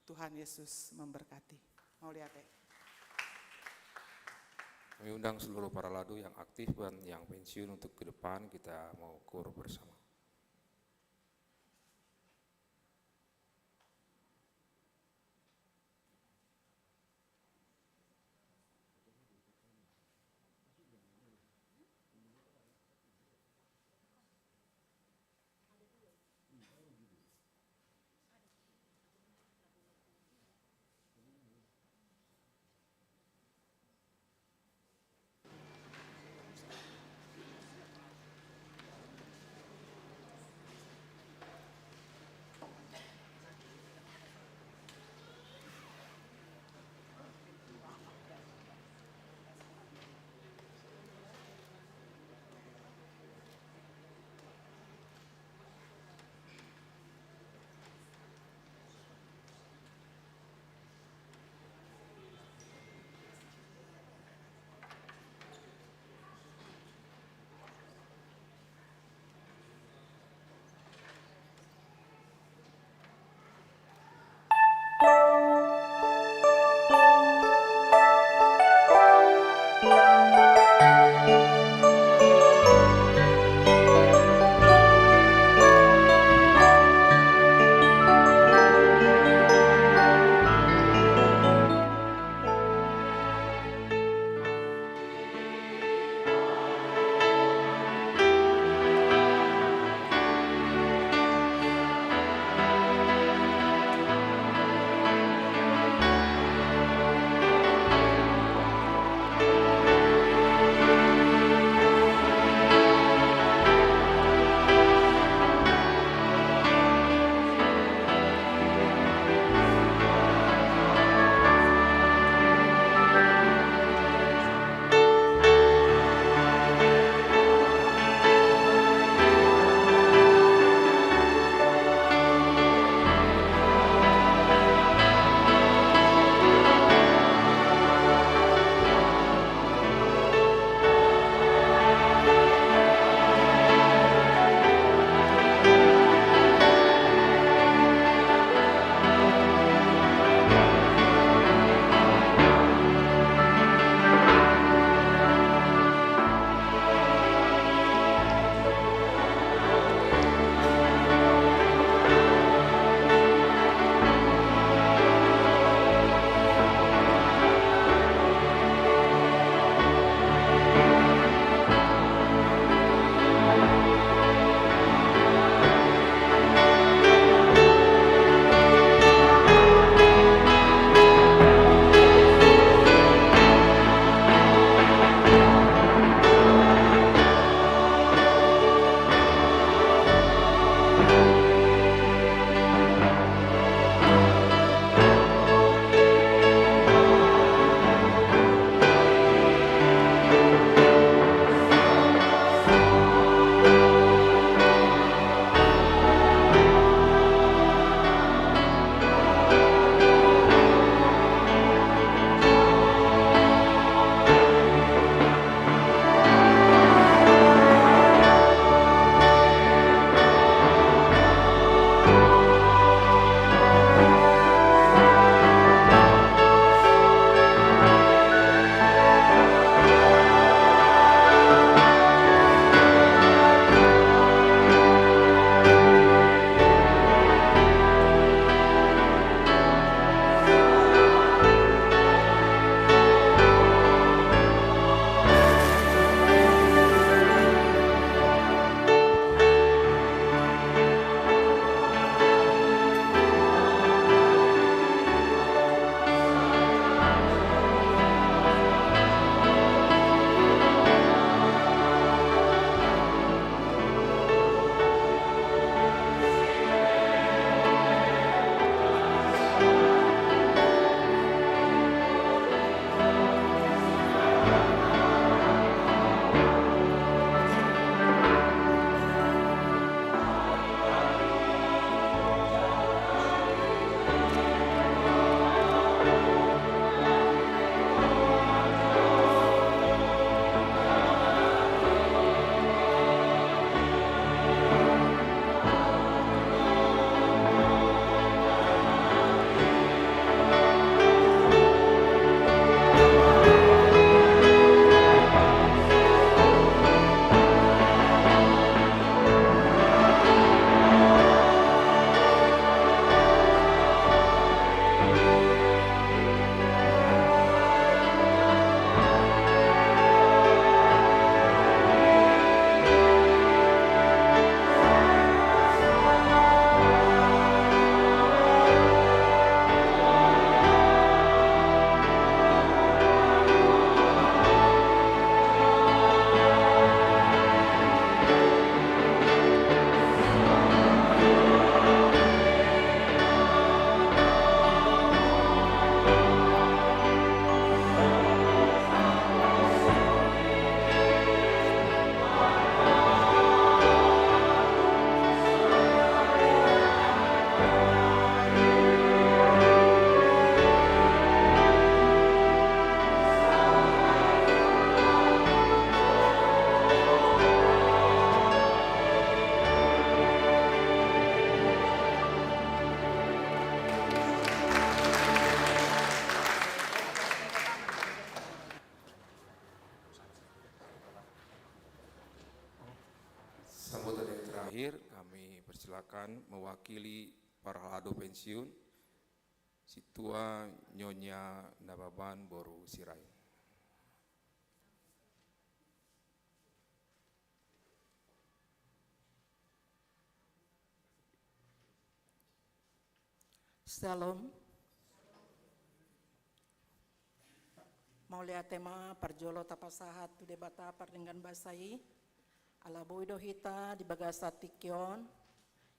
Tuhan Yesus memberkati. Mauliate. Kami undang seluruh Parlado yang aktif dan yang pensiun untuk ke depan kita mau kur bersama. Silakan mewakili parhalado pensiun, Sintua Nyonya Nababan boru Sirait. Syalom. Mauliate ma parjolo tapasahat tu Debata pardenggan basa i. Ala boi do hita di bagasan tingki on,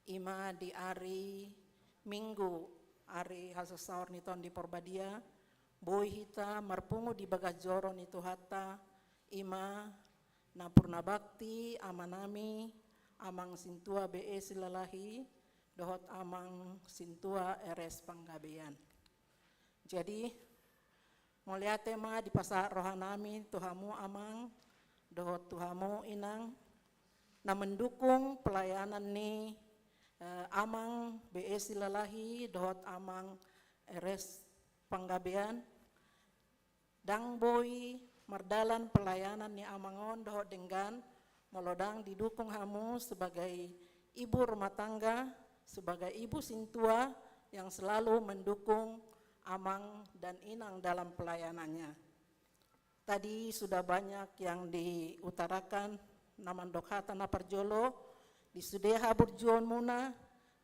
i ma di ari Minggu, ari hasasaor ni Tondi Porbadia, boi hita marpungu di bagas joro ni Tuhanta, i ma na purna bakti amanami, Amang Sintua B E Silalahi, dohot Amang Sintua R S Panggabean. Jadi, mauliate ma dipasahat rohanami tu hamu Amang, dohot tu hamu Inang, na mendukung pelayanan ni, eh, Amang B E Silalahi, dohot Amang R S Panggabean, ndang boi mardalan pelayanan ni Amang on dohot denggan, molo ndang didukung hamu sebagai ibu rumah tangga, sebagai ibu sintua yang selalu mendukung Amang dan Inang dalam pelayanannya. Tadi sudah banyak yang diutarakan, na mandok hata na parjolo, di sude haburjuonmuna,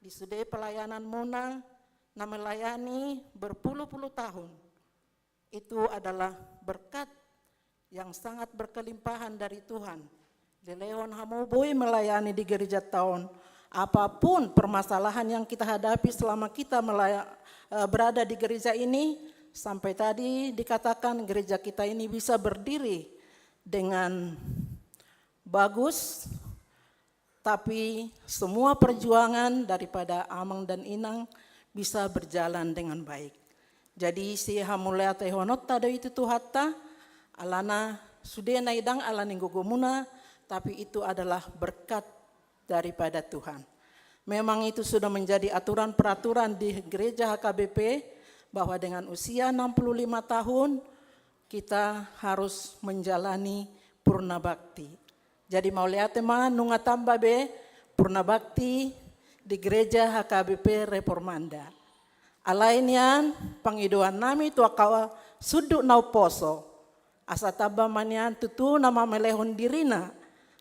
di sude pelayananmuna, na melayani berpuluh-puluh tahun. Itu adalah berkat yang sangat berkelimpahan dari Tuhan. Dilehon hamu boi melayani di gereja ta on. Apapun permasalahan yang kita hadapi selama kita melaya-, eh, berada di gereja ini, sampai tadi dikatakan gereja kita ini bisa berdiri dengan bagus, tapi semua perjuangan daripada Amang dan Inang bisa berjalan dengan baik. Jadi, sihamuliatehononta do i tu Tuhanta, alana sude na i ndang ala ni gogomuna, tapi itu adalah berkat daripada Tuhan. Memang itu sudah menjadi aturan peraturan di gereja H K B P, bahwa dengan usia enam puluh lima tahun, kita harus menjalani purna bakti. Jadi mauliate ma nunga tamba be purna bakti di gereja H K B P Reformanda. Alai nian pangidoannami tu angka sundut na umposo, asa tamba ma nian tutu na mamelehon dirina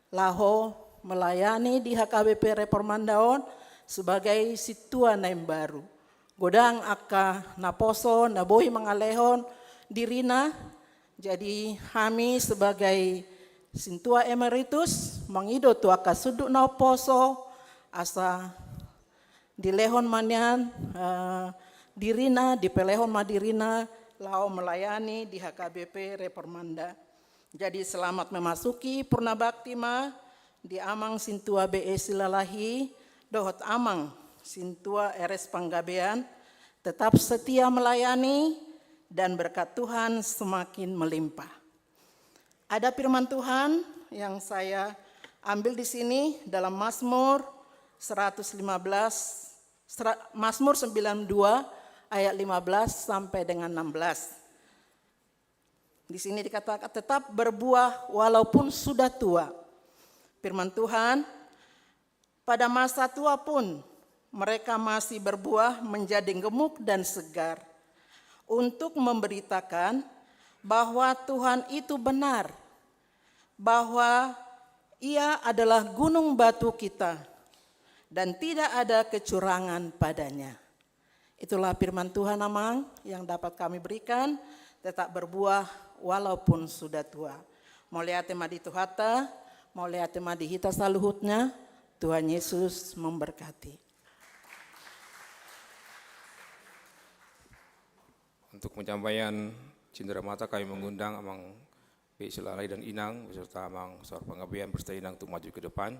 laho melayani di H K B P Reformanda on sebagai sintua na imbaru. Godang angka naposo na boi mangalehon dirina. Jadi hami sebagai sintua emeritus mangido tu angka sundut na umposo asa dilehon ma nian, eh, dirina, dipelehon ma dirina laho melayani di H K B P Reformanda. Jadi selamat memasuki purna bakti ma di Amang Sintua B E Silalahi dohot Amang Sintua R S Panggabean, tetap setia melayani dan berkat Tuhan semakin melimpah. Ada firman Tuhan yang saya ambil di sini dalam Mazmur seratus lima belas, sera-, Mazmur sembilan dua ayat lima belas sampai dengan enam belas. Di sini dikatakan, "Tetap berbuah walaupun sudah tua." Firman Tuhan, "Pada masa tua pun mereka masih berbuah menjadi gemuk dan segar, untuk memberitakan bahwa Tuhan itu benar, bahwa Ia adalah gunung batu kita, dan tidak ada kecurangan pada-Nya." Itulah firman Tuhan, Amang, yang dapat kami berikan, tetap berbuah walaupun sudah tua. Mauliate ma di Tuhanta, mauliate ma di hita saluhutna, Tuhan Yesus memberkati. Untuk penyampaian cindera mata, kami mengundang Amang B E Silalahi dan Inang beserta Amang Saur Panggabean beserta Inang untuk maju ke depan.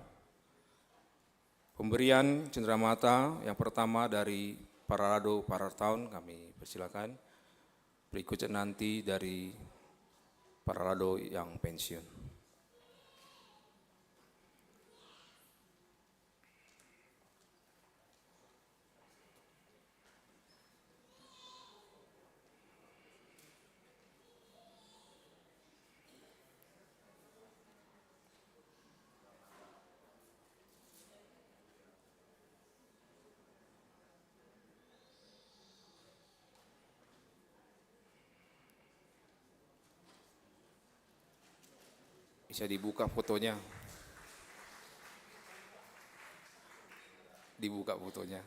Pemberian cindera mata yang pertama dari Parhalado Parhartaon, kami persilakan. Berikutnya nanti dari Parhalado yang pensiun. Bisa dibuka fotonya. Dibuka fotonya.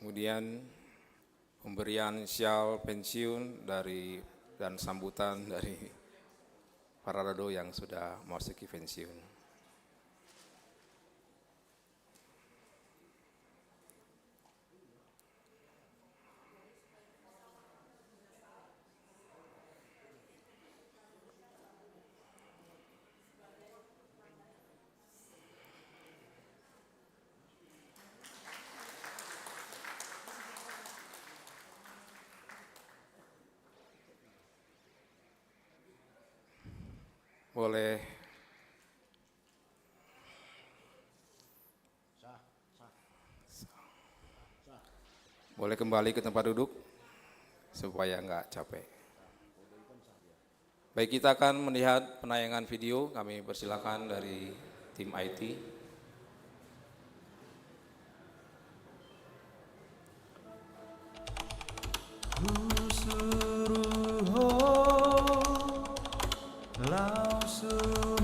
Kemudian pemberian sial pensiun dari, dan sambutan dari Parado yang sudah memasuki pensiun. Boleh. Boleh kembali ke tempat duduk supaya nggak capek. Baik, kita akan melihat penayangan video. Kami persilakan dari tim I T. Husuru ho laho sumeahon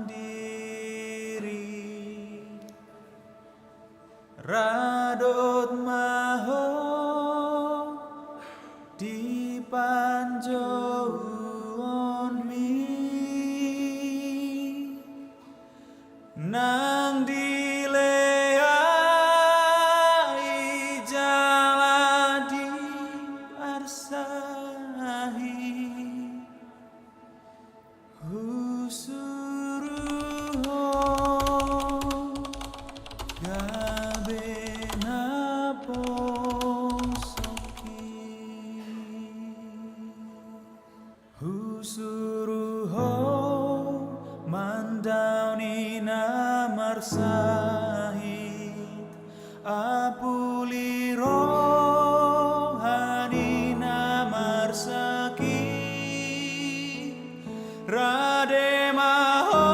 diri. Ra dot ma ho di panjouonmi, nang dilehai jala diarsahit. Husuru ho gabe na poso i. Husuru ho mandaon i na marsahit. Apuli roha ni na marsahit, rade ma ho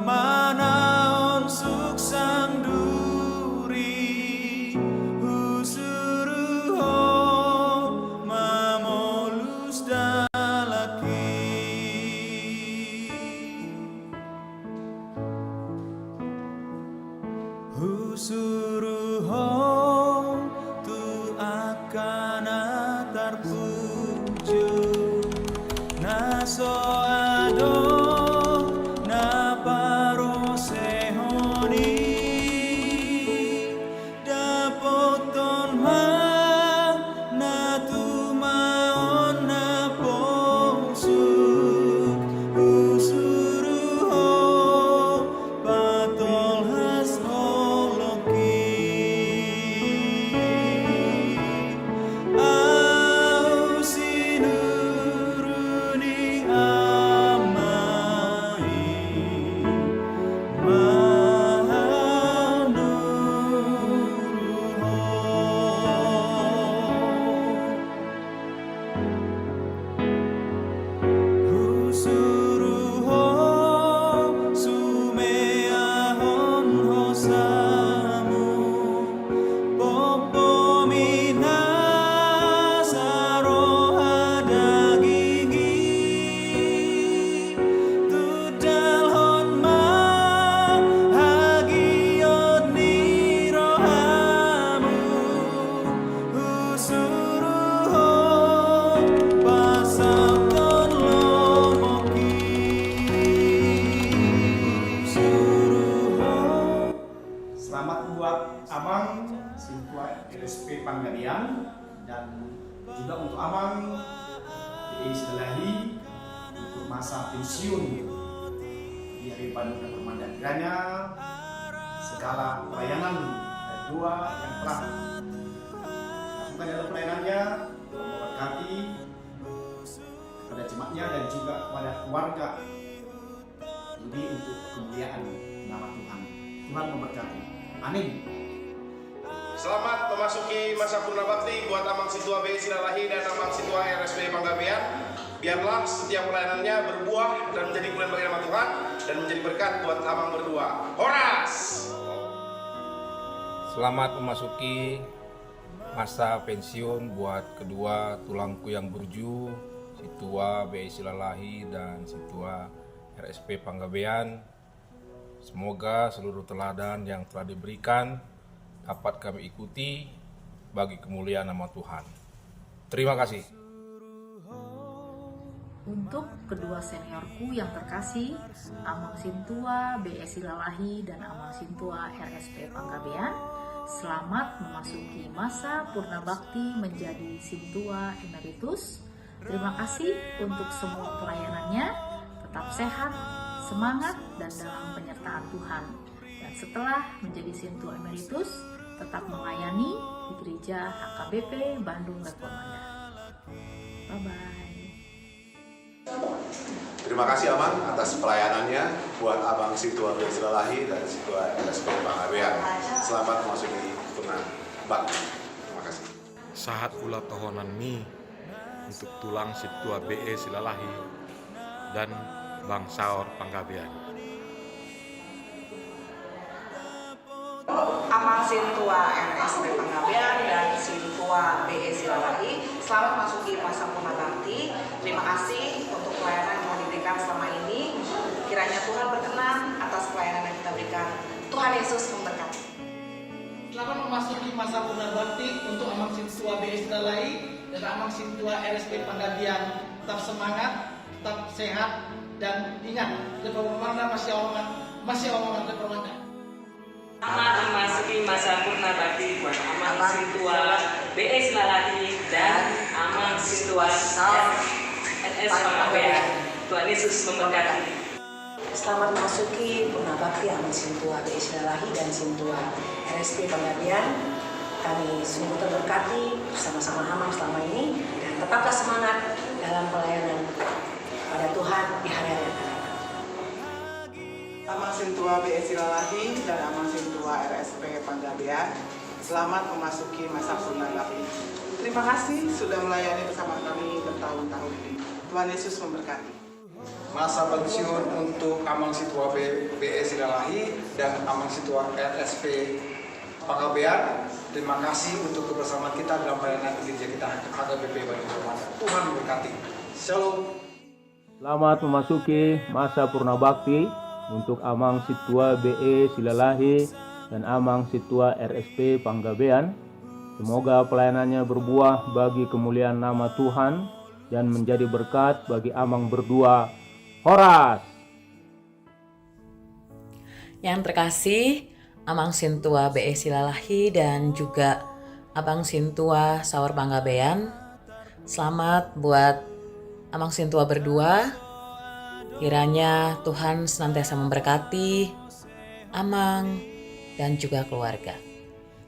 manaon suksang duri, husuru ho mamolus dalan i. Husuru ho tu angka na tarpuju, na so adong na parosehon i. Dapothon ma na tumaon na porsuk, husuru ho patolhas holong i. Ahu sinuru ni Ama i, manuru ho. Husuru ho sumeahon hosamu, pompom i na saroha daging i, tudalhon ma hagiot ni rohamu, husuru ho pasahathon lomo i, husuru ho. Selamat buat Amang Sintua R S P Panggabean, dan juga untuk Amang P I Silahi untuk masa pensiun. Di H K B P Bandung dan Permanda, kiranya segala pelayanan berdua yang telah dilakukan dalam pelayanannya, Tuhan memberkati kepada jemaatnya dan juga kepada keluarga, lebih untuk kemuliaan nama Tuhan. Tuhan memberkati. Amin. Selamat memasuki masa purna bakti buat Amang Sintua B E Silalahi dan Amang Sintua R S P Panggabean. Biarlah setiap pelayanannya berbuah dan menjadi kemuliaan bagi nama Tuhan dan menjadi berkat buat Amang berdua. Horas! Selamat memasuki masa pensiun buat kedua tulangku yang burju, Sintua B E Silalahi dan Sintua R S P Panggabean. Semoga seluruh teladan yang telah diberikan dapat kami ikuti bagi kemuliaan nama Tuhan. Terima kasih. Untuk kedua seniorku yang terkasih, Amang Sintua B E Silalahi dan Amang Sintua R S P Panggabean, selamat memasuki masa purna bakti menjadi Sintua Emeritus. Terima kasih untuk semua pelayanannya. Tetap sehat, semangat, dan dalam penyertaan Tuhan. Dan setelah menjadi Sintua Emeritus, tetap melayani di Gereja H K B P Bandung Reformanda. Bye-bye. Terima kasih, Amang, atas pelayanannya buat Amang Sintua B E Silalahi dan Sintua R S P Panggabean. Selamat memasuki purna bakti. Terima kasih. Sahat ulang tahunanmi untuk tulang Sintua B E Silalahi dan Amang Saur Panggabean. Amang Sintua R S P Panggabean dan Sintua B E Silalahi, selamat memasuki masa purna bakti. Terima kasih untuk pelayanan yang telah diberikan selama ini. Kiranya Tuhan berkenan atas pelayanan yang kita berikan. Tuhan Yesus memberkati. Selamat memasuki masa purna bakti untuk Amang Sintua B E Silalahi dan Amang Sintua R S P Panggabean. Tetap semangat, tetap sehat, dan ingat, Reformanda masih awangan, masih awangan Reformanda. Selamat memasuki masa purna bakti buat Amang Sintua B E Silalahi dan Amang Sintua R S Panggabean. Tuhan Yesus memberkati. Selamat memasuki purna bakti Amang Sintua B E Silalahi dan Sintua R S P Panggabean. Kami sungguh terberkati bersama-sama Amang selama ini, dan tetaplah semangat dalam pelayanan pada Tuhan di hari-hari yang akan datang. Amang Sintua B E Silalahi dan Amang Sintua R S P Panggabean, selamat memasuki masa purna bakti. Terima kasih sudah melayani bersama kami bertahun-tahun ini. Tuhan Yesus memberkati. Masa pensiun untuk Amang Sintua B-, B E Silalahi dan Amang Sintua R S P Panggabean. Terima kasih untuk kebersamaan kita dalam pelayanan gereja kita H K B P Bandung Reformanda. Tuhan memberkati. Shalom. Selamat memasuki masa purna bakti untuk Amang Sintua B E Silalahi dan Amang Sintua R S P Panggabean. Semoga pelayanannya berbuah bagi kemuliaan nama Tuhan dan menjadi berkat bagi Amang berdua. Horas! Yang terkasih, Amang Sintua B E Silalahi dan juga Abang Sintua Saur Panggabean. Selamat buat Amang Sintua berdua. Kiranya Tuhan senantiasa memberkati Amang dan juga keluarga.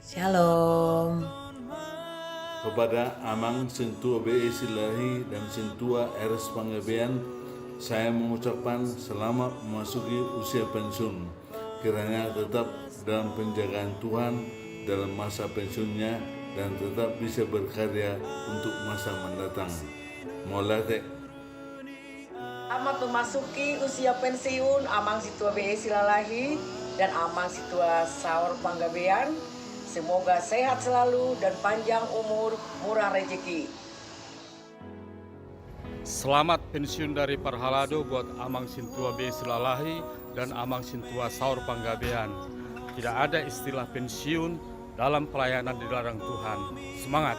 Shalom. Kepada Amang Sintua B E Silalahi dan Sintua R S Panggabean, saya mengucapkan selamat memasuki usia pensiun. Kiranya tetap dalam penjagaan Tuhan dalam masa pensiunnya dan tetap bisa berkarya untuk masa mendatang. Mauliate. Selamat memasuki usia pensiun Amang Sintua B E Silalahi dan Amang Sintua Saur Panggabean. Semoga sehat selalu dan panjang umur, murah rezeki. Selamat pensiun dari parhalado buat Amang Sintua B E Silalahi dan Amang Sintua Saur Panggabean. Tidak ada istilah pensiun dalam pelayanan di ladang Tuhan. Semangat!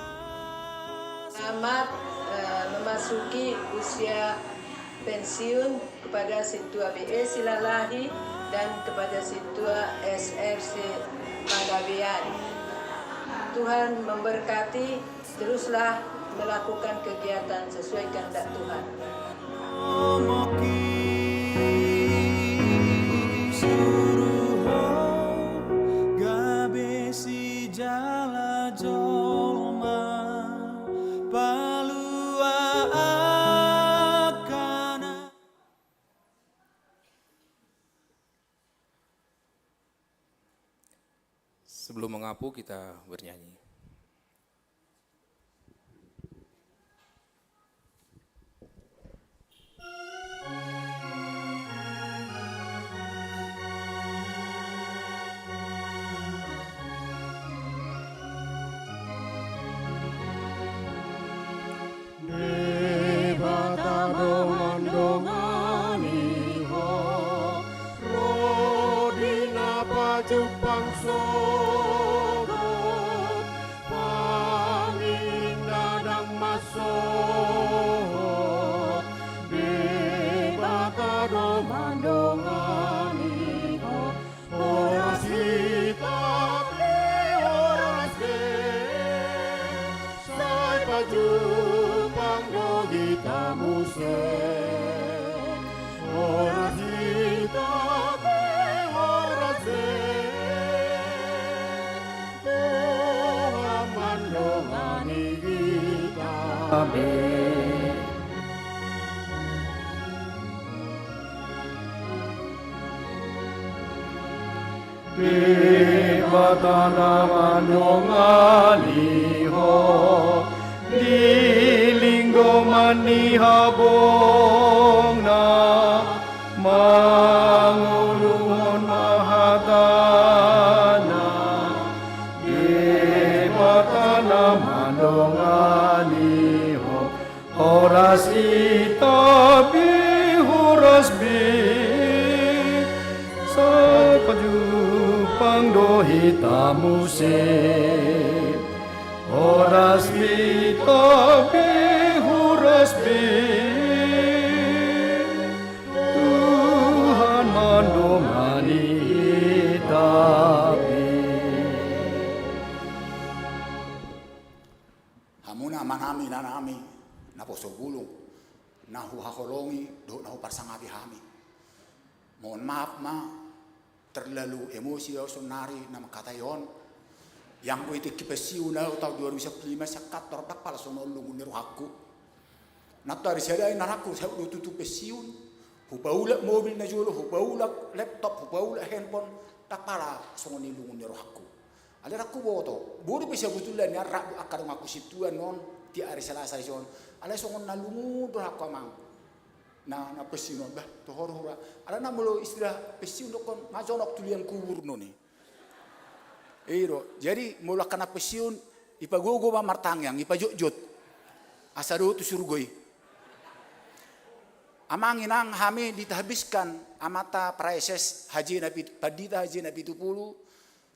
Selamat, eh, memasuki usia pensiun kepada Sintua B E Silalahi dan kepada Sintua S R C Panggabean. Tuhan memberkati, teruslah melakukan kegiatan sesuai kehendak Tuhan. Guru ho gabe sijala jolma, palua angka na. Sebelum mengapung, kita bernyanyi. Debata do mandongani ho, ro di na pajumpang sogot, pangiring na ndang mansohot. Debata do mandongani ho, horas hita be, horas be, sai pajumpang do hita muse. Horas hita be, horas be, Tuhan mandongani hita be. Debata na mandongani ho, di linggoman ni habongna, mangulunghon ma hatana. Debata na mandongani ho, horas hita be, horas be, sai pajumpang do hita muse. Horas hita be, horas be, Tuhan mandongani hita be. Hamuna amanami, inanami, naposo bulung, na huhaholongi dohot na huparsangapi hami. Mohon maaf ma, terlalu emosi au saonnari na mangkatai on. Ianggo i tingki pensiun au taon dua ribu sampulu lima sian kantor, ndang pala songon on lungun ni rohangku. Nantoari sada i na rangku, sai do tutu pensiun. Hupaulak mobil na jolo, hupaulak laptop, hupaulak handphone, ndang pala songon i lungun ni rohangku. Alai rangku boto, boi pe sabutulna nian rap do angka donganku sintua on, di ari Selasa i son. Alai songon na lungun do rohangku, amang. Na, na pensiun on, bah, toho do hura. Alana molo istilah pensiun dokkon, nga jonok tu liang kubur non i. I do. Jadi molo angka na pensiun, ipagogo ma martangiang, ipajotjot. Asa dohot tu surgo i. Amang inang, hami ditahbiskan amanta Praeses Haji Napi-, Pandita Haji Napitupulu,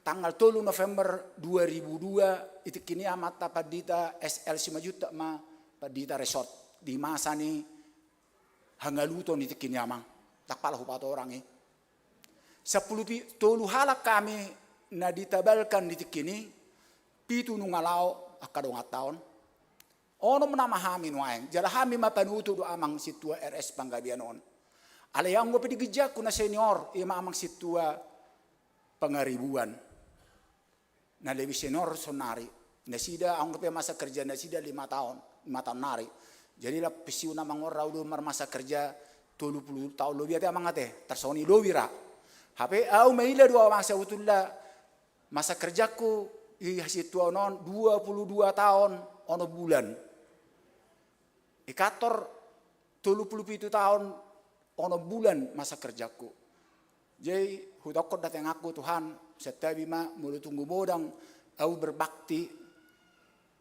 tanggal tolu November dua ribu dua, i tingki i amanta Pandita S L Simanjuntak ma Pandita Resort. Di masa ni hangaluton i tingki i, amang. Ndang pala hupatorang i. Sampulu pi-, tolu halak hami na ditabalkan di tingki i, pitu nunga laho angka donganta on. Onom nama hami nuaeng, jala hami ma panutup do amang sintua R S Panggabean on. Alai anggo pe di ginjangku na senior, i ma amang sintua Pangaribuan. Na lebih senior saonnari. Nasida, anggo pe masa kerja nasida lima taon, lima taon nari. Jadi laho pensiun amang on, ra au do marmasa kerja tolu pulu taon lobi ate amang ate, tarsongon i lobi ra. Hape au maila do amang sabutulna masa kerjaku i hasintuaon on dua pulu dua taon onom bulan. I kantor tolu pulu pitu taon onom bulan masa kerjaku. Jadi hutahonon do tangiangku, Tuhan, santabi ma molo tung godang au berbakti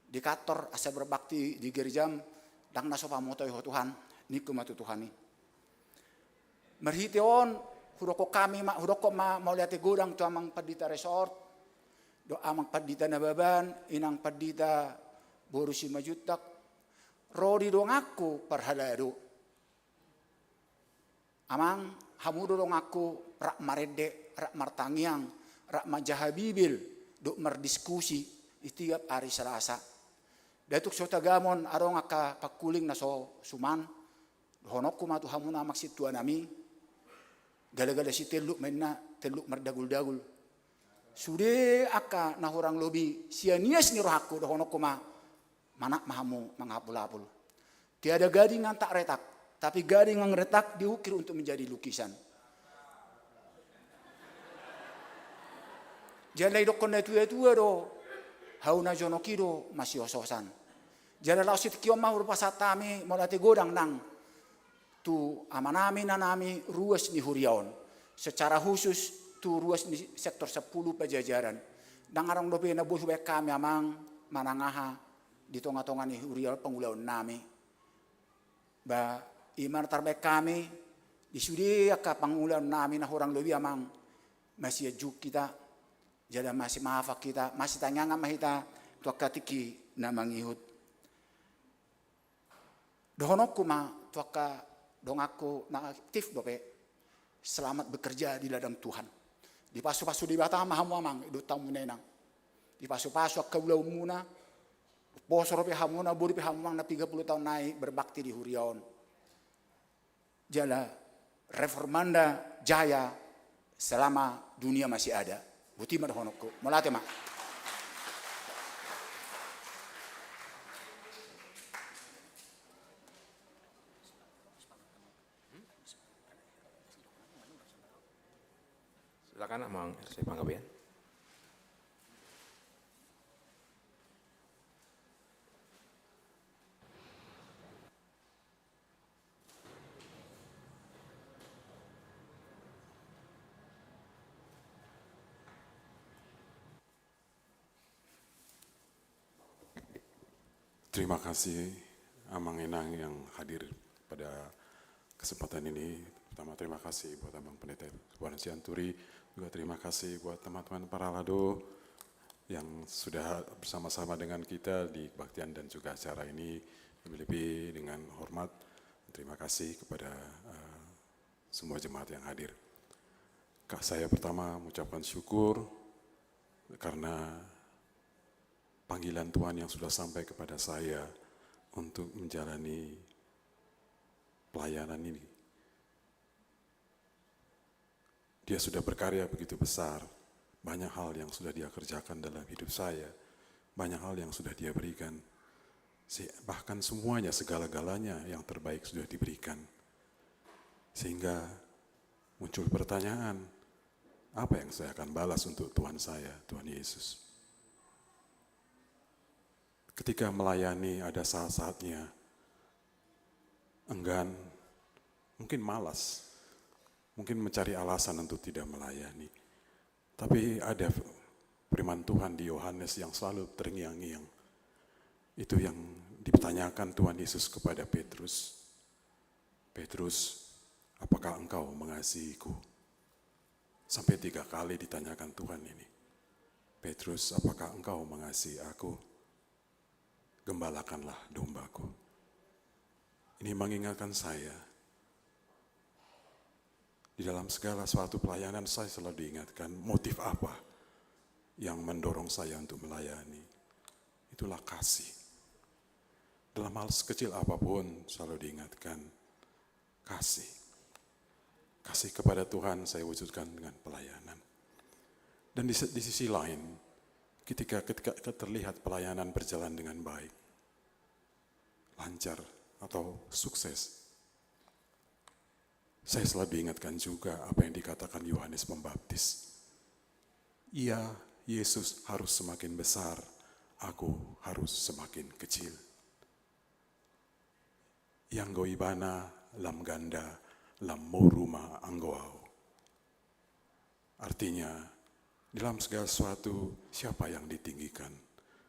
di kantor asa berbakti di gerejam, ndang na so pamotoi Ho Tuhan, ningku ma tu Tuhan i. Marhite on, hudokkon hami ma, hudokkon ma mauliate godang tu amang Pandita Resort, dohot amang Pandita Nababan, inang Pandita boru Simanjuntak, ro di donganku parhalado. Amang, hamu do donganku rap marende, rap martangiang, rap manjaha Bibel, dohot mardiskusi di tiap ari Selasa. Nda tung so tagamon adong angka pangkuling na so suman, dohononku ma tu hamuna amang sintuanami. Gala-gala sitelluk ma inna, telluk mardagul-dagul. Sude angka na hurang lobi sian ias ni rohangku, dohononku ma, manat ma hamu mangapul-apul. Tiada gading yang tak retak, tapi gading yang retak diukir untuk menjadi lukisan. Jala didokkon natua-tua do, hau na jonok i do masios-iosan. Jala laos di tingki on ma hupasahat hami mauliate godang nang tu amanami, inanami, ruas ni huria on. Secara khusus tu ruas ni sektor sampulu Pajajaran. Ndang adong dope na boi hubaen hami, Amang, manang aha di tonga-tonga ni huria on pangulaonnami. Ba i ma na tarbaen hami, di sude angka pangulaonnami na hurang lobi, Amang, masianjung hita, jala masimaafan hita, masitangiangan ma hita tu angka tingki na mangihut. Dohononku ma tu angka donganku na aktif dope, selamat bekerja di ladang Tuhan. Dipasu-pasu Debata ma hamu, Amang, dohot hamu, Inang. Dipasu-pasu angka ulaonmuna, poso dope hamu, na boi dope hamu, Amang, na piga pulu taon nai berbakti di huria on. Jala reformanda jaya selama dunia masih ada. Boti ma dohononku. Mauliate ma. Silakan, Amang R C Panggabean. Terima kasih, Amang, Inang yang hadir pada kesempatan ini. Pertama, terima kasih buat Abang Pendeta Iwan Sianturi, juga terima kasih buat teman-teman Paralado yang sudah bersama-sama dengan kita di kebaktian dan juga acara ini. Lebih-lebih dengan hormat, terima kasih kepada, eh, semua jemaat yang hadir. Kak, saya pertama mengucapkan syukur karena panggilan Tuhan yang sudah sampai kepada saya untuk menjalani pelayanan ini. Dia sudah berkarya begitu besar, banyak hal yang sudah Dia kerjakan dalam hidup saya, banyak hal yang sudah Dia berikan. Se-, bahkan semuanya, segala-galanya yang terbaik sudah diberikan. Sehingga muncul pertanyaan, apa yang saya akan balas untuk Tuhan saya, Tuhan Yesus? Ketika melayani, ada saat-saatnya enggan, mungkin malas, mungkin mencari alasan untuk tidak melayani. Tapi ada firman Tuhan di Yohanes yang selalu terngiang-ngiang. Itu yang ditanyakan Tuhan Yesus kepada Petrus. "Petrus, apakah engkau mengasihiku?" Sampai tiga kali ditanyakan Tuhan ini. "Petrus, apakah engkau mengasihi aku? Gembalakanlah dombaku." Ini mengingatkan saya, di dalam segala suatu pelayanan saya selalu diingatkan motif apa yang mendorong saya untuk melayani. Itulah kasih. Dalam hal sekecil apapun selalu diingatkan kasih. Kasih kepada Tuhan saya wujudkan dengan pelayanan. Dan di, di sisi lain, ketika, ketika terlihat pelayanan berjalan dengan baik, lancar, atau sukses, saya selalu diingatkan juga apa yang dikatakan Yohanes Pembaptis. Ia, Yesus, harus semakin besar, aku harus semakin kecil. Ia anggo Ibana lam ganda, lam moru ma anggo ahu. Artinya, dalam segala sesuatu, siapa yang ditinggikan,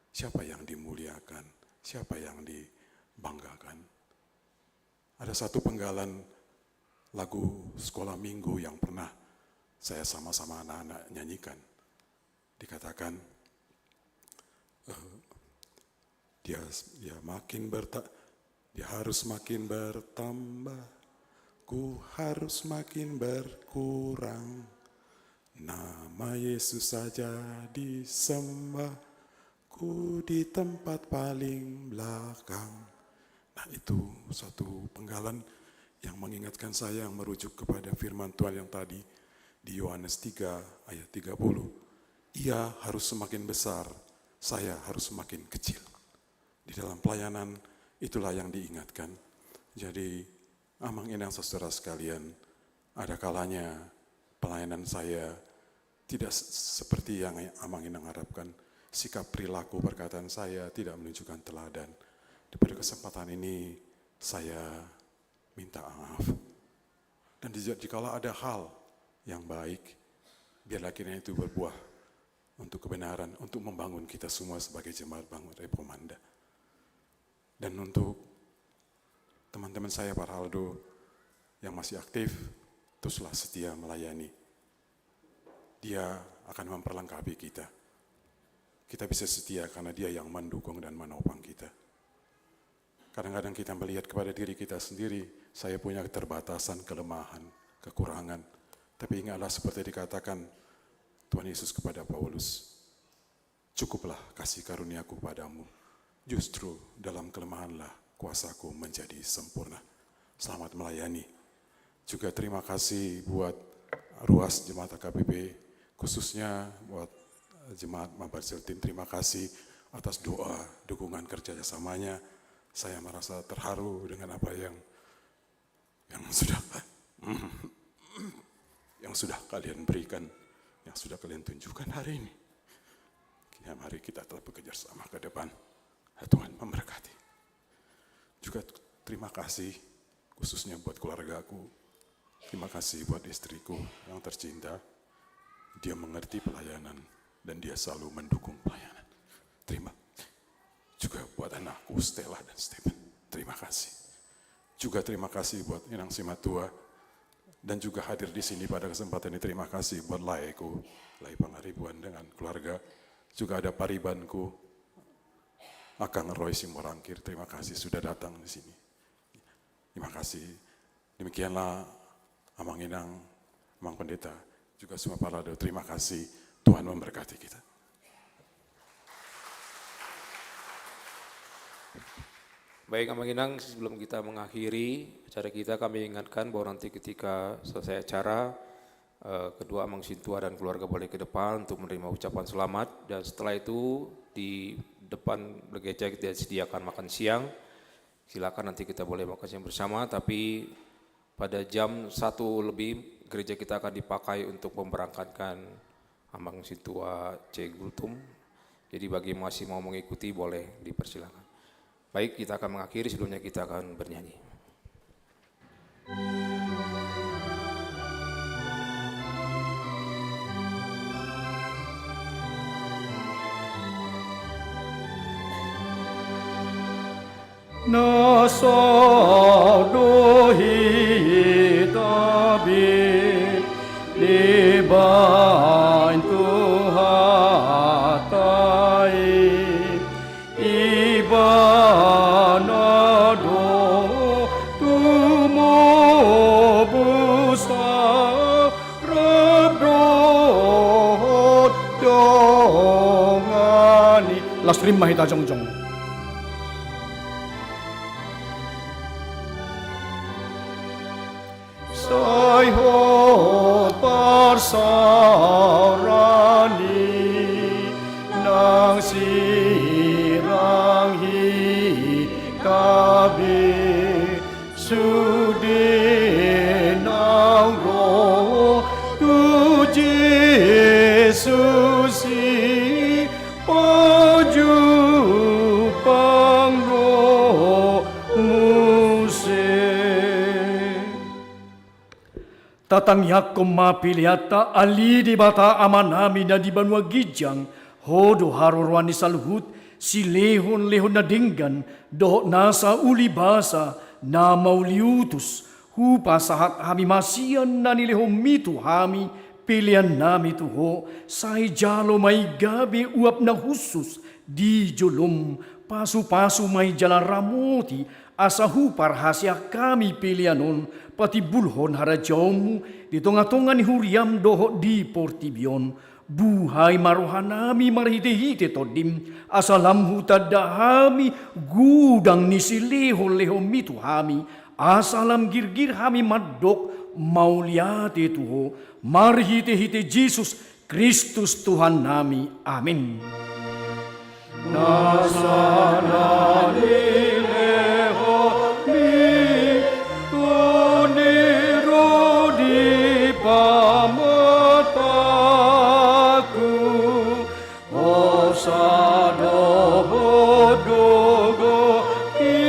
siapa yang dimuliakan, siapa yang dibanggakan. Ada satu penggalan lagu sekolah minggu yang pernah saya sama-sama anak-anak nyanyikan. Dikatakan, eh, dia, dia makin berta-, dia harus makin bertambah, ku harus makin berkurang. Nama Yesus saja disembah, ku di tempat paling belakang. Nah, itu satu penggalan yang mengingatkan saya, yang merujuk kepada firman Tuhan yang tadi di Yohanes tiga ayat tiga puluh. Ia harus semakin besar, saya harus semakin kecil. Di dalam pelayanan, itulah yang diingatkan. Jadi, Amang Inang, saudara sekalian, ada kalanya pelayanan saya tidak se-, seperti yang Amang Inang harapkan. Sikap, perilaku, perkataan saya tidak menunjukkan teladan. Di pada kesempatan ini, saya minta maaf. Dan di-, jikalau ada hal yang baik, biarlah kiranya itu berbuah untuk kebenaran, untuk membangun kita semua sebagai jemaat Bangun Reformanda. Dan untuk teman-teman saya, Pak Aldo, yang masih aktif, teruslah setia melayani. Dia akan memperlengkapi kita. Kita bisa setia karena Dia yang mendukung dan menopang kita. Kadang-kadang kita melihat kepada diri kita sendiri, saya punya keterbatasan, kelemahan, kekurangan. Tapi ingatlah seperti dikatakan Tuhan Yesus kepada Paulus, "Cukuplah kasih karunia-Ku padamu. Justru dalam kelemahanlah kuasa-Ku menjadi sempurna." Selamat melayani. Juga terima kasih buat ruas jemaat H K B P, khususnya buat jemaat Mabar Celtin. Terima kasih atas doa, dukungan, kerjasamanya. Saya merasa terharu dengan apa yang, yang sudah, yang sudah kalian berikan, yang sudah kalian tunjukkan hari ini. Ya, mari kita tetap bekerja sama ke depan. Tuhan memberkati. Juga terima kasih khususnya buat keluargaku. Terima kasih buat istriku yang tercinta. Dia mengerti pelayanan dan dia selalu mendukung pelayanan. Terima. Juga buat anakku Stella dan Stephen. Terima kasih. Juga terima kasih buat Inang Simatua dan juga hadir di sini pada kesempatan ini. Terima kasih buat laeku, Lae Pangaribuan dengan keluarga. Juga ada paribanku, Akang Roy Simorangkir. Terima kasih sudah datang di sini. Terima kasih. Demikianlah Amang Inang, Amang Pendeta, juga semua para doa. Terima kasih. Tuhan memberkati kita. Baik, Amang Inang, sebelum kita mengakhiri acara kita, kami ingatkan bahwa nanti ketika selesai acara, eh, kedua Amang Sintua dan keluarga boleh ke depan untuk menerima ucapan selamat. Dan setelah itu, di depan gereja kita sediakan makan siang. Silakan, nanti kita boleh makan siang bersama, tapi pada jam satu lebih gereja kita akan dipakai untuk memberangkatkan Amang Sintua C. Gultom. Jadi bagi yang masih mau mengikuti, boleh dipersilakan. Baik, kita akan mengakhiri, sebelumnya kita akan bernyanyi. Na so do hita be dibahen Tuhanta i, Ibana do tumomos rap dohot dongan i. Las rim ma hita jongjong. Sai hot parsaoran i nang sirang hita be, sude naung ro tu Jesus i pajumpang do muse. Tatangiangkon ma peleanta. Ale Debata Amanami na di banua ginjang, Ho do haroroan ni saluhut, silehonlehon na denggan dohot nasa ulibasa na mauliutus. Hupasahat hami ma sian na nilehonMi tu hami peleannami tu Ho, sai jalo ma i gabe uap na hushus di joloM. Pasupasu ma i jala ramoti, asa huparhaseang hami pelean on patimbulhon harajaonMu di tongatonga ni huriaM dohot di portibi on. Buhai ma rohanami marhitehite TondiM, asa lam hutanda hami godang ni silehonlehonMi tu hami, asa lam girgir hami mandok mauliate tu Ho, marhitehite Jesus Kristus Tuhannami. Amin. Nasa na nilehon ni tu ni ro di pamatangku, hosa dohot gogo i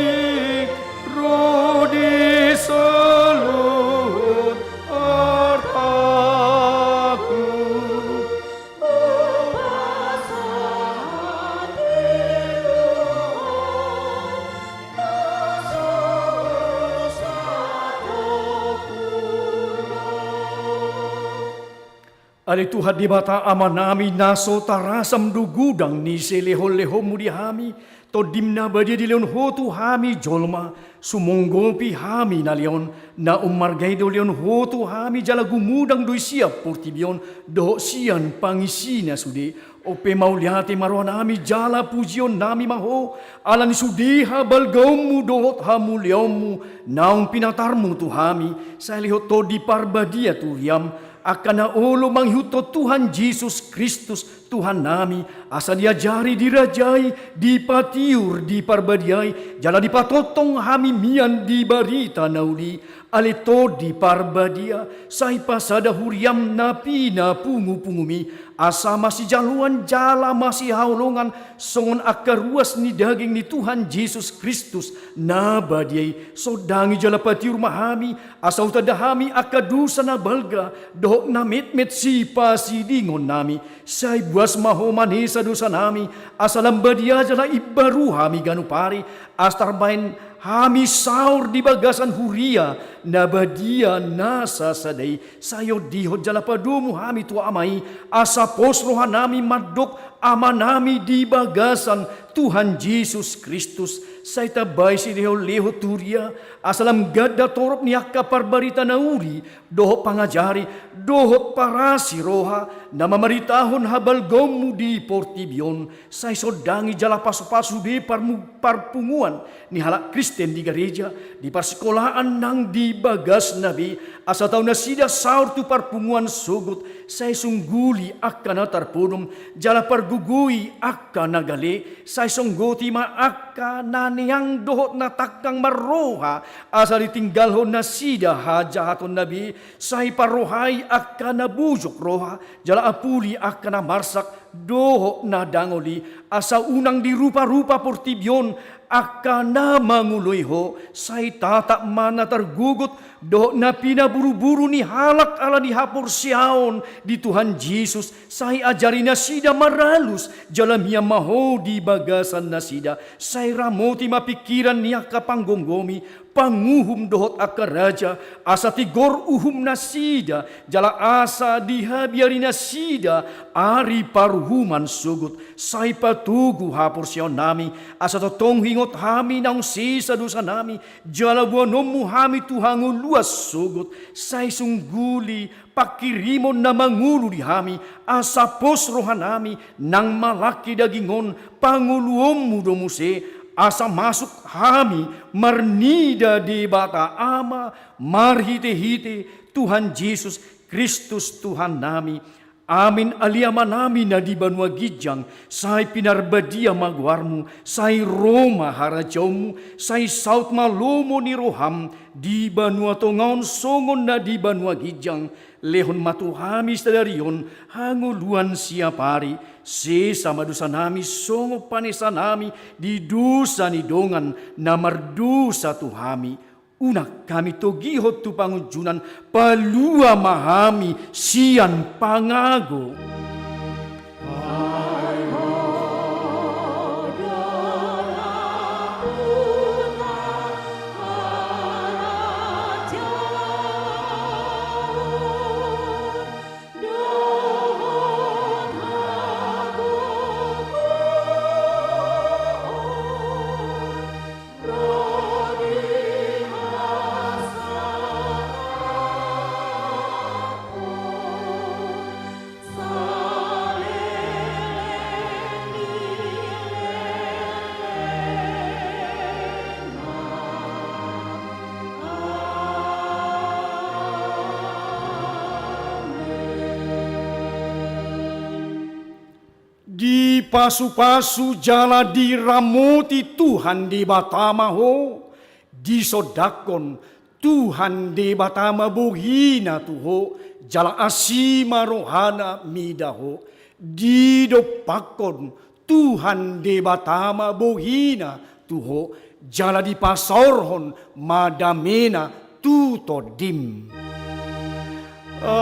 ro di saluhut artangku. Ale Tuhan Debata Amanami, na so tarasam do godang ni silehonlehonmu di hami, Tondim na badia dilehon Ho tu hami jolma, sumonggopi hami na leon, na ummarga i do lehon Ho tu hami jala gumodang do i sian portibi on dohot sian pangisina sude. On pe mauliate ma rohanami jala pujionnami ma Ho, ala ni sude habalgaonmu dohot hamuliaonmu naung pinatarmu tu hami, sai lehon Tondi Parbadia tu huriam, angka na olo mangihuthon Tuhan Jesus Kristus Tuhannami, asa diajari, dirajai, dipatiur, diparbadiai, jala dipatongtong hami mian di barita na uli. Ale Tondi Parbadia, sai pasada huriam na pinapungupungumi, asa masijaloan jala masihaholongan songon angka ruas ni daging ni Tuhan Jesus Kristus na badia i. Sondangi jala patiur ma hami, asa hutanda hami angka dosa na balga dohot na metmet sipasidingonnami. Sai buas ma Ho manesa dosanami, asa lam badia jala imbaru hami ganup ari, asa tarbahen hami saor di bagasan huria na badia na sasada i. Sai ondihon jala padomu hami tu Ama i, asa pos rohanami mandok Amanami di bagasan Tuhan Jesus Kristus. Sai tambai silehonlehon tu huria, asa lam ganda torop ni angka parbarita na uli, dohot pangajari, dohot parasi roha, na mamaritahon habalgaonmu di portibi on. Sai sondangi jala pasupasu be parmu-, parpunguan ni halak Kristen di gareja, di parsikolaan nang di bagasna be, asa tau nasida saor tu parpunguan sogot. Sai sungguli angka na tarpodom, jala pargogoi angka na gale. Sai songgoti ma angka na neang dohot na tangkang marroha, asa ditinggalhon nasida hajahatonna be. Sai parrohai angka na bujok roha, jala apuli angka na marsak dohot na dangol i, asa unang diruparupa portibi on angka na mangoloi Ho. Sai tatap ma na targogot dohot na pinaburuburu ni halak ala ni haporseaon di Tuhan Jesus. Sai ajari nasida maralus, jala mian ma Ho di bagasan nasida. Sai ramoti ma pingkiran ni angka panggomgomi, panguhum dohot angka raja, asa tigor uhum nasida, jala asa dihabiari nasida ari paruhuman sogot. Sai patogu haporseaonnami, asa tongtong huingot hami naung sesa dosanami, jala boanonmu hami tu hangoluan sogot. Sai sungguli pangkirimon na mangolu di hami, asa pos rohanami nang malangke daging on, pangoluonmu do muse, asa masuk hami marnida Debata Ama, marhitehite Tuhan Jesus Kristus Tuhannami. Amin. Ale Amanami na di banua ginjang, sai pinarbadia ma goarmu, sai ro ma harajaonmu, sai saut ma lomo ni roham, di banua tonga on songon na di banua ginjang. Lehon ma tu hami sadari on hangoluan siapari. Sesa ma dosanami songon panesanami di dosa ni dongan na mardosa tu hami. Unang hami togihon tu pangunjunan, palua ma hami sian pangago. Pasupasu jala diramoti Tuhan Debata ma ho, disondangkon Tuhan Debata ma bohina tu ho, jala asi ma rohana mida ho, didompakkon Tuhan Debata ma bohina tu ho, jala dipasaorhon ma damena tu tondim. Amin,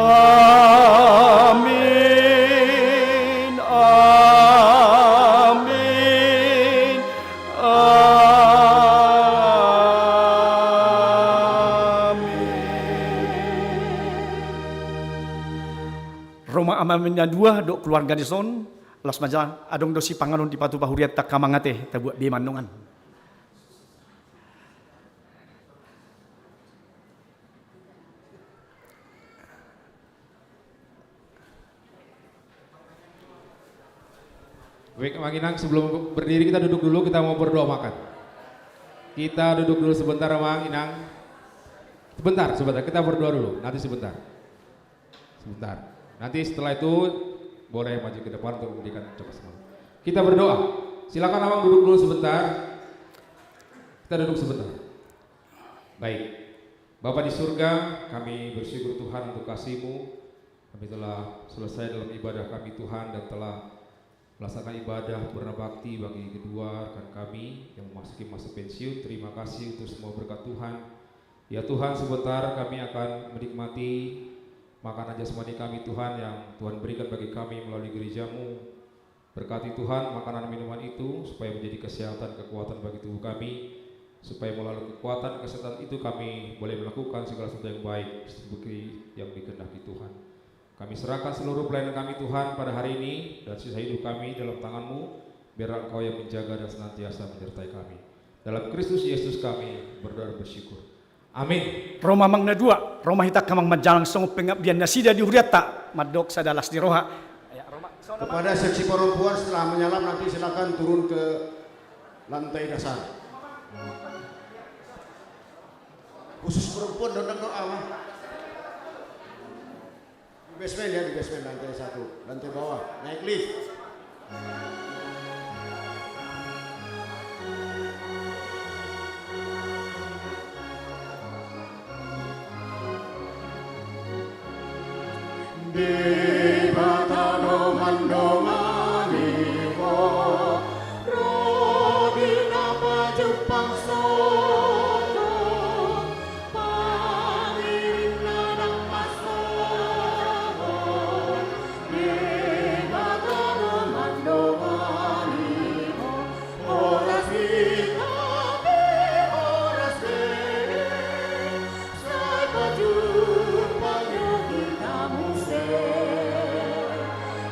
amin, amin. Ro ma amang na dua dohot keluarga dison, laos ma jala adong do sipanganon dipatupa hurianta, angka amang ate, tabuat be ma annon. Baik, Amang Inang, sebelum berdiri kita duduk dulu, kita mau berdoa makan. Kita duduk dulu sebentar, Amang Inang. Sebentar, sebentar, kita berdoa dulu, nanti sebentar. Sebentar. Nanti setelah itu boleh maju ke depan untuk memberikan ucapan selamat. Kita berdoa. Silakan Amang duduk dulu sebentar. Kita duduk sebentar. Baik. Bapa di surga, kami bersyukur Tuhan untuk kasih-Mu. Kami telah selesai dalam ibadah kami Tuhan dan telah melaksanakan ibadah purna bakti bagi kedua rekan kami yang memasuki masa pensiun. Terima kasih untuk semua berkat Tuhan. Ya Tuhan, sebentar kami akan menikmati makanan jasmani kami Tuhan yang Tuhan berikan bagi kami melalui gereja-Mu. Berkati Tuhan makanan minuman itu supaya menjadi kesehatan, kekuatan bagi tubuh kami, supaya melalui kekuatan kesehatan itu kami boleh melakukan segala sesuatu yang baik seperti yang dikehendaki Tuhan. Kami serahkan seluruh pelayanan kami Tuhan pada hari ini dan sisa hidup kami dalam tangan-Mu, biarlah Engkau yang menjaga dan senantiasa menyertai kami. Dalam Kristus Yesus kami berdoa dan bersyukur. Amin. Ro ma amang na dua, ro ma hita angka amang manjalang songon pengabdian nasida di hurianta, mandok sada las ni roha. Ya, ro ma. Kepada seksi perempuan setelah menyalam nanti silakan turun ke lantai dasar. Khusus perempuan, dondang doa, Amang. Di basement ya, di basement lantai satu, lantai bawah, naik lift. Debata do mandongani ho, ro di na pajumpang so